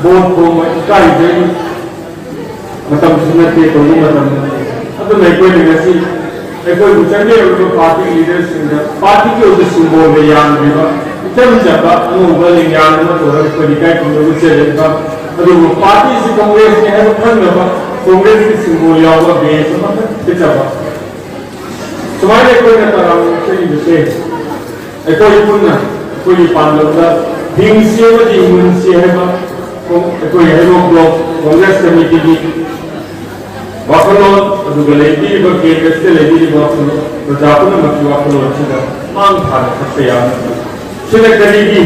ꯕꯣꯠ ꯈꯣꯝꯕ ꯏꯀꯥꯏꯖꯩ꯫ ꯃꯇꯝꯁꯨ ꯅꯠꯇꯦ, ꯇꯧꯕ ꯃꯇꯝ ꯅꯠꯇꯦ꯫ ꯑꯗꯨꯅ ꯑꯩꯈꯣꯏꯅ ꯉꯁꯤ ꯑꯩꯈꯣꯏꯕꯨ ꯆꯪꯕꯤꯔꯕ ꯄꯥꯔꯇꯤ ꯂꯤꯗꯔꯁꯤꯡꯗ ꯄꯥꯔꯇꯤꯒꯤ ꯑꯣꯏꯕ ꯁꯤꯝꯕꯣꯜꯒ ꯌꯥꯟꯗ꯭ꯔꯤꯕ ꯏꯆꯝ ꯆꯝꯕ ꯑꯉꯧꯕ ꯂꯦꯡꯌꯥꯟ ꯑꯃ ꯇꯧꯔꯒ ꯑꯩꯈꯣꯏ ꯏꯀꯥꯏ ꯈꯨꯝꯅꯕ ꯆꯦꯜꯂꯤꯕ, ꯑꯗꯨꯕꯨ ꯄꯥꯔꯇꯤꯁꯤ ꯀꯪꯒ꯭ꯔꯦꯁꯅꯤ ꯍꯥꯏꯕ ꯈꯪꯅꯕ ꯀꯪꯒ꯭ꯔꯦꯁꯀꯤ ꯁꯤꯝꯕꯣꯜ ꯌꯥꯎꯕ ꯕꯦꯟꯆ ꯑꯃꯈꯛ ꯊꯤꯠꯆꯕ꯫ ꯁꯨꯃꯥꯏꯅ ꯑꯩꯈꯣꯏꯅ ꯇꯔꯥꯝꯅ ꯆꯠꯂꯤꯕꯁꯦ ꯑꯩꯈꯣꯏ ꯄꯨꯟꯅ ꯑꯩꯈꯣꯏꯒꯤ ꯄꯥꯟꯗꯝꯗ ꯍꯤꯡꯁꯤ ꯑꯃꯗꯤ ꯃꯨꯟꯁꯤ ꯍꯥꯏꯕ ꯑꯩꯈꯣꯏ ꯍꯩꯔꯣꯛ ꯕ꯭ꯂꯣꯛ ꯀꯪꯒ꯭ꯔꯦꯁ ꯀꯃꯤꯇꯤꯒꯤ ꯋꯥꯈꯜꯂꯣꯟ, ꯑꯗꯨꯒ ꯂꯩꯕꯤꯔꯤꯕ ꯀꯦꯟꯗ꯭ꯔꯁꯤꯗ ꯂꯩꯕꯤꯔꯤꯕ ꯄ꯭ꯔꯖꯥ ꯄꯨꯝꯅꯃꯛꯀꯤ ꯋꯥꯈꯜꯂꯣꯟꯁꯤꯗ ꯃꯥꯡ ꯊꯥꯅ ꯆꯠꯄ ꯌꯥꯅꯕ꯫ ꯁꯤꯅ ꯀꯔꯤꯒꯤ?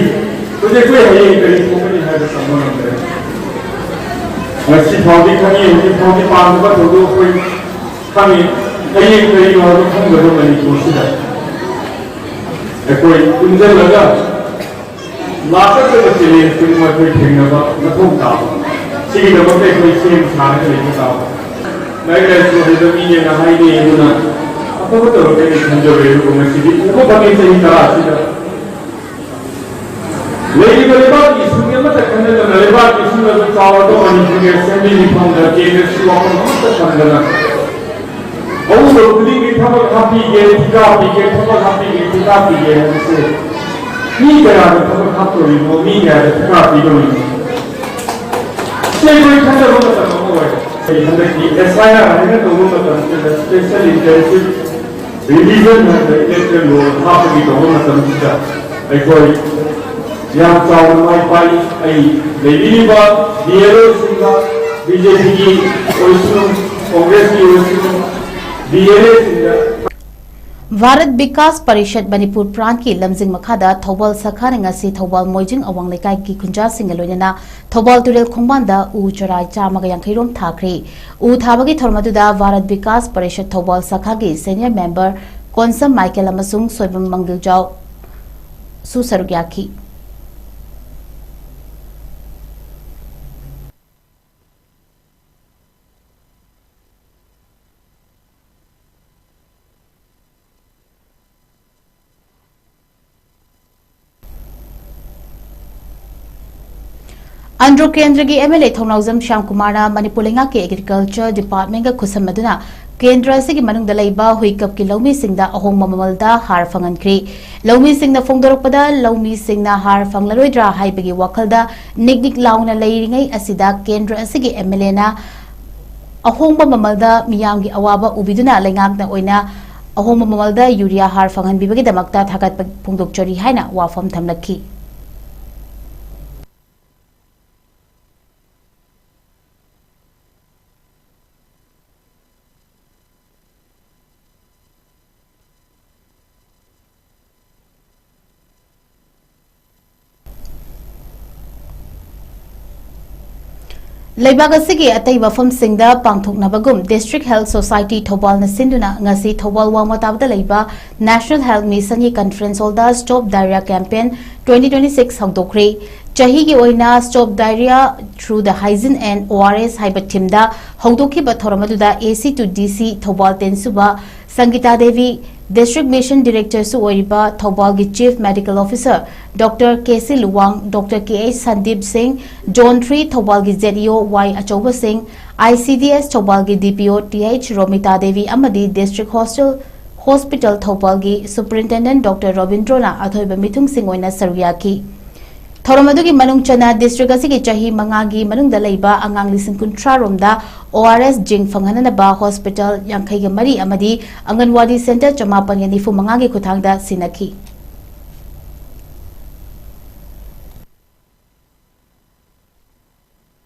ꯍꯧꯖꯤꯛ ꯑꯩꯈꯣꯏ ꯍꯌꯦꯡ ꯀꯔꯤ ꯊꯣꯛꯀꯅꯤ ꯍꯥꯏꯕ ꯇꯝꯕ ꯉꯝꯗ꯭ꯔꯦ꯫ ꯉꯁꯤ ꯐꯥꯎꯗꯤ ꯈꯪꯉꯤ, ꯍꯧꯖꯤꯛ ꯐꯥꯎꯗꯤ ꯄꯥꯝꯗꯕ ꯊꯧꯗꯣꯛ ꯑꯩꯈꯣꯏ ꯈꯪꯉꯤ꯫ ꯍꯌꯦꯡ ꯀꯔꯤꯅꯣ ꯍꯥꯏꯕ ꯈꯪꯗꯕ ꯃꯅꯤꯄꯨꯔꯁꯤꯗ ꯑꯩꯈꯣꯏ ꯄꯨꯟꯁꯤꯜꯂꯒ ꯂꯥꯛꯀꯗꯕ ꯆꯦꯂꯦꯟꯖ ꯈꯨꯗꯤꯡꯃꯛ ꯑꯩꯈꯣꯏ ꯊꯦꯡꯅꯕ ꯃꯊꯧ ꯇꯥꯕ, ꯁꯤꯒꯤꯗꯃꯛꯇ ꯑꯩꯈꯣꯏ ꯁꯦꯝ ꯁꯥꯔꯒ ꯂꯩꯕ ꯇꯥꯕ꯫ ꯂꯥꯏꯔꯤꯛ ꯂꯥꯏꯁꯨ ꯍꯩꯕ ꯃꯤꯅꯦꯅ ꯍꯥꯏꯅꯩ, ꯑꯗꯨꯅ ꯑꯐꯕ ꯇꯧꯔꯛꯀꯅꯤ ꯈꯟꯖꯕ, ꯑꯗꯨꯕꯨ ꯉꯁꯤꯗꯤ ꯎꯕ ꯐꯪꯉꯤ ꯆꯍꯤ ꯇꯔꯥꯁꯤꯗ꯫ ꯂꯩꯔꯤꯕ ꯂꯩꯕꯥꯛꯀꯤ ꯏꯁꯨꯒꯤ ꯑꯃꯠꯇ ꯈꯟꯅꯗꯅ ꯂꯩꯕꯥꯛꯀꯤ ꯏꯁꯨꯅꯁꯨ ꯆꯥꯎꯔꯕ ꯃꯅꯤꯄꯨꯔꯒꯤ ꯑꯦꯁꯦꯝꯕ꯭ꯂꯤ ꯃꯤꯐꯝꯗ ꯀꯦꯟꯗ꯭ꯔꯁꯤ ꯋꯥꯐꯝ ꯑꯃꯠꯇ ꯊꯝꯗꯅ ꯑꯎꯕ ꯈꯨꯗꯤꯡꯒꯤ ꯊꯕꯛ ꯍꯥꯞꯄꯤꯒꯦ, ꯊꯤꯀꯥ ꯄꯤꯒꯦ, ꯊꯕꯛ ꯍꯥꯞꯄꯤꯒꯦ, ꯊꯤꯀꯥ ꯄꯤꯒꯦ ꯍꯥꯏꯕꯁꯦ ꯃꯤ ꯀꯌꯥꯅ ꯊꯕꯛ ꯍꯥꯞꯇꯧꯔꯤꯅꯣ, ꯃꯤ ꯀꯌꯥꯗ ꯊꯤꯀꯥ ꯄꯤꯗꯧꯔꯤꯅꯣ? ꯁꯤ ꯑꯩꯈꯣꯏ ꯈꯟꯅꯕ ꯃꯇꯝ ꯑꯃ ꯑꯣꯏꯔꯦ꯫ ꯑꯩ ꯍꯟꯗꯛꯀꯤ ꯑꯦꯁ ꯑꯥꯏ ꯑꯥꯔ ꯍꯥꯏꯅ ꯇꯧꯕ ꯃꯇꯝꯁꯤꯗ ꯏꯁꯄꯦꯁꯦꯜ ꯏꯟꯇꯦꯟꯁꯤꯞ ꯔꯤꯚꯤꯖꯟ ꯍꯥꯏꯕ ꯏꯂꯦꯛꯇ꯭ꯔꯦꯜ ꯔꯣꯜ ꯍꯥꯞꯄꯒꯤ ꯇꯧꯕ ꯃꯇꯝꯁꯤꯗ ꯑꯩꯈꯣꯏ ꯌꯥꯝ ꯆꯥꯎꯅ ꯃꯥꯏ ꯄꯥꯛꯏ꯫ ꯑꯩ ꯂꯩꯕꯤꯔꯤꯕ ꯕꯤ ꯑꯦꯜ ꯑꯣꯁꯤꯡꯒ, ꯕꯤ ꯖꯦ ꯄꯤꯒꯤ ꯑꯣꯏꯁꯅꯨ, ꯀꯣꯡꯒ꯭ꯔꯦꯁꯀꯤ ꯑꯣꯏꯁꯅꯨ, ꯕꯤ ꯑꯦꯜ ꯑꯦꯁꯤꯡꯗ ꯚꯥꯔꯠ ꯕꯤꯀꯥꯁ ꯄꯔꯤꯁꯠ ꯃꯅꯤꯄꯨꯔ ꯄ꯭ꯔꯥꯟꯠꯀꯤ ꯂꯝꯖꯤꯡ ꯃꯈꯥꯗ ꯊꯧꯕꯥꯜ ꯁꯈꯥꯅ ꯉꯁꯤ ꯊꯧꯕꯥꯜ ꯃꯣꯏꯖꯤꯡ ꯑꯋꯥꯡ ꯂꯩꯀꯥꯏꯒꯤ ꯈꯨꯟꯖꯥꯁꯤꯡꯒ ꯂꯣꯏꯅꯅ ꯊꯧꯕꯥꯜ ꯇꯨꯔꯦꯜ ꯈꯣꯡꯕꯥꯟꯗ ꯎ ꯆꯔꯥꯏ ꯆꯥꯝꯃꯒ ꯌꯥꯡꯈꯩ ꯔꯣꯝ ꯊꯥꯈ꯭ꯔꯦ꯫ ꯎ ꯊꯥꯕꯒꯤ ꯊꯧꯔꯝ ꯑꯗꯨꯗ ꯚꯥꯔꯠ ꯕꯤꯀꯥꯁ ꯄꯔꯤꯁꯠ ꯊꯧꯕꯥꯜ ꯁꯈꯥꯒꯤ ꯁꯦꯅꯤꯌꯔ ꯃꯦꯝꯕꯔ ꯀꯣꯟꯁꯝ ꯃꯥꯏꯀꯦꯜ ꯑꯃꯁꯨꯡ ꯁꯣꯏꯕꯝ ꯃꯪꯒꯤꯜꯖꯥꯎꯁꯨ ꯁꯔꯨꯛ ꯌꯥꯈꯤ꯫ ꯑꯟꯗ꯭ꯔꯣ ꯀꯦꯟꯗ꯭ꯔꯒꯤ M L A ꯊꯧꯅꯥꯎꯖꯝ ꯁ꯭ꯌꯥꯝ ꯀꯨꯃꯥꯔꯅ ꯃꯅꯤꯄꯨꯔ ꯂꯩꯉꯥꯛꯀꯤ Agriculture Department ꯒ ꯈꯨꯠꯁꯝꯅꯗꯨꯅ ꯀꯦꯟꯗ꯭ꯔ ꯑꯁꯤꯒꯤ ꯃꯅꯨꯡꯗ ꯂꯩꯕ ꯍꯨꯏꯀꯞꯀꯤ ꯂꯧꯃꯤꯁꯤꯡꯗ ꯑꯍꯣꯡꯕ ꯃꯃꯜꯗ ꯍꯥꯔ ꯐꯪꯍꯟꯈ꯭ꯔꯦ꯫ ꯂꯧꯃꯤꯁꯤꯡꯅ ꯐꯣꯡꯗꯣꯔꯛꯄꯗ, ꯂꯧꯃꯤꯁꯤꯡꯅ ꯍꯥꯔ ꯐꯪꯂꯔꯣꯏꯗ꯭ꯔꯥ ꯍꯥꯏꯕꯒꯤ ꯋꯥꯈꯜꯗ ꯅꯤꯛ ꯅꯤꯛ ꯂꯥꯎꯅ ꯂꯩꯔꯤꯉꯩ ꯑꯁꯤꯗ ꯀꯦꯟꯗ꯭ꯔ ꯑꯁꯤꯒꯤ M L A ꯅ ꯑꯍꯣꯡꯕ ꯃꯃꯜꯗ ꯃꯤꯌꯥꯝꯒꯤ ꯑꯋꯥꯕ ꯎꯕꯤꯗꯨꯅ ꯂꯩꯉꯥꯛꯅ ꯑꯣꯏꯅ ꯑꯍꯣꯡꯕ ꯃꯃꯜꯗ ꯌꯨꯔꯤꯌꯥ ꯍꯥꯔ ꯐꯪꯍꯟꯕꯤꯕꯒꯤꯗꯃꯛꯇ ꯊꯥꯒꯠꯄ ꯐꯣꯡꯗꯣꯛꯆꯔꯤ ꯍꯥꯏꯅ ꯋꯥꯐꯝ ꯊꯝꯂꯛꯈꯤ꯫ ꯂꯩꯕꯥꯛ ꯑꯁꯤꯒꯤ ꯑꯇꯩ ꯃꯐꯝꯁꯤꯡꯗ ꯄꯥꯡꯊꯣꯛꯅꯕꯒꯨꯝ, District Health Society ꯊꯧꯕꯥꯜꯅ ꯁꯤꯟꯗꯨꯅ ꯉꯁꯤ ꯊꯧꯕꯥꯜ ꯋꯥꯡꯃ ꯇꯥꯕꯗ ꯂꯩꯕ National Health Mission ꯒꯤ Conference Hall ꯗ Stop Diarrhea Campaign twenty twenty-six ꯍꯧꯗꯣꯛꯈ꯭ꯔꯦ꯫ ꯆꯍꯤꯒꯤ ꯑꯣꯏꯅ Stop Diarrhea Through the Hygiene and O R S ꯍꯥꯏꯕ theme ꯗ ꯍꯧꯗꯣꯛꯈꯤꯕ ꯊꯧꯔꯝ ꯑꯗꯨꯗ A C to D C Thoubal ꯇꯦꯟꯁꯨꯕ ꯁꯪꯒꯤꯇꯥ Devi, District Mission Director ꯁꯨ ꯑꯣꯏꯔꯤꯕ ꯊꯧꯕꯥꯜꯒꯤ Chief Medical Officer Doctor K C Luwang, Doctor K H Sandeep ꯁꯤꯡ, Zone three ꯊꯧꯕꯥꯜꯒꯤ Z E O Y ꯑꯆꯧꯕ ꯁꯤꯡ, I C D S ꯊꯧꯕꯥꯜꯒꯤ D P O Th Romita Devi ꯑꯃꯗꯤ District Hostel, Hospital ꯊꯧꯕꯥꯜꯒꯤ Superintendent Doctor ꯔꯣꯕꯤꯟꯗ꯭ꯔꯣꯅ ꯑꯊꯣꯏꯕ ꯃꯤꯊꯨꯡꯁꯤꯡ ꯑꯣꯏꯅ ꯁꯔꯨꯛ ꯌꯥꯈꯤ꯫ ꯊꯧꯔꯝ ꯑꯗꯨꯒꯤ ꯃꯅꯨꯡ ꯆꯟꯅ district ꯑꯁꯤꯒꯤ ꯆꯍꯤ ꯃꯉꯥꯒꯤ ꯃꯅꯨꯡꯗ ꯂꯩꯕ ꯑꯉꯥꯡ ꯂꯤꯁꯤꯡ ꯀꯨꯟꯊ꯭ꯔꯥ ꯔꯣꯝꯗ O R S zinc ꯐꯪꯍꯟꯅꯕ hospital ꯌꯥꯡꯈꯩꯒ ꯃꯔꯤ ꯑꯃꯗꯤ ꯑꯪꯒꯟꯋꯥꯗꯤ center ꯆꯃꯥꯄꯟꯒ ꯅꯤꯐꯨ ꯃꯉꯥꯒꯤ ꯈꯨꯠꯊꯥꯡꯗ ꯁꯤꯟꯅꯈꯤ꯫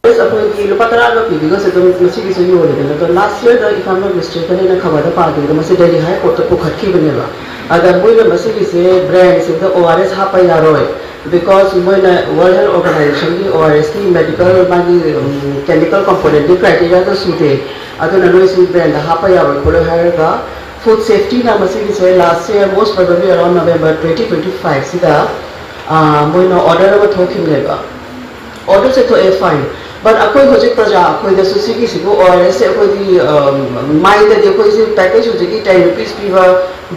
ꯑꯩꯈꯣꯏꯒꯤ ꯂꯨꯄꯥ ꯇꯔꯥꯒ ꯄꯤꯕꯤꯒꯁꯦ ꯑꯗꯨꯝ ꯉꯁꯤꯒꯤꯁꯨ ꯌꯣꯜꯂꯤꯗꯅ, ꯑꯗꯣ last year ꯗ ꯏꯝꯐꯥꯜ ꯋꯦꯁ district ꯇꯅꯦꯅ ꯈꯕꯔꯗ ꯄꯥꯈꯤꯕꯗ ꯃꯁꯤ ꯗꯦꯜꯂꯤ High Court ꯇ ꯄꯨꯈꯠꯈꯤꯕꯅꯦꯕ꯫ ꯑꯗ ꯃꯣꯏꯅ ꯃꯁꯤꯒꯤꯁꯦ brand ꯁꯤꯡꯗ O R S ꯍꯥꯞꯄ ꯌꯥꯔꯣꯏ, because ꯃꯣꯏꯅ World Health Organization ꯒꯤ O R S ꯀꯤ medical ꯃꯥꯒꯤ, ꯎꯝ, chemical component ꯀꯤ criteria ꯗꯣ ꯁꯨꯗꯦ, ꯑꯗꯨꯅ ꯅꯣꯏꯁꯤ brand ꯗ ꯍꯥꯞꯄ ꯌꯥꯔꯣꯏ ꯈꯣꯠꯂꯣꯏ ꯍꯥꯏꯔꯒ Food Safety ꯅ ꯃꯁꯤꯒꯤꯁꯦ last year, most probably around November twenty twenty-five ꯁꯤꯗ, ꯑꯥ, ꯃꯣꯏꯅ order ꯑꯃ ꯊꯣꯛꯈꯤꯕꯅꯦꯕ꯫ Order ꯁꯦ ꯊꯣꯛꯑꯦ, fine, but ꯑꯩꯈꯣꯏ ꯍꯧꯖꯤꯛ ꯄ꯭ꯔꯖꯥ ꯑꯩꯈꯣꯏꯗꯁꯨ ꯁꯤꯒꯤꯁꯤꯕꯨ O R S ꯁꯦ ꯑꯩꯈꯣꯏꯗꯤ, ꯑ, mind ꯗꯗꯤ ꯑꯩꯈꯣꯏꯁꯦ package ꯍꯧꯖꯤꯛꯀꯤ ten rupees ꯄꯤꯕ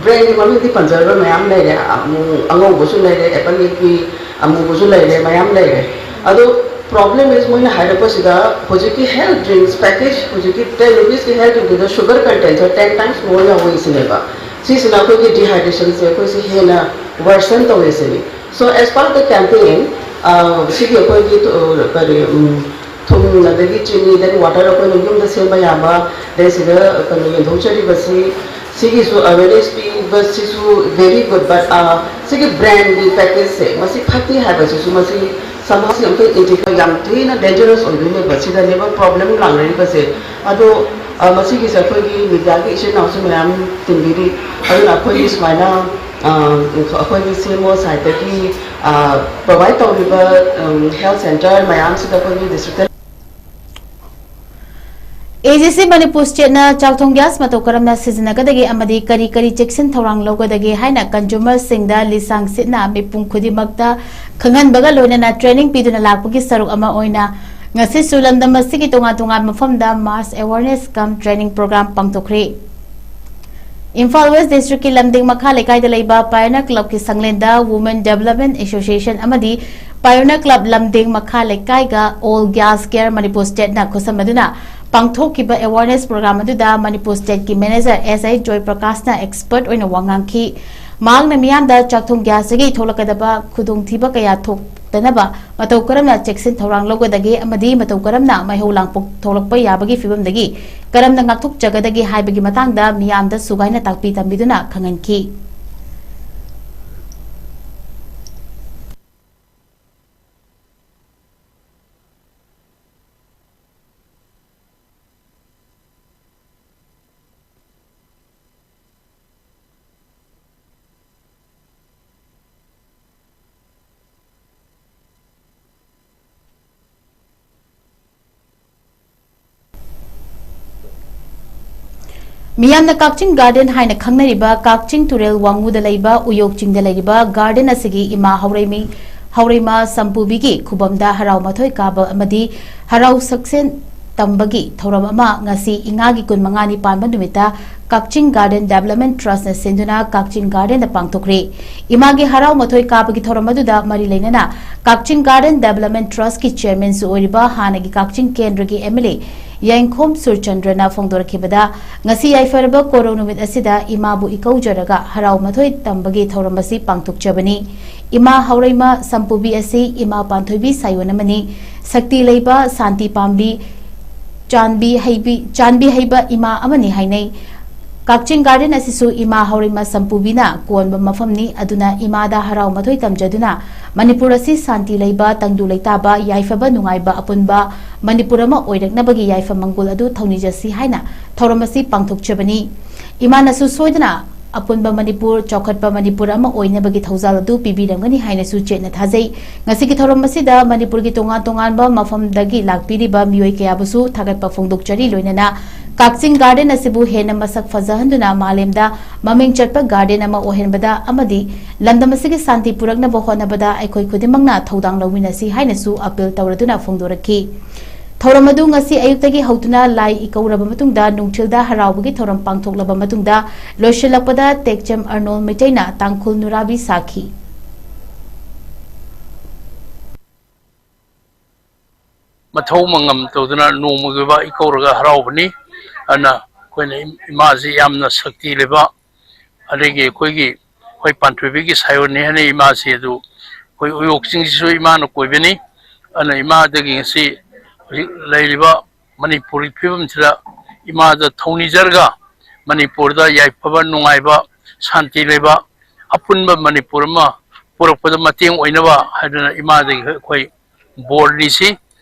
brand ꯒꯤ ꯃꯃꯤꯡꯗꯤ ꯄꯟꯖꯔꯔꯣꯏ, ꯃꯌꯥꯝ ꯂꯩꯔꯦ, ꯑꯃꯨ-, ꯑꯉꯧꯕꯁꯨ ꯂꯩꯔꯦ, apple ꯒꯤ ꯑꯃꯨꯕꯁꯨ ꯂꯩꯔꯦ, ꯃꯌꯥꯝ ꯂꯩꯔꯦ꯫ ꯑꯗꯣ Problem is, ꯃꯣꯏꯅ ꯍꯥꯏꯔꯛꯄꯁꯤꯗ ꯍꯧꯖꯤꯛꯀꯤ health drinks package, ꯍꯧꯖꯤꯛꯀꯤ ten rupeesꯀꯤ health drinkꯗꯨꯗ sugar contentꯁꯦ ten times more ꯌꯥꯎꯋꯤ ꯁꯤꯅꯦꯕ꯫ ꯁꯤꯁꯤꯅ ꯑꯩꯈꯣꯏꯒꯤ dehydrationꯁꯦ ꯑꯩꯈꯣꯏꯁꯦ ꯍꯦꯟꯅ worsen ꯇꯧꯋꯦ ꯁꯤꯅꯤ꯫ So as part of the campaign, ꯑ, ꯁꯤꯒꯤ ꯑꯩꯈꯣꯏꯒꯤ, ꯑ, ꯀꯔꯤ, ꯎꯝ, ꯊꯨꯝ, ꯑꯗꯒꯤ ꯆꯤꯅꯤ, then water ꯑꯩꯈꯣꯏꯅ ꯌꯨꯝꯗ ꯁꯦꯝꯕ ꯌꯥꯕ, then ꯁꯤꯗ ꯀꯩꯅꯣ ꯌꯦꯟꯊꯣꯛꯆꯔꯤꯕꯁꯤ, ꯁꯤꯒꯤꯁꯨ awareness ꯄꯤꯕꯁꯤꯁꯨ very good, but, ꯑ, ꯁꯤꯒꯤ brandꯀꯤ packageꯁꯦ ꯃꯁꯤ ꯐꯠꯇꯦ ꯍꯥꯏꯕꯁꯤꯁꯨ ꯃꯁꯤ somehow ꯁꯤ ꯑꯝꯇ identify ꯌꯥꯝ ꯊꯤꯅ dangerous ꯑꯣꯏꯗꯣꯏꯅꯦꯕ ꯁꯤꯗꯅꯦꯕ problem ꯂꯥꯛꯅꯔꯤꯕꯁꯦ꯫ ꯑꯗꯣ, ꯑ, ꯃꯁꯤꯒꯤꯁꯦ ꯑꯩꯈꯣꯏꯒꯤ mediaꯒꯤ ꯏꯆꯤꯟ ꯏꯅꯥꯎꯁꯨ ꯃꯌꯥꯝ ꯇꯤꯟꯕꯤꯔꯤ꯫ ꯑꯗꯨꯅ ꯑꯩꯈꯣꯏꯒꯤ ꯁꯨꯃꯥꯏꯅ, ꯑ, ꯑꯩꯈꯣꯏꯒꯤ CMO sideꯇꯒꯤ, ꯑ, provide ꯇꯧꯔꯤꯕ, ꯎꯝ, health centre ꯃꯌꯥꯝꯁꯤꯗ ꯑꯩꯈꯣꯏꯒꯤ districtꯇ ꯑꯦꯖꯤꯁꯤ ꯃꯅꯤꯄꯨꯔ ꯁ꯭ꯇꯦꯠꯅ ꯆꯥꯛꯊꯣꯡ ꯒ꯭ꯌꯥꯁ ꯃꯇꯧ ꯀꯔꯝꯅ ꯁꯤꯖꯤꯟꯅꯒꯗꯒꯦ ꯑꯃꯗꯤ ꯀꯔꯤ ꯀꯔꯤ ꯆꯦꯛꯁꯤꯟ ꯊꯧꯔꯥꯡ ꯂꯧꯒꯗꯒꯦ ꯍꯥꯏꯅ consumerꯁꯤꯡꯗ ꯂꯤꯁꯥꯡ ꯁꯤꯠꯅ ꯃꯤꯄꯨꯝ ꯈꯨꯗꯤꯡꯃꯛꯇ ꯈꯪꯍꯟꯕꯒ ꯂꯣꯏꯅꯅ training ꯄꯤꯗꯨꯅ ꯂꯥꯛꯄꯒꯤ ꯁꯔꯨꯛ ꯑꯃ ꯑꯣꯏꯅ ꯉꯁꯤꯁꯨ ꯂꯝꯗꯝ ꯑꯁꯤꯒꯤ ꯇꯣꯉꯥꯟ ꯇꯣꯉꯥꯟꯕ ꯃꯐꯝꯗ mass awareness cum training program ꯄꯥꯡꯊꯣꯛꯈ꯭ꯔꯤ꯫ ꯏꯝꯐꯥꯜ ꯋꯦꯁ ꯗꯤꯁꯇ꯭ꯔꯤꯛꯀꯤ ꯂꯝꯗꯤꯡ ꯃꯈꯥ ꯂꯩꯀꯥꯏꯗ ꯂꯩꯕ Pioneer Clubꯀꯤ ꯁꯪꯂꯦꯟꯗ Women Development Association ꯑꯃꯗꯤ Pioneer Club ꯂꯝꯗꯤꯡ ꯃꯈꯥ ꯂꯩꯀꯥꯏꯒ All Girls Care ꯃꯅꯤꯄꯨꯔ ꯁ꯭ꯇꯦꯠꯅ ꯈꯨꯠꯁꯝꯅꯗꯨꯅ ꯄꯥꯡꯊꯣꯛꯈꯤꯕ awareness program ꯑꯗꯨꯗ ꯃꯅꯤꯄꯨꯔ ꯁ꯭ꯇꯦꯠꯀꯤ manager S I joy ꯄ꯭ꯔꯀꯥꯁꯅ expert ꯑꯣꯏꯅ ꯋꯥ ꯉꯥꯡꯈꯤ꯫ ꯃꯍꯥꯛꯅ ꯃꯤꯌꯥꯝꯗ ꯆꯥꯛꯊꯣꯡ ꯒ꯭ꯌꯥꯁꯇꯒꯤ ꯊꯣꯛꯂꯛꯀꯗꯕ ꯈꯨꯗꯣꯡꯊꯤꯕ ꯀꯌꯥ ꯊꯣꯛꯇꯅꯕ ꯃꯇꯧ ꯀꯔꯝꯅ ꯆꯦꯛꯁꯤꯟ ꯊꯧꯔꯥꯡ ꯂꯧꯒꯗꯒꯦ ꯑꯃꯗꯤ ꯃꯇꯧ ꯀꯔꯝꯅ ꯃꯩꯍꯧ ꯂꯥꯡꯄꯣꯛ ꯊꯣꯛꯂꯛꯄ ꯌꯥꯕꯒꯤ ꯐꯤꯕꯝꯗꯒꯤ ꯀꯔꯝꯅ ꯉꯥꯛꯊꯣꯛꯆꯒꯗꯒꯦ ꯍꯥꯏꯕꯒꯤ ꯃꯇꯥꯡꯗ ꯃꯤꯌꯥꯝꯗ ꯁꯨꯒꯥꯏꯅ ꯇꯥꯛꯄꯤ ꯇꯝꯕꯤꯗꯨꯅ ꯈꯪꯍꯟꯈꯤ꯫ ꯃꯤꯌꯥꯝꯅ ꯀꯛꯆꯤꯡ ꯒꯥꯔꯗꯦꯟ ꯍꯥꯏꯅ ꯈꯪꯅꯔꯤꯕ ꯀꯛꯆꯤꯡ ꯇꯨꯔꯦꯜ ꯋꯥꯡꯉꯨꯗ ꯂꯩꯕ ꯎꯌꯣꯛ ꯆꯤꯡꯗ ꯂꯩꯔꯤꯕ ꯒꯥꯔꯗꯦꯟ ꯑꯁꯤꯒꯤ ꯏꯃꯥ ꯍꯧꯔꯩꯃꯤ, ꯍꯧꯔꯩꯃ ꯁꯝꯄꯨꯕꯤꯒꯤ ꯈꯨꯕꯝꯗ ꯍꯔꯥꯎ ꯃꯊꯣꯏ ꯀꯥꯕ ꯑꯃꯗꯤ ꯍꯔꯥꯎ ꯁꯛꯁꯦꯟ ꯇꯝꯕꯒꯤ ꯊꯧꯔꯝ ꯑꯃ ꯉꯁꯤ ꯏꯉꯥꯒꯤ ꯀꯨꯟꯃꯉꯥꯅꯤ ꯄꯥꯟꯕ ꯅꯨꯃꯤꯠꯇ ꯀꯛꯆꯤꯡ ꯒꯥꯔꯗꯦꯟ ꯗꯦꯕꯂꯞꯃꯦꯟ ꯇ꯭ꯔꯁꯅ ꯁꯤꯟꯗꯨꯅ ꯀꯛꯆꯤꯡ ꯒꯥꯔꯗꯦꯟꯗ ꯄꯥꯡꯊꯣꯛꯈ꯭ꯔꯦ꯫ ꯏꯃꯥꯒꯤ ꯍꯔꯥꯎ ꯃꯊꯣꯏ ꯀꯥꯕꯒꯤ ꯊꯧꯔꯝ ꯑꯗꯨꯗ ꯃꯔꯤ ꯂꯩꯅꯅ ꯀꯛꯆꯤꯡ ꯒꯥꯔꯗꯦꯟ ꯗꯦꯕꯂꯞꯃꯦꯟ ꯇ꯭ꯔꯁꯀꯤ ꯆꯦꯌꯔꯃꯦꯟꯁꯨ ꯑꯣꯏꯔꯤꯕ ꯍꯥꯟꯅꯒꯤ ꯀꯛꯆꯤꯡ ꯀꯦꯟꯗ꯭ꯔꯒꯤ ꯑꯦꯝ ꯑꯦꯜ ꯑꯦ ꯌꯥꯏꯈꯣꯝ ꯁꯨꯔꯆꯟꯗ꯭ꯔꯅ ꯐꯣꯡꯗꯣꯔꯛꯈꯤꯕꯗ, ꯉꯁꯤ ꯌꯥꯏꯐꯔꯕ ꯀꯣꯔꯧ ꯅꯨꯃꯤꯠ ꯑꯁꯤꯗ ꯏꯃꯥꯕꯨ ꯏꯀꯧꯖꯔꯒ ꯍꯔꯥꯎ ꯃꯊꯣꯏ ꯇꯝꯕꯒꯤ ꯊꯧꯔꯝ ꯑꯁꯤ ꯄꯥꯡꯊꯣꯛꯆꯕꯅꯤ꯫ ꯏꯃꯥ ꯍꯧꯔꯩꯃ ꯁꯝꯄꯨꯕꯤ ꯑꯁꯤ ꯏꯃꯥ ꯄꯥꯟꯊꯣꯏꯕꯤ ꯁꯥꯌꯣꯟ ꯑꯃꯅꯤ꯫ ꯁꯛꯇꯤ ꯂꯩꯕ, ꯁꯥꯟꯇꯤ ꯄꯥꯝꯕꯤ, ꯆꯥꯟꯕꯤ ꯍꯩꯕꯤ, ꯆꯥꯟꯕꯤ ꯍꯩꯕ ꯏꯃꯥ ꯑꯃꯅꯤ ꯍꯥꯏꯅꯩ꯫ ꯀꯛꯆꯤꯡ ꯒꯥꯔꯗꯦꯟ ꯑꯁꯤꯁꯨ ꯏꯃꯥ ꯍꯧꯔꯩꯃ ꯁꯝꯄꯨꯕꯤꯅ ꯀꯣꯟꯕ ꯃꯐꯝꯅꯤ꯫ ꯑꯗꯨꯅ ꯏꯃꯥꯗ ꯍꯔꯥꯎ ꯃꯊꯣꯏ ꯇꯝꯖꯗꯨꯅ ꯃꯅꯤꯄꯨꯔ ꯑꯁꯤ ꯁꯥꯟꯇꯤ ꯂꯩꯕ, ꯇꯪꯗꯨ ꯂꯩꯇꯥꯕ, ꯌꯥꯏꯐꯕ ꯅꯨꯡꯉꯥꯏꯕ ꯑꯄꯨꯟꯕ ꯃꯅꯤꯄꯨꯔ ꯑꯃ ꯑꯣꯏꯔꯛꯅꯕꯒꯤ ꯌꯥꯏꯐ ꯃꯪꯒꯣꯜ ꯑꯗꯨ ꯊꯧꯅꯤꯖꯁꯤ ꯍꯥꯏꯅ ꯊꯧꯔꯝ ꯑꯁꯤ ꯄꯥꯡꯊꯣꯛꯆꯕꯅꯤ꯫ ꯏꯃꯥꯅꯁꯨ ꯁꯣꯏꯗꯅ ꯑꯄꯨꯟꯕ ꯃꯅꯤꯄꯨꯔ, ꯆꯥꯎꯈꯠꯄ ꯃꯅꯤꯄꯨꯔ ꯑꯃ ꯑꯣꯏꯅꯕꯒꯤ ꯊꯧꯖꯥꯜ ꯑꯗꯨ ꯄꯤꯕꯤꯔꯝꯒꯅꯤ ꯍꯥꯏꯅꯁꯨ ꯆꯦꯠꯅ ꯊꯥꯖꯩ꯫ ꯉꯁꯤꯒꯤ ꯊꯧꯔꯝ ꯑꯁꯤꯗ ꯃꯅꯤꯄꯨꯔꯒꯤ ꯇꯣꯉꯥꯟ ꯇꯣꯉꯥꯟꯕ ꯃꯐꯝꯗꯒꯤ ꯂꯥꯛꯄꯤꯔꯤꯕ ꯃꯤꯑꯣꯏ ꯀꯌꯥꯕꯨꯁꯨ ꯊꯥꯒꯠꯄ ꯐꯣꯡꯗꯣꯛꯆꯔꯤ꯫ ꯂꯣꯏꯅꯅ ꯀꯛꯆꯤꯡ ꯒꯥꯔꯗꯦꯟ ꯑꯁꯤꯕꯨ ꯍꯦꯟꯅ ꯃꯁꯛ ꯐꯖꯍꯟꯗꯨꯅ ꯃꯥꯂꯦꯝꯗ ꯃꯃꯤꯡ ꯆꯠꯄ ꯒꯥꯔꯗꯦꯟ ꯑꯃ ꯑꯣꯏꯍꯟꯕꯗ ꯑꯃꯗꯤ ꯂꯝꯗꯝ ꯑꯁꯤꯒꯤ ꯁꯥꯟꯇꯤ ꯄꯨꯔꯛꯅꯕ ꯍꯣꯠꯅꯕꯗ ꯑꯩꯈꯣꯏ ꯈꯨꯗꯤꯡꯃꯛꯅ ꯊꯧꯗꯥꯡ ꯂꯧꯃꯤꯟꯅꯁꯤ ꯍꯥꯏꯅꯁꯨ ꯑꯄꯤꯜ ꯇꯧꯔꯗꯨꯅ ꯐꯣꯡꯗꯣꯔꯛꯈꯤ꯫ ꯊꯧꯔꯝ ꯑꯗꯨ ꯉꯁꯤ ꯑꯌꯨꯛꯇꯒꯤ ꯍꯧꯗꯨꯅ ꯂꯥꯏ ꯏꯀꯧꯔꯕ ꯃꯇꯨꯡꯗ ꯅꯨꯡꯊꯤꯜꯗ ꯍꯔꯥꯎꯕꯒꯤ ꯊꯧꯔꯝ ꯄꯥꯡꯊꯣꯛꯂꯕ ꯃꯇꯨꯡꯗ ꯂꯣꯏꯁꯤꯜꯂꯛꯄꯗ ꯇꯦꯛꯆꯝ ꯑꯔꯅꯣꯜ ꯃꯩꯇꯩꯅ ꯇꯥꯡꯈꯨꯜ ꯅꯨꯔꯥꯕꯤ ꯁꯥꯈꯤ꯫ ꯃꯊꯧ ꯃꯉꯝ ꯇꯧꯗꯨꯅ ꯅꯣꯡꯃꯒꯤ ꯑꯣꯏꯕ ꯏꯀꯧꯔꯒ ꯍꯔꯥꯎꯕꯅꯤ꯫ ꯑꯗꯨꯅ ꯑꯩꯈꯣꯏꯅ ꯏꯃꯥꯁꯤ ꯌꯥꯝꯅ ꯁꯛꯇꯤ ꯂꯩꯕ, ꯑꯗꯒꯤ ꯑꯩꯈꯣꯏꯒꯤ ꯑꯩꯈꯣꯏ ꯄꯥꯟꯊꯣꯏꯕꯤꯒꯤ ꯁꯥꯌꯣꯟꯅꯤ ꯍꯥꯏꯅ ꯏꯃꯥꯁꯤ ꯑꯗꯨ ꯑꯩꯈꯣꯏ ꯎꯌꯣꯛ ꯆꯤꯡꯁꯤꯁꯨ ꯏꯃꯥꯅ ꯀꯣꯏꯕꯅꯤ꯫ ꯑꯗꯨꯅ ꯏꯃꯥꯗꯒꯤ ꯉꯁꯤ ꯍꯧꯖꯤꯛ ꯂꯩꯔꯤꯕ ꯃꯅꯤꯄꯨꯔꯒꯤ ꯐꯤꯕꯝꯁꯤꯗ ꯏꯃꯥꯗ ꯊꯧꯅꯤꯖꯔꯒ ꯃꯅꯤꯄꯨꯔꯗ ꯌꯥꯏꯐꯕ ꯅꯨꯡꯉꯥꯏꯕ ꯁꯥꯟꯇꯤ ꯂꯩꯕ ꯑꯄꯨꯟꯕ ꯃꯅꯤꯄꯨꯔ ꯑꯃ ꯄꯨꯔꯛꯄꯗ ꯃꯇꯦꯡ ꯑꯣꯏꯅꯕ ꯍꯥꯏꯗꯨꯅ ꯏꯃꯥꯗꯒꯤ ꯑꯩꯈꯣꯏ ꯕꯣꯔꯅꯤꯁꯤ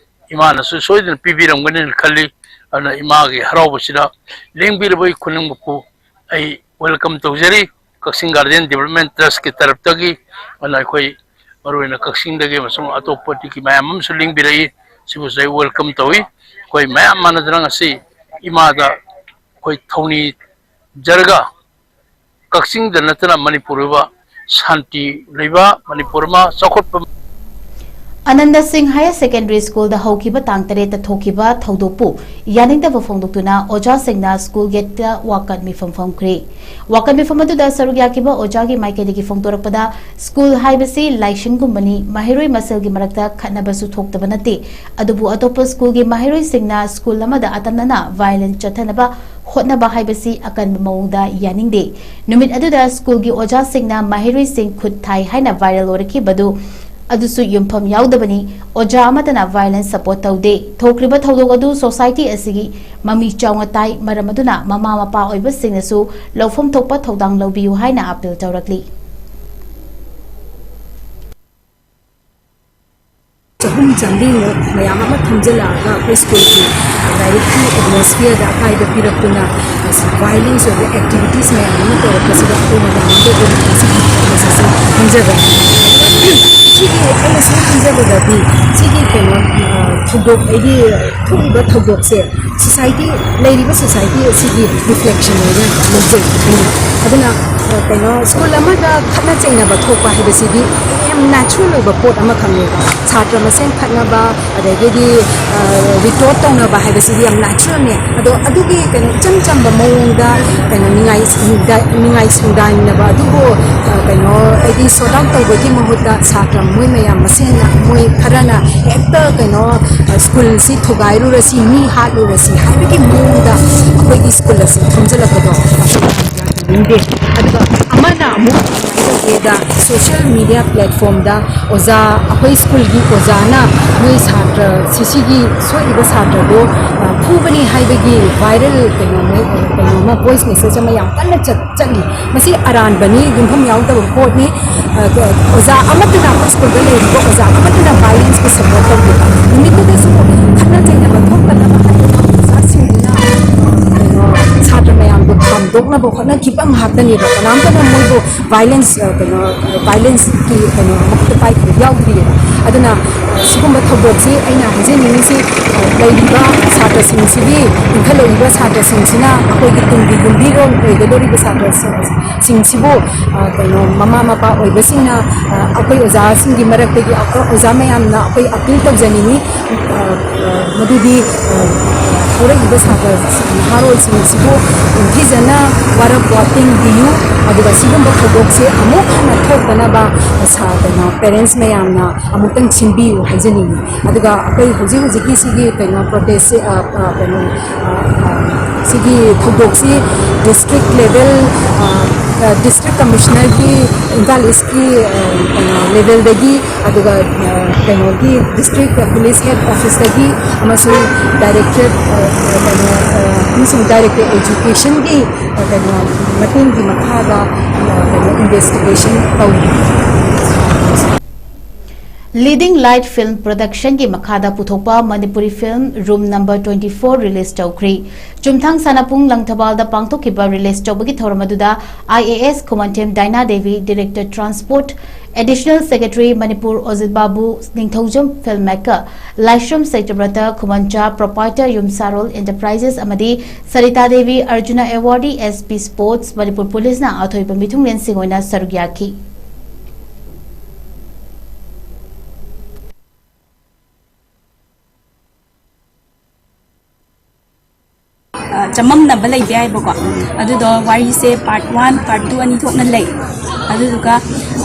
ꯏꯃꯥꯅꯁꯨ ꯁꯣꯏꯗꯅ ꯄꯤꯕꯤꯔꯝꯒꯅꯤꯅ ꯈꯜꯂꯤ꯫ ꯑꯗꯨꯅ ꯏꯃꯥꯒꯤ ꯍꯔꯥꯎꯕꯁꯤꯗ ꯂꯦꯡꯕꯤꯔꯕ ꯑꯩ ꯈꯨꯗꯤꯡꯃꯛꯄꯨ ꯑꯩ welcome ꯇꯧꯖꯔꯤ꯫ ꯀꯛꯆꯤꯡ ꯒꯥꯔꯗꯦꯟ ꯗꯤꯕꯂꯞꯃꯦꯟ ꯇ꯭ꯔꯁꯀꯤ ꯇꯔꯞꯇꯒꯤ ꯑꯗꯨꯅ ꯑꯩꯈꯣꯏ ꯃꯔꯨꯑꯣꯏꯅ ꯀꯛꯆꯤꯡꯗꯒꯤ ꯑꯃꯁꯨꯡ ꯑꯇꯣꯞꯄꯗꯒꯤ ꯃꯌꯥꯝ ꯑꯃꯁꯨ ꯂꯦꯡꯕꯤꯔꯛꯏ꯫ ꯁꯤꯕꯨꯁꯨ ꯑꯩ welcome ꯇꯧꯏ꯫ ꯑꯩꯈꯣꯏ ꯃꯌꯥꯝ ꯃꯥꯟꯅꯗꯅ ꯉꯁꯤ ꯏꯃꯥꯗ ꯑꯩꯈꯣꯏ ꯊꯧꯅꯤꯖꯔꯒ ꯀꯛꯆꯤꯡꯗ ꯅꯠꯇꯅ ꯃꯅꯤꯄꯨꯔ ꯑꯣꯏꯕ ꯁꯥꯟꯇꯤ ꯂꯩꯕ ꯃꯅꯤꯄꯨꯔ ꯑꯃ ꯆꯥꯎꯈꯠꯄ ꯑꯅꯟꯗ ꯁꯤꯡ ꯍꯥꯌꯔ ꯁꯦꯀꯦꯟꯗꯔꯤ ꯁ꯭ꯀꯨꯜꯗ ꯍꯧꯈꯤꯕ ꯇꯥꯡ ꯇꯔꯦꯠꯇ ꯊꯣꯛꯈꯤꯕ ꯊꯧꯗꯣꯛꯄꯨ ꯌꯥꯅꯤꯡꯗꯕ ꯐꯣꯡꯗꯣꯛꯇꯨꯅ ꯑꯣꯖꯥꯁꯤꯡꯅ ꯁ꯭ꯀꯨꯜ ꯒꯦꯠꯇ ꯋꯥꯀꯠ ꯃꯤꯐꯝ ꯐꯝꯈ꯭ꯔꯦ꯫ ꯋꯥꯀꯠ ꯃꯤꯐꯝ ꯑꯗꯨꯗ ꯁꯔꯨꯛ ꯌꯥꯈꯤꯕ ꯑꯣꯖꯥꯒꯤ ꯃꯥꯏꯀꯩꯗꯒꯤ ꯐꯣꯡꯗꯣꯔꯛꯄꯗ, ꯁ꯭ꯀꯨꯜ ꯍꯥꯏꯕꯁꯤ ꯂꯥꯏꯁꯪꯒꯨꯝꯕꯅꯤ, ꯃꯍꯩꯔꯣꯏ ꯃꯁꯦꯜꯒꯤ ꯃꯔꯛꯇ ꯈꯠꯅꯕꯁꯨ ꯊꯣꯛꯇꯕ ꯅꯠꯇꯦ꯫ ꯑꯗꯨꯕꯨ ꯑꯇꯣꯞꯄ ꯁ꯭ꯀꯨꯜꯒꯤ ꯃꯍꯩꯔꯣꯏꯁꯤꯡꯅ ꯁ꯭ꯀꯨꯜ ꯑꯃꯗ ꯑꯇꯝꯅꯅ ꯚꯥꯏꯑꯣꯂꯦꯟꯁ ꯆꯠꯊꯅꯕ ꯍꯣꯠꯅꯕ ꯍꯥꯏꯕꯁꯤ ꯑꯀꯟꯕ ꯃꯑꯣꯡꯗ ꯌꯥꯅꯤꯡꯗꯦ꯫ ꯅꯨꯃꯤꯠ ꯑꯗꯨꯗ ꯁ꯭ꯀꯨꯜꯒꯤ ꯑꯣꯖꯥꯁꯤꯡꯅ ꯃꯍꯩꯔꯣꯏꯁꯤꯡ ꯈꯨꯠ ꯊꯥꯏ ꯍꯥꯏꯅ ꯚꯥꯏꯔꯦꯜ ꯑꯣꯏꯔꯛꯈꯤꯕꯗꯨ ꯑꯗꯨꯁꯨ ꯌꯨꯝꯐꯝ ꯌꯥꯎꯗꯕꯅꯤ꯫ ꯑꯣꯖꯥ ꯑꯃꯠꯇꯅ ꯚꯥꯏꯑꯣꯂꯦꯟꯁ ꯁꯄꯣꯔꯠ ꯇꯧꯗꯦ꯫ ꯊꯣꯛꯂꯤꯕ ꯊꯧꯗꯣꯛ ꯑꯗꯨ ꯁꯣꯁꯥꯏꯇꯤ ꯑꯁꯤꯒꯤ ꯃꯃꯤ ꯆꯥꯎꯅ ꯇꯥꯏ꯫ ꯃꯔꯝ ꯑꯗꯨꯅ ꯃꯃꯥ ꯃꯄꯥ ꯑꯣꯏꯕꯁꯤꯡꯅꯁꯨ ꯂꯧꯐꯝ ꯊꯣꯛꯄ ꯊꯧꯗꯥꯡ ꯂꯧꯕꯤꯌꯨ ꯍꯥꯏꯅ ꯑꯄꯤꯜ ꯇꯧꯔꯛꯂꯤ꯫ ꯆꯍꯨꯝ ꯆꯥꯝꯃꯔꯤꯃꯨꯛ ꯃꯌꯥꯝ ꯑꯃ ꯊꯣꯝꯖꯤꯜꯂꯛꯑꯒ ꯑꯩꯈꯣꯏ ꯁ꯭ꯀꯨꯜꯒꯤ ꯂꯥꯏꯔꯤꯛꯀꯤ ꯑꯦꯠꯃꯣꯁꯐꯤꯌꯔꯗ ꯑꯀꯥꯏꯕ ꯄꯤꯔꯛꯇꯨꯅ ꯚꯥꯏꯑꯣꯂꯦꯟꯁ ꯑꯣꯏꯕ ꯑꯦꯛꯇꯤꯚꯤꯇꯤꯁ ꯃꯌꯥꯝ ꯑꯃ ꯇꯧꯔꯛꯄꯁꯤꯗ ꯑꯩꯈꯣꯏ ꯃꯌꯥꯝ ꯑꯃ ꯇꯧꯗꯨꯅ ꯉꯁꯤꯒꯤ ꯈꯣꯡꯊꯥꯡ ꯑꯁꯤ ꯈꯪꯖꯕ꯫ ꯁꯤꯒꯤ ꯑꯩꯅ ꯁꯨꯝ ꯈꯟꯖꯕꯗꯗꯤ ꯁꯤꯒꯤ ꯀꯩꯅꯣ ꯊꯧꯗꯣꯛ ꯑꯩꯒꯤ ꯊꯣꯛꯏꯕ ꯊꯧꯗꯣꯛꯁꯦ ꯁꯣꯁꯥꯏꯇꯤ ꯂꯩꯔꯤꯕ ꯁꯣꯁꯥꯏꯇꯤ ꯑꯁꯤꯒꯤ ꯔꯤꯐ꯭ꯂꯦꯛꯁꯟ ꯑꯣꯏꯅ ꯂꯧꯖꯩ ꯑꯩꯅ꯫ ꯑꯗꯨꯅ ꯀꯩꯅꯣ ꯁ꯭ꯀꯨꯜ ꯑꯃꯗ ꯈꯠꯅ ꯆꯩꯅꯕ ꯊꯣꯛꯄ ꯍꯥꯏꯕꯁꯤꯗꯤ ꯌꯥꯝ ꯅꯦꯆꯔꯦꯜ ꯑꯣꯏꯕ ꯄꯣꯠ ꯑꯃꯈꯛꯅꯦꯕ꯫ ꯁꯥꯇ꯭ꯔ ꯃꯁꯦꯟ ꯈꯠꯅꯕ, ꯑꯗꯒꯤꯗꯤ ꯔꯤꯇꯣꯔꯠ ꯇꯧꯅꯕ ꯍꯥꯏꯕꯁꯤꯗꯤ ꯌꯥꯝ ꯅꯦꯆꯔꯦꯜꯅꯦ꯫ ꯑꯗꯣ ꯑꯗꯨꯒꯤ ꯀꯩꯅꯣ ꯏꯆꯝ ꯆꯝꯕ ꯃꯑꯣꯡꯗ ꯀꯩꯅꯣ ꯅꯤꯡꯉꯥꯏ ꯅꯤꯡꯉꯥꯏ ꯁꯪꯗꯥꯏꯅꯕ ꯑꯗꯨꯕꯨ ꯀꯩꯅꯣ ꯍꯥꯏꯗꯤ ꯁꯣꯔꯠ ꯑꯥꯎꯠ ꯇꯧꯕꯒꯤ ꯃꯍꯨꯠꯇ ꯁꯥꯇ꯭ꯔ ꯃꯣꯏ ꯃꯌꯥꯝ ꯃꯁꯦꯟꯅ ꯃꯣꯏ ꯈꯔꯅ ꯍꯦꯛꯇ ꯀꯩꯅꯣ ꯁ꯭ꯀꯨꯜꯁꯤ ꯊꯨꯒꯥꯏꯔꯨꯔꯁꯤ, ꯃꯤ ꯍꯥꯠꯂꯨꯔꯁꯤ ꯍꯥꯏꯕꯒꯤ ꯃꯑꯣꯡꯗ ꯑꯩꯈꯣꯏꯒꯤ ꯁ꯭ꯀꯨꯜ ꯑꯁꯤ ꯊꯣꯝꯖꯤꯜꯂꯛꯄꯗꯣ ꯌꯥꯅꯤꯡꯗꯦ꯫ ꯑꯗꯨꯒ ꯑꯃꯅ ꯑꯃꯨꯛ ꯀꯃꯥꯏꯅ ꯇꯧꯒꯦꯗ, ꯁꯣꯁꯤꯌꯦꯜ ꯃꯤꯗꯤꯌꯥ ꯄ꯭ꯂꯦꯠꯐꯣꯝꯗ ꯑꯣꯖꯥ, ꯑꯩꯈꯣꯏ ꯁ꯭ꯀꯨꯜꯒꯤ ꯑꯣꯖꯥꯅ ꯅꯣꯏ ꯁꯥꯇ꯭ꯔ ꯁꯤꯁꯤꯒꯤ ꯁꯣꯛꯏꯕ ꯁꯥꯇ꯭ꯔꯗꯣ ꯐꯨꯕꯅꯤ ꯍꯥꯏꯕꯒꯤ ꯚꯥꯏꯔꯦꯜ ꯀꯩꯅꯣ ꯀꯩꯅꯣ ꯑꯃ, ꯚꯣꯏꯁ ꯃꯦꯁꯦꯖ ꯑꯃ ꯌꯥꯝ ꯀꯟꯅ ꯆꯠ ꯆꯠꯂꯤ꯫ ꯃꯁꯤ ꯑꯔꯥꯟꯕꯅꯤ, ꯌꯨꯝꯐꯝ ꯌꯥꯎꯗꯕ ꯄꯣꯠꯅꯤ꯫ ꯑꯣꯖꯥ ꯑꯃꯠꯇꯅ ꯑꯩꯈꯣꯏ ꯁ꯭ꯀꯨꯜꯗ ꯂꯩꯔꯤꯕ ꯑꯣꯖꯥ ꯑꯃꯠꯇꯅ ꯚꯥꯏꯑꯣꯂꯦꯟꯁꯀꯤ ꯁꯄꯣꯔꯠ ꯇꯧꯗꯦꯕ꯫ ꯅꯨꯃꯤꯠꯇꯨꯗꯁꯨ ꯈꯠꯅ ꯆꯩꯅꯕ ꯊꯣꯛꯇꯅꯕ ꯍꯥꯏꯗꯅ ꯑꯣꯖꯥꯁꯤꯡꯗꯨꯅ ꯀꯩꯅꯣ ꯁꯥꯇ꯭ꯔ ꯃꯌꯥꯝꯗꯣ ꯈꯥꯝꯗꯣꯛꯅꯕ ꯍꯣꯠꯅꯈꯤꯕ ꯉꯥꯛꯇꯅꯦꯕ꯫ ꯀꯅꯥꯝꯇꯅ ꯃꯣꯏꯕꯨ ꯚꯥꯏꯑꯣꯂꯦꯟꯁ ꯀꯩꯅꯣ ꯚꯥꯏꯑꯣꯂꯦꯟꯁꯀꯤ ꯀꯩꯅꯣ ꯑꯃꯠꯇ ꯄꯥꯏꯈꯤꯕ ꯌꯥꯎꯗ꯭ꯔꯤꯑꯕ꯫ ꯑꯗꯨꯅ ꯁꯤꯒꯨꯝꯕ ꯊꯧꯗꯣꯛꯁꯤ ꯑꯩꯅ ꯍꯥꯏꯖꯅꯤꯡꯉꯤꯁꯤ, ꯂꯩꯔꯤꯕ ꯁꯥꯇ꯭ꯔꯁꯤꯡꯁꯤꯒꯤ, ꯏꯟꯈꯠꯂꯛꯂꯤꯕ ꯁꯥꯇ꯭ꯔꯁꯤꯡꯁꯤꯅ ꯑꯩꯈꯣꯏꯒꯤ ꯇꯨꯡꯒꯤ ꯌꯨꯝꯕꯤꯔꯣꯜ ꯑꯣꯏꯒꯗꯧꯔꯤꯕ ꯁꯥꯇ꯭ꯔꯁꯤꯡꯁꯤꯕꯨ, ꯀꯩꯅꯣ, ꯃꯃꯥ ꯃꯄꯥ ꯑꯣꯏꯕꯁꯤꯡꯅ, ꯑꯩꯈꯣꯏ ꯑꯣꯖꯥꯁꯤꯡꯒꯤ ꯃꯔꯛꯇꯒꯤ ꯑꯣꯖꯥ ꯃꯌꯥꯝꯅ ꯑꯩꯈꯣꯏ ꯑꯄꯤꯜ ꯇꯧꯖꯅꯤꯡꯉꯤ꯫ ꯃꯗꯨꯗꯤ ꯍꯧꯔꯛꯏꯕ ꯁꯥꯇ꯭ꯔ ꯅꯍꯥꯔꯣꯜꯁꯤꯡ ꯑꯁꯤꯕꯨ ꯅꯤꯡꯊꯤꯖꯅ ꯋꯥꯔꯛ ꯋꯥꯇꯦꯡ ꯄꯤꯌꯨ꯫ ꯑꯗꯨꯒ ꯁꯤꯒꯨꯝꯕ ꯊꯧꯗꯣꯛꯁꯦ ꯑꯃꯨꯛ ꯍꯟꯅ ꯊꯣꯛꯇꯅꯕ ꯁꯥ-, ꯀꯩꯅꯣ, ꯄꯦꯔꯦꯟꯁ ꯃꯌꯥꯝꯅ ꯑꯃꯨꯛꯇꯪ ꯁꯤꯟꯕꯤꯌꯨ ꯍꯥꯏꯖꯅꯤꯡꯉꯤ꯫ ꯑꯗꯨꯒ ꯑꯩꯈꯣꯏ ꯍꯧꯖꯤꯛ ꯍꯧꯖꯤꯛꯀꯤ ꯁꯤꯒꯤ ꯀꯩꯅꯣ ꯄ꯭ꯔꯣꯇꯦꯁꯁꯦ, ꯑ, ꯑ, ꯀꯩꯅꯣ, ꯑ, ꯑ, ꯁꯤꯒꯤ ꯊꯧꯗꯣꯛꯁꯤ ꯗꯤꯁꯇ꯭ꯔꯤꯛ ꯂꯦꯚꯦꯜ, ꯑ, ꯑ, ꯗꯤꯁꯇ꯭ꯔꯤꯛ ꯀꯃꯤꯁꯅꯔꯒꯤ ꯏꯝꯐꯥꯜ ꯏꯁꯀꯤ, ꯑ, ꯀꯩꯅꯣ, ꯂꯦꯚꯦꯜꯗꯒꯤ, ꯑꯗꯨꯒ, ꯑ, ꯀꯩꯅꯣꯒꯤ ꯗꯤꯁꯇ꯭ꯔꯤꯛ ꯄꯨꯂꯤꯁ ꯍꯦꯗ ꯑꯣꯐꯤꯁꯇꯒꯤ ꯑꯃꯁꯨꯡ ꯗꯥꯏꯔꯦꯛꯇꯣꯔꯦꯠ, ꯑ, ꯑ, ꯀꯩꯅꯣ, ꯑ, ꯑꯃꯁꯨꯡ ꯗꯥꯏꯔꯦꯛꯇꯣꯔꯦꯠ ꯑꯦꯖꯨꯀꯦꯁꯟꯒꯤ, ꯑ, ꯀꯩꯅꯣ, ꯃꯇꯦꯡꯒꯤ ꯃꯈꯥꯗ, ꯑ, ꯀꯩꯅꯣ, ꯏꯟꯚꯦꯁꯇꯤꯒꯦꯁꯟ ꯇꯧꯔꯤ꯫ Leading Light Film Productionꯒꯤ ꯃꯈꯥꯗ ꯄꯨꯊꯣꯛꯄ Manipuri film Room Number Twenty Four release ꯇꯧꯈ꯭ꯔꯤ꯫ ꯆꯨꯝꯊꯥꯡ ꯁꯥꯟꯅꯄꯨꯡ ꯂꯪꯊꯕꯥꯜꯗ ꯄꯥꯡꯊꯣꯛꯈꯤꯕ release ꯇꯧꯕꯒꯤ ꯊꯧꯔꯝ ꯑꯗꯨꯗ I A S Khumanthem ꯗꯥꯏꯅꯥ Devi, Director Transport, Additional Secretary Manipur ꯑꯣꯖꯤꯠ Babu, Ningthoujam film maker Laishram ꯁꯩꯇꯕ꯭ꯔꯇ, ꯈꯨꯃꯟꯆꯥ Proprietor ꯌꯨꯝꯁꯥꯔꯣꯜ Enterprises ꯑꯃꯗꯤ Sarita Devi, Arjuna Awardee, S P Sports, Manipur ꯄꯨꯂꯤꯁꯅ ꯑꯊꯣꯏꯕ ꯃꯤꯊꯨꯡꯂꯦꯟꯁꯤꯡ ꯑꯣꯏꯅ ꯁꯔꯨꯛ ꯌꯥꯈꯤ꯫ ꯑ, ꯆꯃꯝꯅꯕ ꯂꯩꯇꯦ ꯍꯥꯏꯕꯀꯣ꯫ ꯑꯗꯨꯗꯣ ꯋꯥꯔꯤꯁꯦ part one, part two ꯑꯅꯤ ꯊꯣꯛꯅ ꯂꯩ꯫ ꯑꯗꯨꯗꯨꯒ,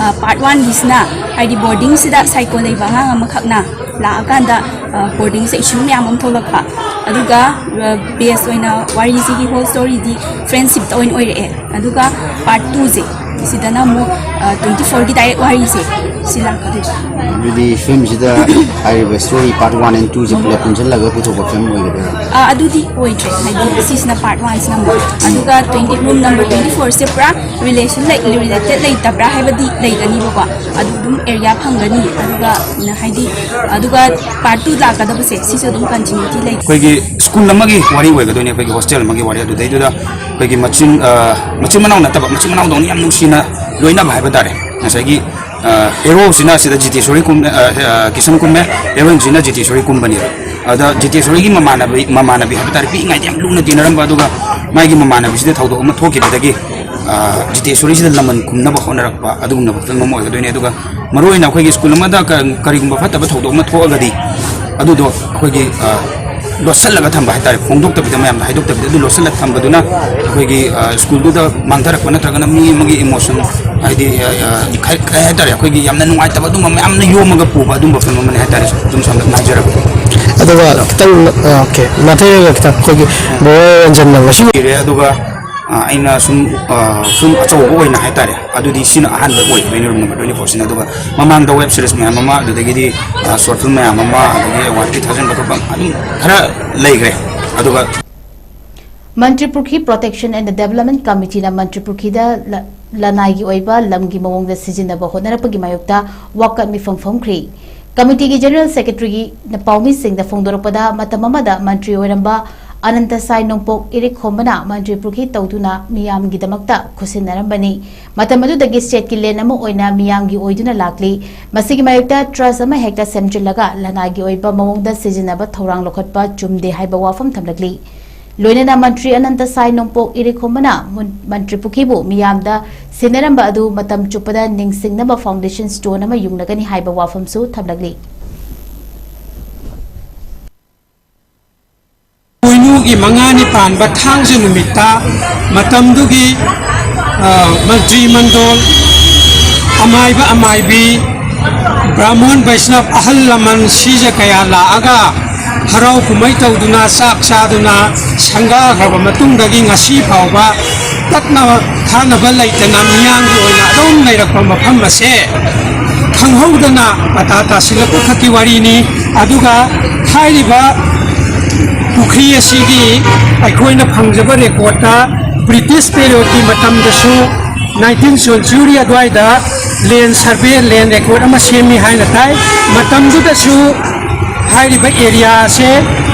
ꯑ, part oneꯒꯤꯁꯤꯅ, ꯍꯥꯏꯗꯤ, boardingꯁꯤꯗ psycho ꯂꯩꯕ ꯑꯉꯥꯡ ꯑꯃꯈꯛꯅ ꯂꯥꯛꯑꯀꯥꯟꯗ, ꯑ, boardingꯁꯦ issue ꯃꯌꯥꯝ ꯑꯃ ꯊꯣꯛꯂꯛꯄ꯫ ꯑꯗꯨꯒ, ꯑ, base ꯑꯣꯏꯅ ꯋꯥꯔꯤꯁꯤꯒꯤ whole storyꯗꯤ friendshipꯇ ꯑꯣꯏꯅ ꯑꯣꯏꯔꯛꯑꯦ꯫ ꯑꯗꯨꯒ part twoꯁꯦ, ꯁꯤꯗꯅ ꯑꯃꯨꯛ, ꯑ, twenty fourꯒꯤ direct ꯋꯥꯔꯤꯁꯦ ꯁꯤ ꯂꯥꯛꯀꯗꯣꯏꯕ꯫ ꯑꯗꯨꯗꯤ filmꯁꯤꯗ ꯍꯥꯏꯔꯤꯕ story part one and twoꯁꯦ ꯄꯨꯂꯞ ꯄꯨꯟꯁꯤꯜꯂꯒ ꯄꯨꯊꯣꯛꯄ film ꯑꯣꯏꯒꯗꯣꯏꯔꯥ? ꯑ, ꯑꯗꯨꯗꯤ ꯑꯣꯏꯗ꯭ꯔꯦ, ꯍꯥꯏꯗꯤ ꯁꯤꯁꯤꯅ part oneꯁꯤꯅ ꯑꯃꯨꯛ꯫ ꯑꯗꯨꯒ twenty, room number twenty fourꯁꯦ ꯄꯨꯔꯥ relation ꯂꯩ-, related ꯂꯩꯇꯕ꯭ꯔꯥ ꯍꯥꯏꯕꯗꯤ ꯂꯩꯒꯅꯤꯕꯀꯣ, ꯑꯗꯨ ꯑꯗꯨꯝ area ꯐꯪꯒꯅꯤ꯫ ꯑꯗꯨꯒ, ꯎꯝ, ꯍꯥꯏꯗꯤ, ꯑꯗꯨꯒ part two ꯂꯥꯛꯀꯗꯕꯁꯦ ꯁꯤꯁꯨ ꯑꯗꯨꯝ continuity ꯂꯩ꯫ ꯑꯩꯈꯣꯏꯒꯤ school ꯑꯃꯒꯤ ꯋꯥꯔꯤ ꯑꯣꯏꯒꯗꯣꯏꯅꯦ, ꯑꯩꯈꯣꯏꯒꯤ hostel ꯑꯃꯒꯤ ꯋꯥꯔꯤ꯫ ꯑꯗꯨꯗꯩꯗꯨꯗ ꯑꯩꯈꯣꯏꯒꯤ ꯃꯆꯤꯟ, ꯑ, ꯃꯆꯤꯟ ꯃꯅꯥꯎ ꯅꯠꯇꯕ, ꯃꯆꯤꯟ ꯃꯅꯥꯎꯗꯧꯅ ꯌꯥꯝ ꯅꯨꯡꯁꯤꯅ ꯂꯣꯏꯅꯕ ꯍꯥꯏꯕ ꯇꯥꯔꯦ꯫ ꯉꯁꯥꯏꯒꯤ ꯍꯦꯔꯣꯁꯤꯅ ꯁꯤꯗ ꯖꯤꯇꯦꯁꯣꯔꯤ ꯀꯨꯝ ꯑ, ꯑ, ꯀꯤꯁꯟ ꯀꯨꯝꯃꯦ꯫ ꯍꯦꯔꯣꯏꯟꯁꯤꯅ ꯖꯤꯇꯦꯁꯣꯔꯤ ꯀꯨꯝꯕꯅꯦꯕ꯫ ꯑꯗ ꯖꯤꯇꯦꯁꯣꯔꯤꯒꯤ ꯃꯃꯥꯟꯅꯕꯤ ꯃꯃꯥꯟꯅꯕꯤ ꯍꯥꯏꯕ ꯇꯥꯔꯦ, ꯄꯤꯛꯏꯉꯩꯗ ꯌꯥꯝ ꯂꯨꯅ ꯇꯤꯟꯅꯔꯝꯕ, ꯑꯗꯨꯒ ꯃꯥꯒꯤ ꯃꯃꯥꯟꯅꯕꯤꯁꯤꯗ ꯊꯧꯗꯣꯛ ꯑꯃ ꯊꯣꯛꯈꯤꯕꯗꯒꯤ ꯑ, ꯖꯤꯇꯦꯁꯣꯔꯤꯁꯤꯗ ꯂꯃꯟ ꯈꯨꯝꯅꯕ ꯍꯣꯠꯅꯔꯛꯄ ꯑꯗꯨꯒꯨꯝꯂꯕ ꯐꯤꯂꯝ ꯑꯃ ꯑꯣꯏꯒꯗꯣꯏꯅꯦ꯫ ꯑꯗꯨꯒ ꯃꯔꯨ ꯑꯣꯏꯅ ꯑꯩꯈꯣꯏꯒꯤ ꯁ꯭ꯀꯨꯜ ꯑꯃꯗ ꯀ- ꯀꯔꯤꯒꯨꯝꯕ ꯐꯠꯇꯕ ꯊꯧꯗꯣꯛ ꯑꯃ ꯊꯣꯛꯑꯒꯗꯤ ꯑꯗꯨꯗꯣ ꯑꯩꯈꯣꯏꯒꯤ ꯑ, ꯂꯣꯠꯁꯤꯜꯂꯒ ꯊꯝꯕ ꯍꯥꯏꯇꯥꯔꯦ, ꯐꯣꯡꯗꯣꯛꯇꯕꯤꯗ, ꯃꯌꯥꯝꯗ ꯍꯥꯏꯗꯣꯛꯇꯕꯤꯗ ꯑꯗꯨ ꯂꯣꯠꯁꯤꯜꯂꯒ ꯊꯝꯕꯗꯨꯅ ꯑꯩꯈꯣꯏꯒꯤ ꯑ, ꯁ꯭ꯀꯨꯜꯗꯨꯗ ꯃꯥꯡꯊꯔꯛꯄ ꯅꯠꯇ꯭ꯔꯒꯅ ꯃꯤ ꯑꯃꯒꯤ ꯏꯃꯣꯁꯟ, ꯍꯥꯏꯗꯤ ꯑ, ꯑ, ꯀꯩ ꯀꯩ ꯍꯥꯏꯇꯥꯔꯦ, ꯑꯩꯈꯣꯏꯒꯤ ꯌꯥꯝꯅ ꯅꯨꯡꯉꯥꯏꯇꯕ ꯑꯗꯨꯝꯕ ꯃꯌꯥꯝꯅ ꯌꯣꯝꯃꯒ ꯄꯨꯕ ꯑꯗꯨꯝꯕ ꯐꯤꯂꯝ ꯑꯃꯅꯤ ꯍꯥꯏꯇꯥꯔꯦ꯫ ꯑꯗꯨꯝ ꯁꯝꯂꯞꯅ ꯍꯥꯏꯖꯔꯕꯗ ꯑꯗꯨꯒ ꯈꯤꯇꯪ, ꯑꯣꯀꯦ, ꯅꯥꯊꯩꯔꯒ ꯈꯤꯇꯪ ꯑꯩꯈꯣꯏꯒꯤ ꯕ꯭ꯔꯣ ꯔꯟꯖꯟꯅ ꯉꯁꯤ ꯂꯩꯔꯦ꯫ ꯑꯗꯨꯒ ꯑ, ꯑꯩꯅ ꯁꯨꯝ ꯑ, ꯁꯨꯝ ꯑꯆꯧꯕ ꯑꯣꯏꯅ ꯍꯥꯏꯇꯥꯔꯦ, ꯑꯗꯨꯗꯤ ꯁꯤꯅ ꯑꯍꯥꯟꯕ ꯑꯣꯏꯒꯗꯣꯏꯅꯦ, ꯔꯨꯝ ꯅꯝꯕꯔ ꯇ꯭ꯋꯦꯟꯇꯤ ꯐꯣꯔꯁꯤꯅ꯫ ꯑꯗꯨꯒ ꯃꯃꯥꯡꯗ ꯋꯦꯕ ꯁꯤꯔꯤꯁ ꯃꯌꯥꯝ ꯑꯃ, ꯑꯗꯨꯗꯒꯤꯗꯤ ꯁꯣꯔꯠ ꯐꯤꯂꯝ ꯃꯌꯥꯝ ꯑꯃ, ꯑꯗꯒꯤ ꯑꯦꯋꯥꯔꯗꯀꯤ ꯊꯥꯖꯤꯟꯕ ꯈꯣꯠꯄ ꯑꯗꯨꯝ ꯈꯔ ꯂꯩꯈ꯭ꯔꯦ꯫ ꯑꯗꯨꯒ ꯃꯟꯇ꯭ꯔꯤ ꯄꯨꯈ꯭ꯔꯤ Protection and Development Committeeꯅ ꯃꯟꯇ꯭ꯔꯤ ꯄꯨꯈ꯭ꯔꯤꯗ ꯂ- ꯂꯅꯥꯏꯒꯤ ꯑꯣꯏꯕ ꯂꯝꯒꯤ ꯃꯑꯣꯡꯗ ꯁꯤꯖꯤꯟꯅꯕ ꯍꯣꯠꯅꯔꯛꯄꯒꯤ ꯃꯥꯌꯣꯛꯇ ꯋꯥꯀꯠ ꯃꯤꯐꯝ ꯐꯝꯈ꯭ꯔꯤ꯫ ꯀꯃꯤꯇꯤꯒꯤ ꯖꯦꯅꯔꯦꯜ ꯁꯦꯀ꯭ꯔꯦꯇꯔꯤꯅ ꯄꯥꯎꯃꯤꯁꯤꯡꯗ ꯐꯣꯡꯗꯣꯔꯛꯄꯗ, ꯃꯇꯝ ꯑꯃꯗ ꯃꯟꯇ꯭ꯔꯤ ꯑꯣꯏꯔꯝꯕ ꯑꯅꯟꯇ ꯁꯥꯏ ꯅꯣꯡꯄꯣꯛ ꯏꯔꯤꯛꯈꯣꯝꯕꯅ ꯃꯟꯇ꯭ꯔꯤ ꯄꯨꯈ꯭ꯔꯤ ꯇꯧꯗꯨꯅ ꯃꯤꯌꯥꯝꯒꯤꯗꯃꯛꯇ ꯈꯨꯠꯁꯤꯟꯅꯔꯝꯕꯅꯤ꯫ ꯃꯇꯝ ꯑꯗꯨꯗꯒꯤ ꯁ꯭ꯇꯦꯠꯀꯤ ꯂꯦꯟ ꯑꯃ ꯑꯣꯏꯅ ꯃꯤꯌꯥꯝꯒꯤ ꯑꯣꯏꯗꯨꯅ ꯂꯥꯛꯂꯤ꯫ ꯃꯁꯤꯒꯤ ꯃꯥꯌꯣꯛꯇ ꯇ꯭ꯔꯁ ꯑꯃ ꯍꯦꯛꯇ ꯁꯦꯝꯖꯤꯜꯂꯒ ꯂꯅꯥꯏꯒꯤ ꯑꯣꯏꯕ ꯃꯑꯣꯡꯗ ꯁꯤꯖꯤꯟꯅꯕ ꯊꯧꯔꯥꯡ ꯂꯧꯈꯠꯄ ꯆꯨꯝꯗꯦ ꯍꯥꯏꯕ ꯋꯥꯐꯝ ꯊꯝꯂꯛꯂꯤ꯫ ꯂꯣꯏꯅꯅ ꯃꯟꯇ꯭ꯔꯤ ꯑꯅꯟꯇ ꯁꯥꯏ ꯅꯣꯡꯄꯣꯛ ꯏꯔꯤꯈꯣꯝꯕꯅ ꯃꯨꯟ- ꯃꯟꯇ꯭ꯔꯤ ꯄꯨꯈ꯭ꯔꯤꯕꯨ ꯃꯤꯌꯥꯝꯗ ꯁꯤꯟꯅꯔꯝꯕ ꯑꯗꯨ ꯃꯇꯝ ꯆꯨꯞꯄꯗ ꯅꯤꯡꯁꯤꯡꯅꯕ ꯐꯥꯎꯟꯗꯦꯁꯟ ꯁ꯭ꯇꯣꯟ ꯑꯃ ꯌꯨꯡꯂꯒꯅꯤ ꯍꯥꯏꯕ ꯋꯥꯐꯝꯁꯨ ꯊꯝꯂꯛꯂꯤ꯫ ꯄꯣꯏꯅꯨꯒꯤ ꯃꯉꯥꯅꯤ ꯄꯥꯟꯕ ꯊꯥꯡꯖ ꯅꯨꯃꯤꯠꯇ ꯃꯇꯝꯗꯨꯒꯤ, ꯑ, ꯃꯟꯇ꯭ꯔꯤ ꯃꯟꯗꯣꯜ, ꯑꯃꯥꯏꯕ ꯑꯃꯥꯏꯕꯤ, ꯕ꯭ꯔꯥꯍꯃꯣꯟ ꯕꯩꯁꯅꯕ ꯑꯍꯜ ꯂꯃꯟ ꯁꯤꯖ ꯀꯌꯥ ꯂꯥꯛꯑꯒ ꯍꯔꯥꯎ ꯀꯨꯝꯍꯩ ꯇꯧꯗꯨꯅ, ꯆꯥꯛ ꯆꯥꯗꯨꯅ ꯁꯪꯒꯥꯈ꯭ꯔꯕ ꯃꯇꯨꯡꯗꯒꯤ ꯉꯁꯤ ꯐꯥꯎꯕ ꯇꯠꯅꯕ ꯊꯥꯅꯕ ꯂꯩꯇꯅ ꯃꯤꯌꯥꯝꯒꯤ ꯑꯣꯏꯅ ꯑꯗꯨꯝ ꯂꯩꯔꯛꯄ ꯃꯐꯝ ꯑꯁꯦ ꯈꯪꯍꯧꯗꯅ ꯄꯇꯥ ꯇꯥꯁꯤꯜꯂꯛꯄ ꯈꯛꯀꯤ ꯋꯥꯔꯤꯅꯤ꯫ ꯑꯗꯨꯒ ꯍꯥꯏꯔꯤꯕ ꯄꯨꯈ꯭ꯔꯤ ꯑꯁꯤꯒꯤ ꯑꯩꯈꯣꯏꯅ ꯐꯪꯖꯕ ꯔꯦꯀꯣꯔꯠꯇ ꯕ꯭ꯔꯤꯇꯤꯁ ꯄꯦꯔꯤꯌꯣꯠꯀꯤ ꯃꯇꯝꯗꯁꯨ, nineteenth century ꯑꯗꯨꯋꯥꯏꯗ ꯂꯦꯟ ꯁꯔꯚꯦ, ꯂꯦꯟ ꯔꯦꯀꯣꯔꯠ ꯑꯃ ꯁꯦꯝꯃꯤ ꯍꯥꯏꯅ ꯇꯥꯏ꯫ ꯃꯇꯝꯗꯨꯗꯁꯨ ꯍꯥꯏꯔꯤꯕ ꯑꯦꯔꯤꯌꯥ ꯑꯁꯦ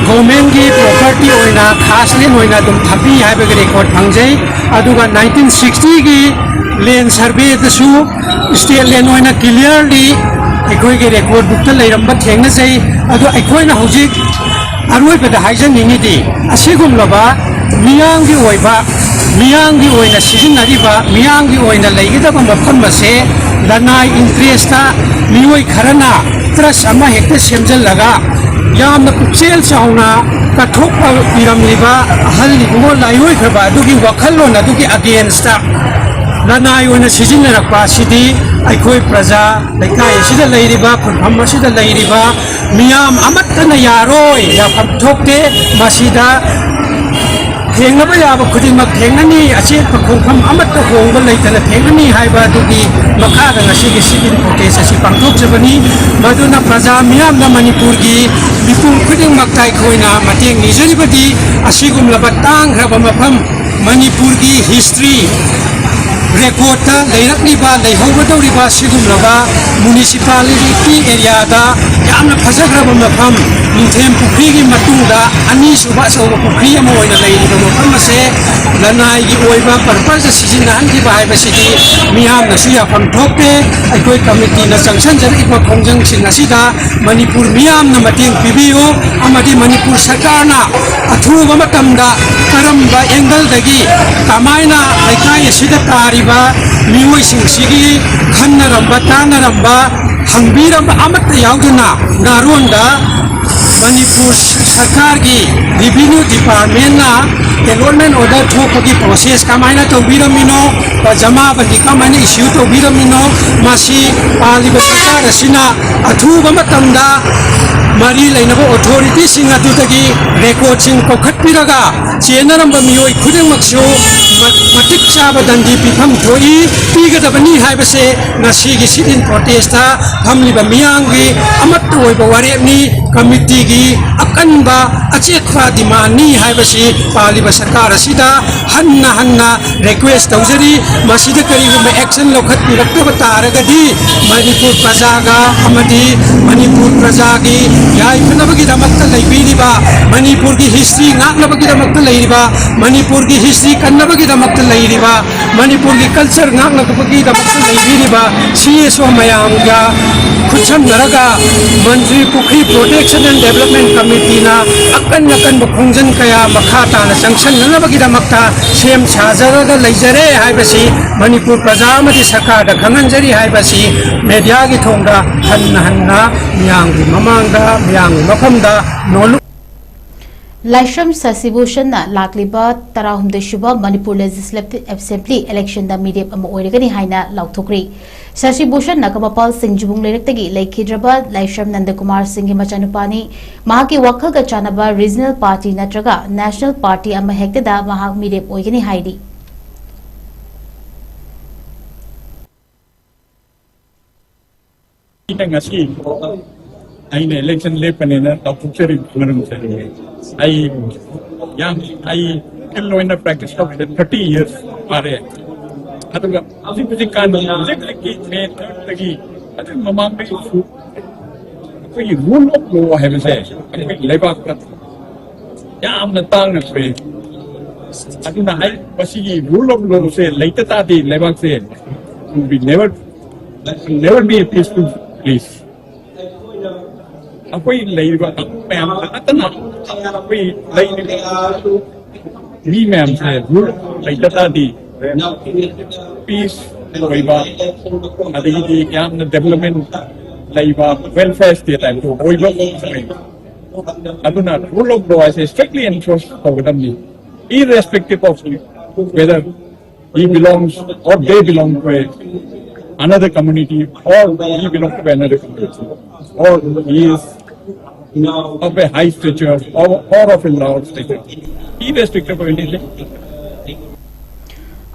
ꯒꯣꯔꯃꯦꯟꯒꯤ ꯄ꯭ꯔꯣꯄꯔꯇꯤ ꯑꯣꯏꯅ, ꯈꯥꯁ ꯂꯦꯟ ꯑꯣꯏꯅ ꯑꯗꯨꯝ ꯊꯝꯕꯤ ꯍꯥꯏꯕꯒꯤ ꯔꯦꯀꯣꯔꯠ ꯐꯪꯖꯩ꯫ ꯑꯗꯨꯒ nineteen sixtyꯒꯤ ꯂꯦꯟ ꯁꯔꯚꯦꯗꯁꯨ ꯁ꯭ꯇꯦꯠ ꯂꯦꯟ ꯑꯣꯏꯅ ꯀ꯭ꯂꯤꯌꯥꯔꯂꯤ ꯑꯩꯈꯣꯏꯒꯤ ꯔꯦꯀꯣꯔꯠ ꯕꯨꯛꯇ ꯂꯩꯔꯝꯕ ꯊꯦꯡꯅꯖꯩ꯫ ꯑꯗꯣ ꯑꯩꯈꯣꯏꯅ ꯍꯧꯖꯤꯛ ꯑꯔꯣꯏꯕꯗ ꯍꯥꯏꯖꯅꯤꯡꯉꯤꯗꯤ, ꯑꯁꯤꯒꯨꯝꯂꯕ ꯃꯤꯌꯥꯝꯒꯤ ꯑꯣꯏꯕ, ꯃꯤꯌꯥꯝꯒꯤ ꯑꯣꯏꯅ ꯁꯤꯖꯤꯟꯅꯔꯤꯕ, ꯃꯤꯌꯥꯝꯒꯤ ꯑꯣꯏꯅ ꯂꯩꯒꯗꯕ ꯃꯐꯝ ꯑꯁꯦ ꯂꯅꯥꯏ ꯏꯟꯇꯔꯦꯁꯇ ꯃꯤꯑꯣꯏ ꯈꯔꯅ ꯇ꯭ꯔꯁ ꯑꯃ ꯍꯦꯛꯇ ꯁꯦꯝꯖꯤꯜꯂꯒ ꯌꯥꯝꯅ ꯄꯨꯛꯆꯦꯜ ꯆꯥꯎꯅ ꯀꯠꯊꯣꯛꯄ ꯄꯤꯔꯝꯂꯤꯕ ꯑꯍꯜ ꯏꯕꯨꯡꯉꯣ ꯂꯥꯏꯑꯣꯏꯈ꯭ꯔꯕ ꯑꯗꯨꯒꯤ ꯋꯥꯈꯜꯂꯣꯟ ꯑꯗꯨꯒꯤ ꯑꯒꯦꯟꯁꯇ ꯂꯅꯥꯏ ꯑꯣꯏꯅ ꯁꯤꯖꯤꯟꯅꯔꯛꯄ ꯑꯁꯤꯗꯤ ꯑꯩꯈꯣꯏ ꯄ꯭ꯔꯖꯥ, ꯂꯩꯀꯥꯏ ꯑꯁꯤꯗ ꯂꯩꯔꯤꯕ, ꯈꯨꯟꯐꯝ ꯑꯁꯤꯗ ꯂꯩꯔꯤꯕ ꯃꯤꯌꯥꯝ ꯑꯃꯠꯇꯅ ꯌꯥꯔꯣꯏ, ꯌꯥꯐꯝ ꯊꯣꯛꯇꯦ꯫ ꯃꯁꯤꯗ ꯊꯦꯡꯅꯕ ꯌꯥꯕ ꯈꯨꯗꯤꯡꯃꯛ ꯊꯦꯡꯅꯅꯤ, ꯑꯆꯦꯠꯄ ꯈꯣꯡꯐꯝ ꯑꯃꯠꯇ ꯍꯣꯡꯕ ꯂꯩꯇꯅ ꯊꯦꯡꯅꯅꯤ ꯍꯥꯏꯕ ꯑꯗꯨꯒꯤ ꯃꯈꯥꯗ ꯉꯁꯤꯒꯤ sit-in protest ꯑꯁꯤ ꯄꯥꯡꯊꯣꯛꯆꯕꯅꯤ꯫ ꯃꯗꯨꯅ ꯄ꯭ꯔꯖꯥ ꯃꯤꯌꯥꯝꯅ ꯃꯅꯤꯄꯨꯔꯒꯤ ꯃꯤꯄꯨꯝ ꯈꯨꯗꯤꯡꯃꯛꯇ ꯑꯩꯈꯣꯏꯅ ꯃꯇꯦꯡ ꯅꯤꯖꯔꯤꯕꯗꯤ ꯑꯁꯤꯒꯨꯝꯂꯕ ꯇꯥꯡꯈ꯭ꯔꯕ ꯃꯐꯝ, ꯃꯅꯤꯄꯨꯔꯒꯤ ꯍꯤꯁꯇ꯭ꯔꯤ ꯔꯦꯀꯣꯔꯠꯇ ꯂꯩꯔꯛꯂꯤꯕ, ꯂꯩꯍꯧꯒꯗꯧꯔꯤꯕ ꯁꯤꯒꯨꯝꯂꯕ ꯃ꯭ꯌꯨꯅꯤꯁꯤꯄꯥꯂꯤꯇꯤ ꯑꯦꯔꯤꯌꯥꯗ ꯌꯥꯝꯅ ꯐꯖꯈ꯭ꯔꯕ ꯃꯐꯝ, ꯅꯨꯡꯊꯦꯝ ꯄꯨꯈ꯭ꯔꯤꯒꯤ ꯃꯇꯨꯡꯗ ꯑꯅꯤꯁꯨꯕ ꯑꯆꯧꯕ ꯄꯨꯈ꯭ꯔꯤ ꯑꯃ ꯑꯣꯏꯅ ꯂꯩꯔꯤꯕ ꯃꯐꯝ ꯑꯁꯦ ꯂꯅꯥꯏꯒꯤ ꯑꯣꯏꯕ ꯄꯔꯄꯁꯇ ꯁꯤꯖꯤꯟꯅꯍꯟꯈꯤꯕ ꯍꯥꯏꯕꯁꯤꯗꯤ ꯃꯤꯌꯥꯝꯅꯁꯨ ꯌꯥꯐꯝ ꯊꯣꯛꯇꯦ꯫ ꯑꯩꯈꯣꯏ ꯀꯃꯤꯇꯤꯅ ꯆꯪꯁꯤꯟꯖꯔꯛꯏꯕ ꯈꯣꯡꯖꯪꯁꯤꯡ ꯑꯁꯤꯗ ꯃꯅꯤꯄꯨꯔ ꯃꯤꯌꯥꯝꯅ ꯃꯇꯦꯡ ꯄꯤꯕꯤꯌꯨ ꯑꯃꯗꯤ ꯃꯅꯤꯄꯨꯔ ꯁꯔꯀꯥꯔꯅ ꯑꯊꯨꯕ ꯃꯇꯝꯗ ꯀꯔꯝꯕ ꯑꯦꯡꯒꯜꯗꯒꯤ ꯀꯃꯥꯏꯅ ꯂꯩꯀꯥꯏ ꯑꯁꯤꯗ ꯇꯥꯔꯤꯕ ꯃꯤꯑꯣꯏꯁꯤꯡꯁꯤꯒꯤ ꯈꯟꯅꯔꯝꯕ, ꯇꯥꯟꯅꯔꯝꯕ, ꯍꯪꯕꯤꯔꯝꯕ ꯑꯃꯠꯇ ꯌꯥꯎꯗꯅ ꯅꯥꯔꯣꯟꯗ ꯃꯅꯤꯄꯨꯔ ꯁꯔꯀꯥꯔꯒꯤ ꯔꯤꯚꯤꯅ꯭ꯌꯨ ꯗꯤꯄꯥꯔꯠꯃꯦꯟꯅ ꯑꯦꯂꯣꯠꯃꯦꯟ ꯑꯣꯔꯗꯔ ꯊꯣꯛꯄꯒꯤ ꯄ꯭ꯔꯣꯁꯦꯁ ꯀꯃꯥꯏꯅ ꯇꯧꯕꯤꯔꯝꯃꯤꯅꯣ, ꯖꯃꯥꯕꯟꯗꯤ ꯀꯃꯥꯏꯅ ꯏꯁꯨ ꯇꯧꯕꯤꯔꯝꯃꯤꯅꯣ, ꯃꯁꯤ ꯄꯥꯜꯂꯤꯕ ꯁꯔꯀꯥꯔ ꯑꯁꯤꯅ ꯑꯊꯨꯕ ꯃꯇꯝꯗ ꯃꯔꯤ ꯂꯩꯅꯕ ꯑꯣꯊꯣꯔꯤꯇꯤꯁꯤꯡ ꯑꯗꯨꯗꯒꯤ ꯔꯦꯀꯣꯔꯠꯁꯤꯡ ꯀꯧꯈꯠꯄꯤꯔꯒ ꯆꯦꯟꯅꯔꯝꯕ ꯃꯤꯑꯣꯏ ꯈꯨꯗꯤꯡꯃꯛꯁꯨ ꯃ-, ꯃꯇꯤꯛ ꯆꯥꯕ ꯗꯟꯗꯤ ꯄꯤꯐꯝ ꯊꯣꯛꯏ, ꯄꯤꯒꯗꯕꯅꯤ ꯍꯥꯏꯕꯁꯦ ꯉꯁꯤꯒꯤ sit-in protest ꯐꯝꯂꯤꯕ ꯃꯤꯌꯥꯝꯒꯤ ꯑꯃꯠꯇ ꯑꯣꯏꯕ ꯋꯥꯔꯦꯞꯅꯤ, ꯀꯃꯤꯇꯤꯒꯤ ꯑꯀꯟꯕ ꯑꯆꯦꯠꯄ ꯗꯤꯃꯥꯟꯅꯤ ꯍꯥꯏꯕꯁꯤ ꯄꯥꯜꯂꯤꯕ ꯁꯔꯀꯥꯔ ꯑꯁꯤꯗ ꯍꯟꯅ ꯍꯟꯅ ꯔꯤꯀ꯭ꯋꯦꯁ ꯇꯧꯖꯔꯤ꯫ ꯃꯁꯤꯗ ꯀꯔꯤꯒꯨꯝꯕ ꯑꯦꯛꯁꯟ ꯂꯧꯈꯠꯄꯤꯔꯛꯇꯕ ꯇꯥꯔꯒꯗꯤ ꯃꯅꯤꯄꯨꯔ ꯄ꯭ꯔꯖꯥꯒ ꯑꯃꯗꯤ ꯃꯅꯤꯄꯨꯔ ꯄ꯭ꯔꯖꯥꯒꯤ ꯌꯥꯏꯐꯅꯕꯒꯤꯗꯃꯛꯇ ꯂꯩꯕꯤꯔꯤꯕ, ꯃꯅꯤꯄꯨꯔꯒꯤ ꯍꯤꯁꯇ꯭ꯔꯤ ꯉꯥꯛꯅꯕꯒꯤꯗꯃꯛꯇ ꯂꯩꯔꯤꯕ, ꯃꯅꯤꯄꯨꯔꯒꯤ ꯍꯤꯁꯇ꯭ꯔꯤ ꯀꯟꯅꯕꯒꯤꯗꯃꯛꯇ ꯂꯩꯔꯤꯕ ꯃꯅꯤꯄꯨꯔꯒꯤ ꯀꯜꯆꯔ ꯉꯥꯛꯅꯕꯒꯤꯗꯃꯛꯇ ꯂꯩꯕꯤꯔꯤꯕ ꯁꯤ ꯑꯦꯁ ꯑꯣ ꯃꯌꯥꯝꯒ ꯈꯨꯠꯁꯝꯅꯔꯒ ꯃꯟꯇ꯭ꯔꯤ ꯄꯨꯈ꯭ꯔꯤ ꯄ꯭ꯔꯣꯇꯦꯛꯁꯟ ꯑꯦꯟ ꯗꯦꯕꯂꯞꯃꯦꯟ ꯀꯃꯤꯇꯤꯅ ꯑꯀꯟ ꯑꯀꯟꯕ ꯈꯣꯡꯖꯪ ꯀꯌꯥ ꯃꯈꯥ ꯇꯥꯅ ꯆꯪꯁꯤꯟꯅꯅꯕꯒꯤꯗꯃꯛꯇ ꯁꯦꯝ ꯁꯥꯖꯔꯒ ꯂꯩꯖꯔꯦ ꯍꯥꯏꯕꯁꯤ ꯃꯅꯤꯄꯨꯔ ꯄ꯭ꯔꯖꯥ ꯑꯃꯗꯤ ꯁꯔꯀꯥꯔꯗ ꯈꯪꯍꯟꯖꯔꯤ ꯍꯥꯏꯕꯁꯤ ꯃꯦꯗꯤꯌꯥꯒꯤ ꯊꯣꯡꯗ ꯍꯟꯅ ꯍꯟꯅ ꯃꯤꯌꯥꯝꯒꯤ ꯃꯃꯥꯡꯗ, ꯃꯤꯌꯥꯝꯒꯤ ꯃꯐꯝꯗ ꯅꯣꯜꯂꯨ꯫ ꯂꯥꯏꯁ꯭ꯔꯝ ꯁꯁꯤꯚꯨꯁꯟꯅ ꯂꯥꯛꯂꯤꯕ ꯇꯔꯥꯍꯨꯝꯗꯣꯏ ꯁꯨꯕ ꯃꯅꯤꯄꯨꯔ ꯂꯦꯖꯤꯁꯂꯦꯇꯤꯚ ꯑꯦꯁꯦꯝꯕ꯭ꯂꯤ ꯏꯂꯦꯛꯁꯟꯗ ꯃꯤꯔꯦꯞ ꯑꯃ ꯑꯣꯏꯔꯒꯅꯤ ꯍꯥꯏꯅ ꯂꯥꯎꯊꯣꯛꯈ꯭ꯔꯤ꯫ ꯁꯁꯤꯚꯨꯁꯟ ꯅꯥꯒꯥꯃꯄꯥꯜ ꯁꯤꯡꯖꯕꯨꯡ ꯂꯩꯔꯛꯇꯒꯤ ꯂꯩꯈꯤꯗ꯭ꯔꯕ ꯂꯥꯏꯁ꯭ꯔꯝ ꯅꯟꯗꯀꯨꯃꯥꯔ ꯁꯤꯡꯒꯤ ꯃꯆꯥꯅꯨꯄꯥꯅꯤ꯫ ꯃꯍꯥꯛꯀꯤ ꯋꯥꯈꯜꯒ ꯆꯥꯟꯅꯕ ꯔꯤꯖꯅꯦꯜ ꯄꯥꯔꯇꯤ ꯅꯠꯇ꯭ꯔꯒ ꯅꯦꯁꯅꯦꯜ ꯄꯥꯔꯇꯤ ꯑꯃ ꯍꯦꯛꯇꯗ ꯃꯍꯥꯛ ꯃꯤꯔꯦꯞ ꯑꯣꯏꯒꯅꯤ ꯍꯥꯏꯔꯤ꯫ ꯑꯩꯅ ꯉꯁꯤ ꯑꯩꯅ ꯏꯂꯦꯛꯁꯟ ꯂꯦꯞꯄꯅꯦꯅ ꯂꯥꯎꯊꯣꯛꯆꯔꯤꯕ ꯃꯔꯝꯁꯦ, ꯑꯩ ꯌꯥꯝ ꯑꯩ ꯐꯤꯜ ꯑꯣꯏꯅ ꯄ꯭ꯔꯦꯛꯇꯤꯁ ꯇꯧꯕꯗ ꯊꯥꯔꯇꯤ ꯏꯌꯔꯁ ꯐꯥꯔꯦ꯫ ꯑꯗꯨꯒ ꯍꯧꯖꯤꯛ ꯍꯧꯖꯤꯛꯀꯥꯟ ꯍꯧꯖꯤꯛ ꯍꯧꯖꯤꯛꯀꯤ ꯃꯦ ꯊꯥꯔꯠꯇꯒꯤ ꯑꯗꯨꯒꯤ ꯃꯃꯥꯡꯗꯒꯤꯁꯨ ꯑꯩꯈꯣꯏꯒꯤ ꯔꯨꯜ ꯑꯣꯐ ꯂꯣ ꯍꯥꯏꯕꯁꯦ ꯑꯩꯈꯣꯏꯒꯤ ꯂꯩꯕꯥꯛꯇ ꯌꯥꯝꯅ ꯇꯥꯡꯅ ꯊꯣꯛꯑꯦ꯫ ꯑꯗꯨꯅ ꯍꯥꯏ ꯃꯁꯤꯒꯤ ꯔꯨꯜ ꯑꯣꯐ ꯂꯣꯁꯦ ꯂꯩꯇ ꯇꯥꯔꯗꯤ ꯂꯩꯕꯥꯛꯁꯦ will be never, never be a peaceful place. ꯑꯩꯈꯣꯏ ꯂꯩꯔꯤꯕ ꯃꯌꯥꯝ ꯅꯠꯇꯅ ꯑꯩꯈꯣꯏ ꯂꯩꯔꯤꯕ ꯃꯤ ꯃꯌꯥꯝꯁꯦ ꯔꯨꯜ ꯂꯩꯇ ꯇꯥꯔꯗꯤ ꯄꯤꯁ ꯑꯣꯏꯕ ꯑꯗꯒꯤꯗꯤ ꯌꯥꯝꯅ ꯗꯦꯕꯂꯞꯃꯦꯟ ꯂꯩꯕ ꯋꯦꯜꯐꯤꯌꯔ ꯁ꯭ꯇꯦꯠ ꯍꯥꯏꯕꯗꯨ ꯑꯣꯏꯕ ꯉꯝꯃꯣꯏ꯫ ꯑꯗꯨꯅ ꯔꯨꯜ ꯑꯣꯐ ꯂꯣ ꯍꯥꯏꯁꯦ ꯁ꯭ꯇ꯭ꯔꯤꯛꯂꯤ ꯑꯦꯟꯐꯣꯔꯁ ꯇꯧꯒꯗꯕꯅꯤ, irrespective of whether he belongs or they belong to a, another community or he belongs to another community or he is of a high stature or, or of a lower stature, irrespective of anything.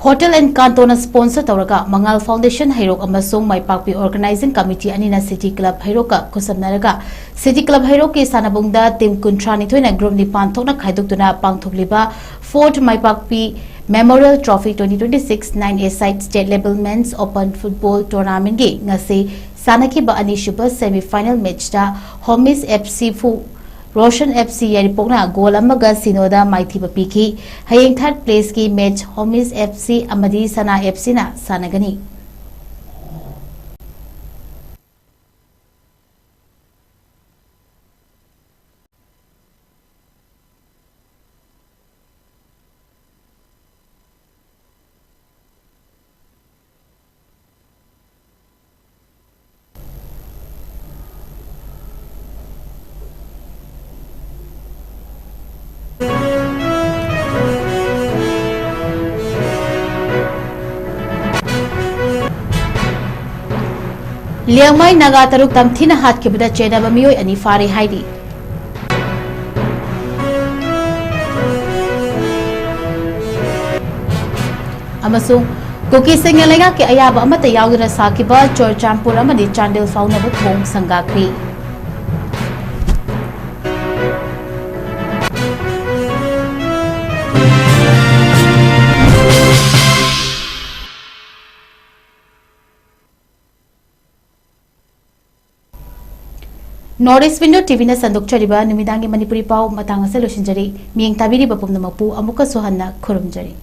Hotel and Canton sponsor ꯇꯧꯔꯒ Mangal foundation Heirok ꯑꯃꯁꯨꯡ Maipakpi organizing committee ꯑꯅꯤꯅ city club ꯍꯩꯔꯣꯛꯀ ꯈꯨꯠꯁꯝꯅꯔꯒ city club ꯍꯩꯔꯣꯛꯀꯤ ꯁꯥꯟꯅꯕꯨꯡꯗ team ꯀꯨꯟꯊ꯭ꯔꯥꯅꯤꯊꯣꯏꯅ group ꯅꯤꯄꯥꯟ ꯊꯣꯛꯅ ꯈꯥꯏꯗꯣꯛꯇꯨꯅ ꯄꯥꯡꯊꯣꯛꯂꯤꯕ fourth Maipakpi Memorial Trophy twenty twenty-six nine A side state level men's open football tournamentꯀꯤ ꯉꯁꯤ ꯁꯥꯟꯅꯈꯤꯕ ꯑꯅꯤꯁꯨꯕ semi final matchꯇ ꯍꯣꯃꯤꯁ ꯑꯦꯐ ꯁꯤ ꯐꯨ ꯔꯣꯁꯟ ꯑꯦꯐ ꯁꯤ ꯌꯥꯏꯔꯤꯄꯣꯛꯅ ꯒꯣꯜ ꯑꯃꯒ ꯁꯤꯅꯣꯗ ꯃꯥꯏꯊꯤꯕ ꯄꯤꯈꯤ꯫ ꯍꯌꯦꯡ ꯊꯥꯔꯠ ꯄ꯭ꯂꯦꯁꯀꯤ ꯃꯦꯆ ꯍꯣꯃꯤꯁ ꯑꯦꯐ ꯁꯤ ꯑꯃꯗꯤ ꯁꯅꯥ ꯑꯦꯐ ꯁꯤꯅ ꯁꯥꯟꯅꯒꯅꯤ꯫ ꯂꯤꯌꯥꯡꯃꯩ ꯅꯥꯒꯥ ꯇꯔꯨꯛ ꯇꯝꯊꯤꯅ ꯍꯥꯠꯈꯤꯕꯗ ꯆꯦꯟꯅꯕ ꯃꯤꯑꯣꯏ ꯑꯅꯤ ꯐꯥꯔꯦ ꯍꯥꯏꯔꯤ꯫ ꯑꯃꯁꯨꯡ ꯀꯨꯀꯤꯁꯤꯡꯅ ꯂꯩꯉꯥꯛꯀꯤ ꯑꯌꯥꯕ ꯑꯃꯠꯇ ꯌꯥꯎꯗꯅ ꯁꯥꯈꯤꯕ ꯆꯨꯔꯆꯥꯟꯄꯨꯔ ꯑꯃꯗꯤ ꯆꯥꯟꯗꯦꯜ ꯐꯥꯎꯅꯕ ꯊꯣꯡ ꯁꯪꯒꯥꯈ꯭ꯔꯦ꯫ North East Window T V ꯅ ꯁꯟꯗꯣꯛꯆꯔꯤꯕ ꯅꯨꯃꯤꯗꯥꯡꯒꯤ ꯃꯅꯤꯄꯨꯔꯤ ꯄꯥꯎ ꯃꯇꯥꯡ ꯑꯁꯤꯗ ꯂꯣꯏꯁꯤꯟꯖꯔꯤ꯫ ꯃꯤꯠꯌꯦꯡ ꯇꯥꯕꯤꯔꯤꯕ ꯄꯨꯝꯅꯃꯛꯄꯨ ꯑꯃꯨꯛꯀꯁꯨ ꯍꯟꯅ ꯈꯨꯔꯨꯝꯖꯔꯤ꯫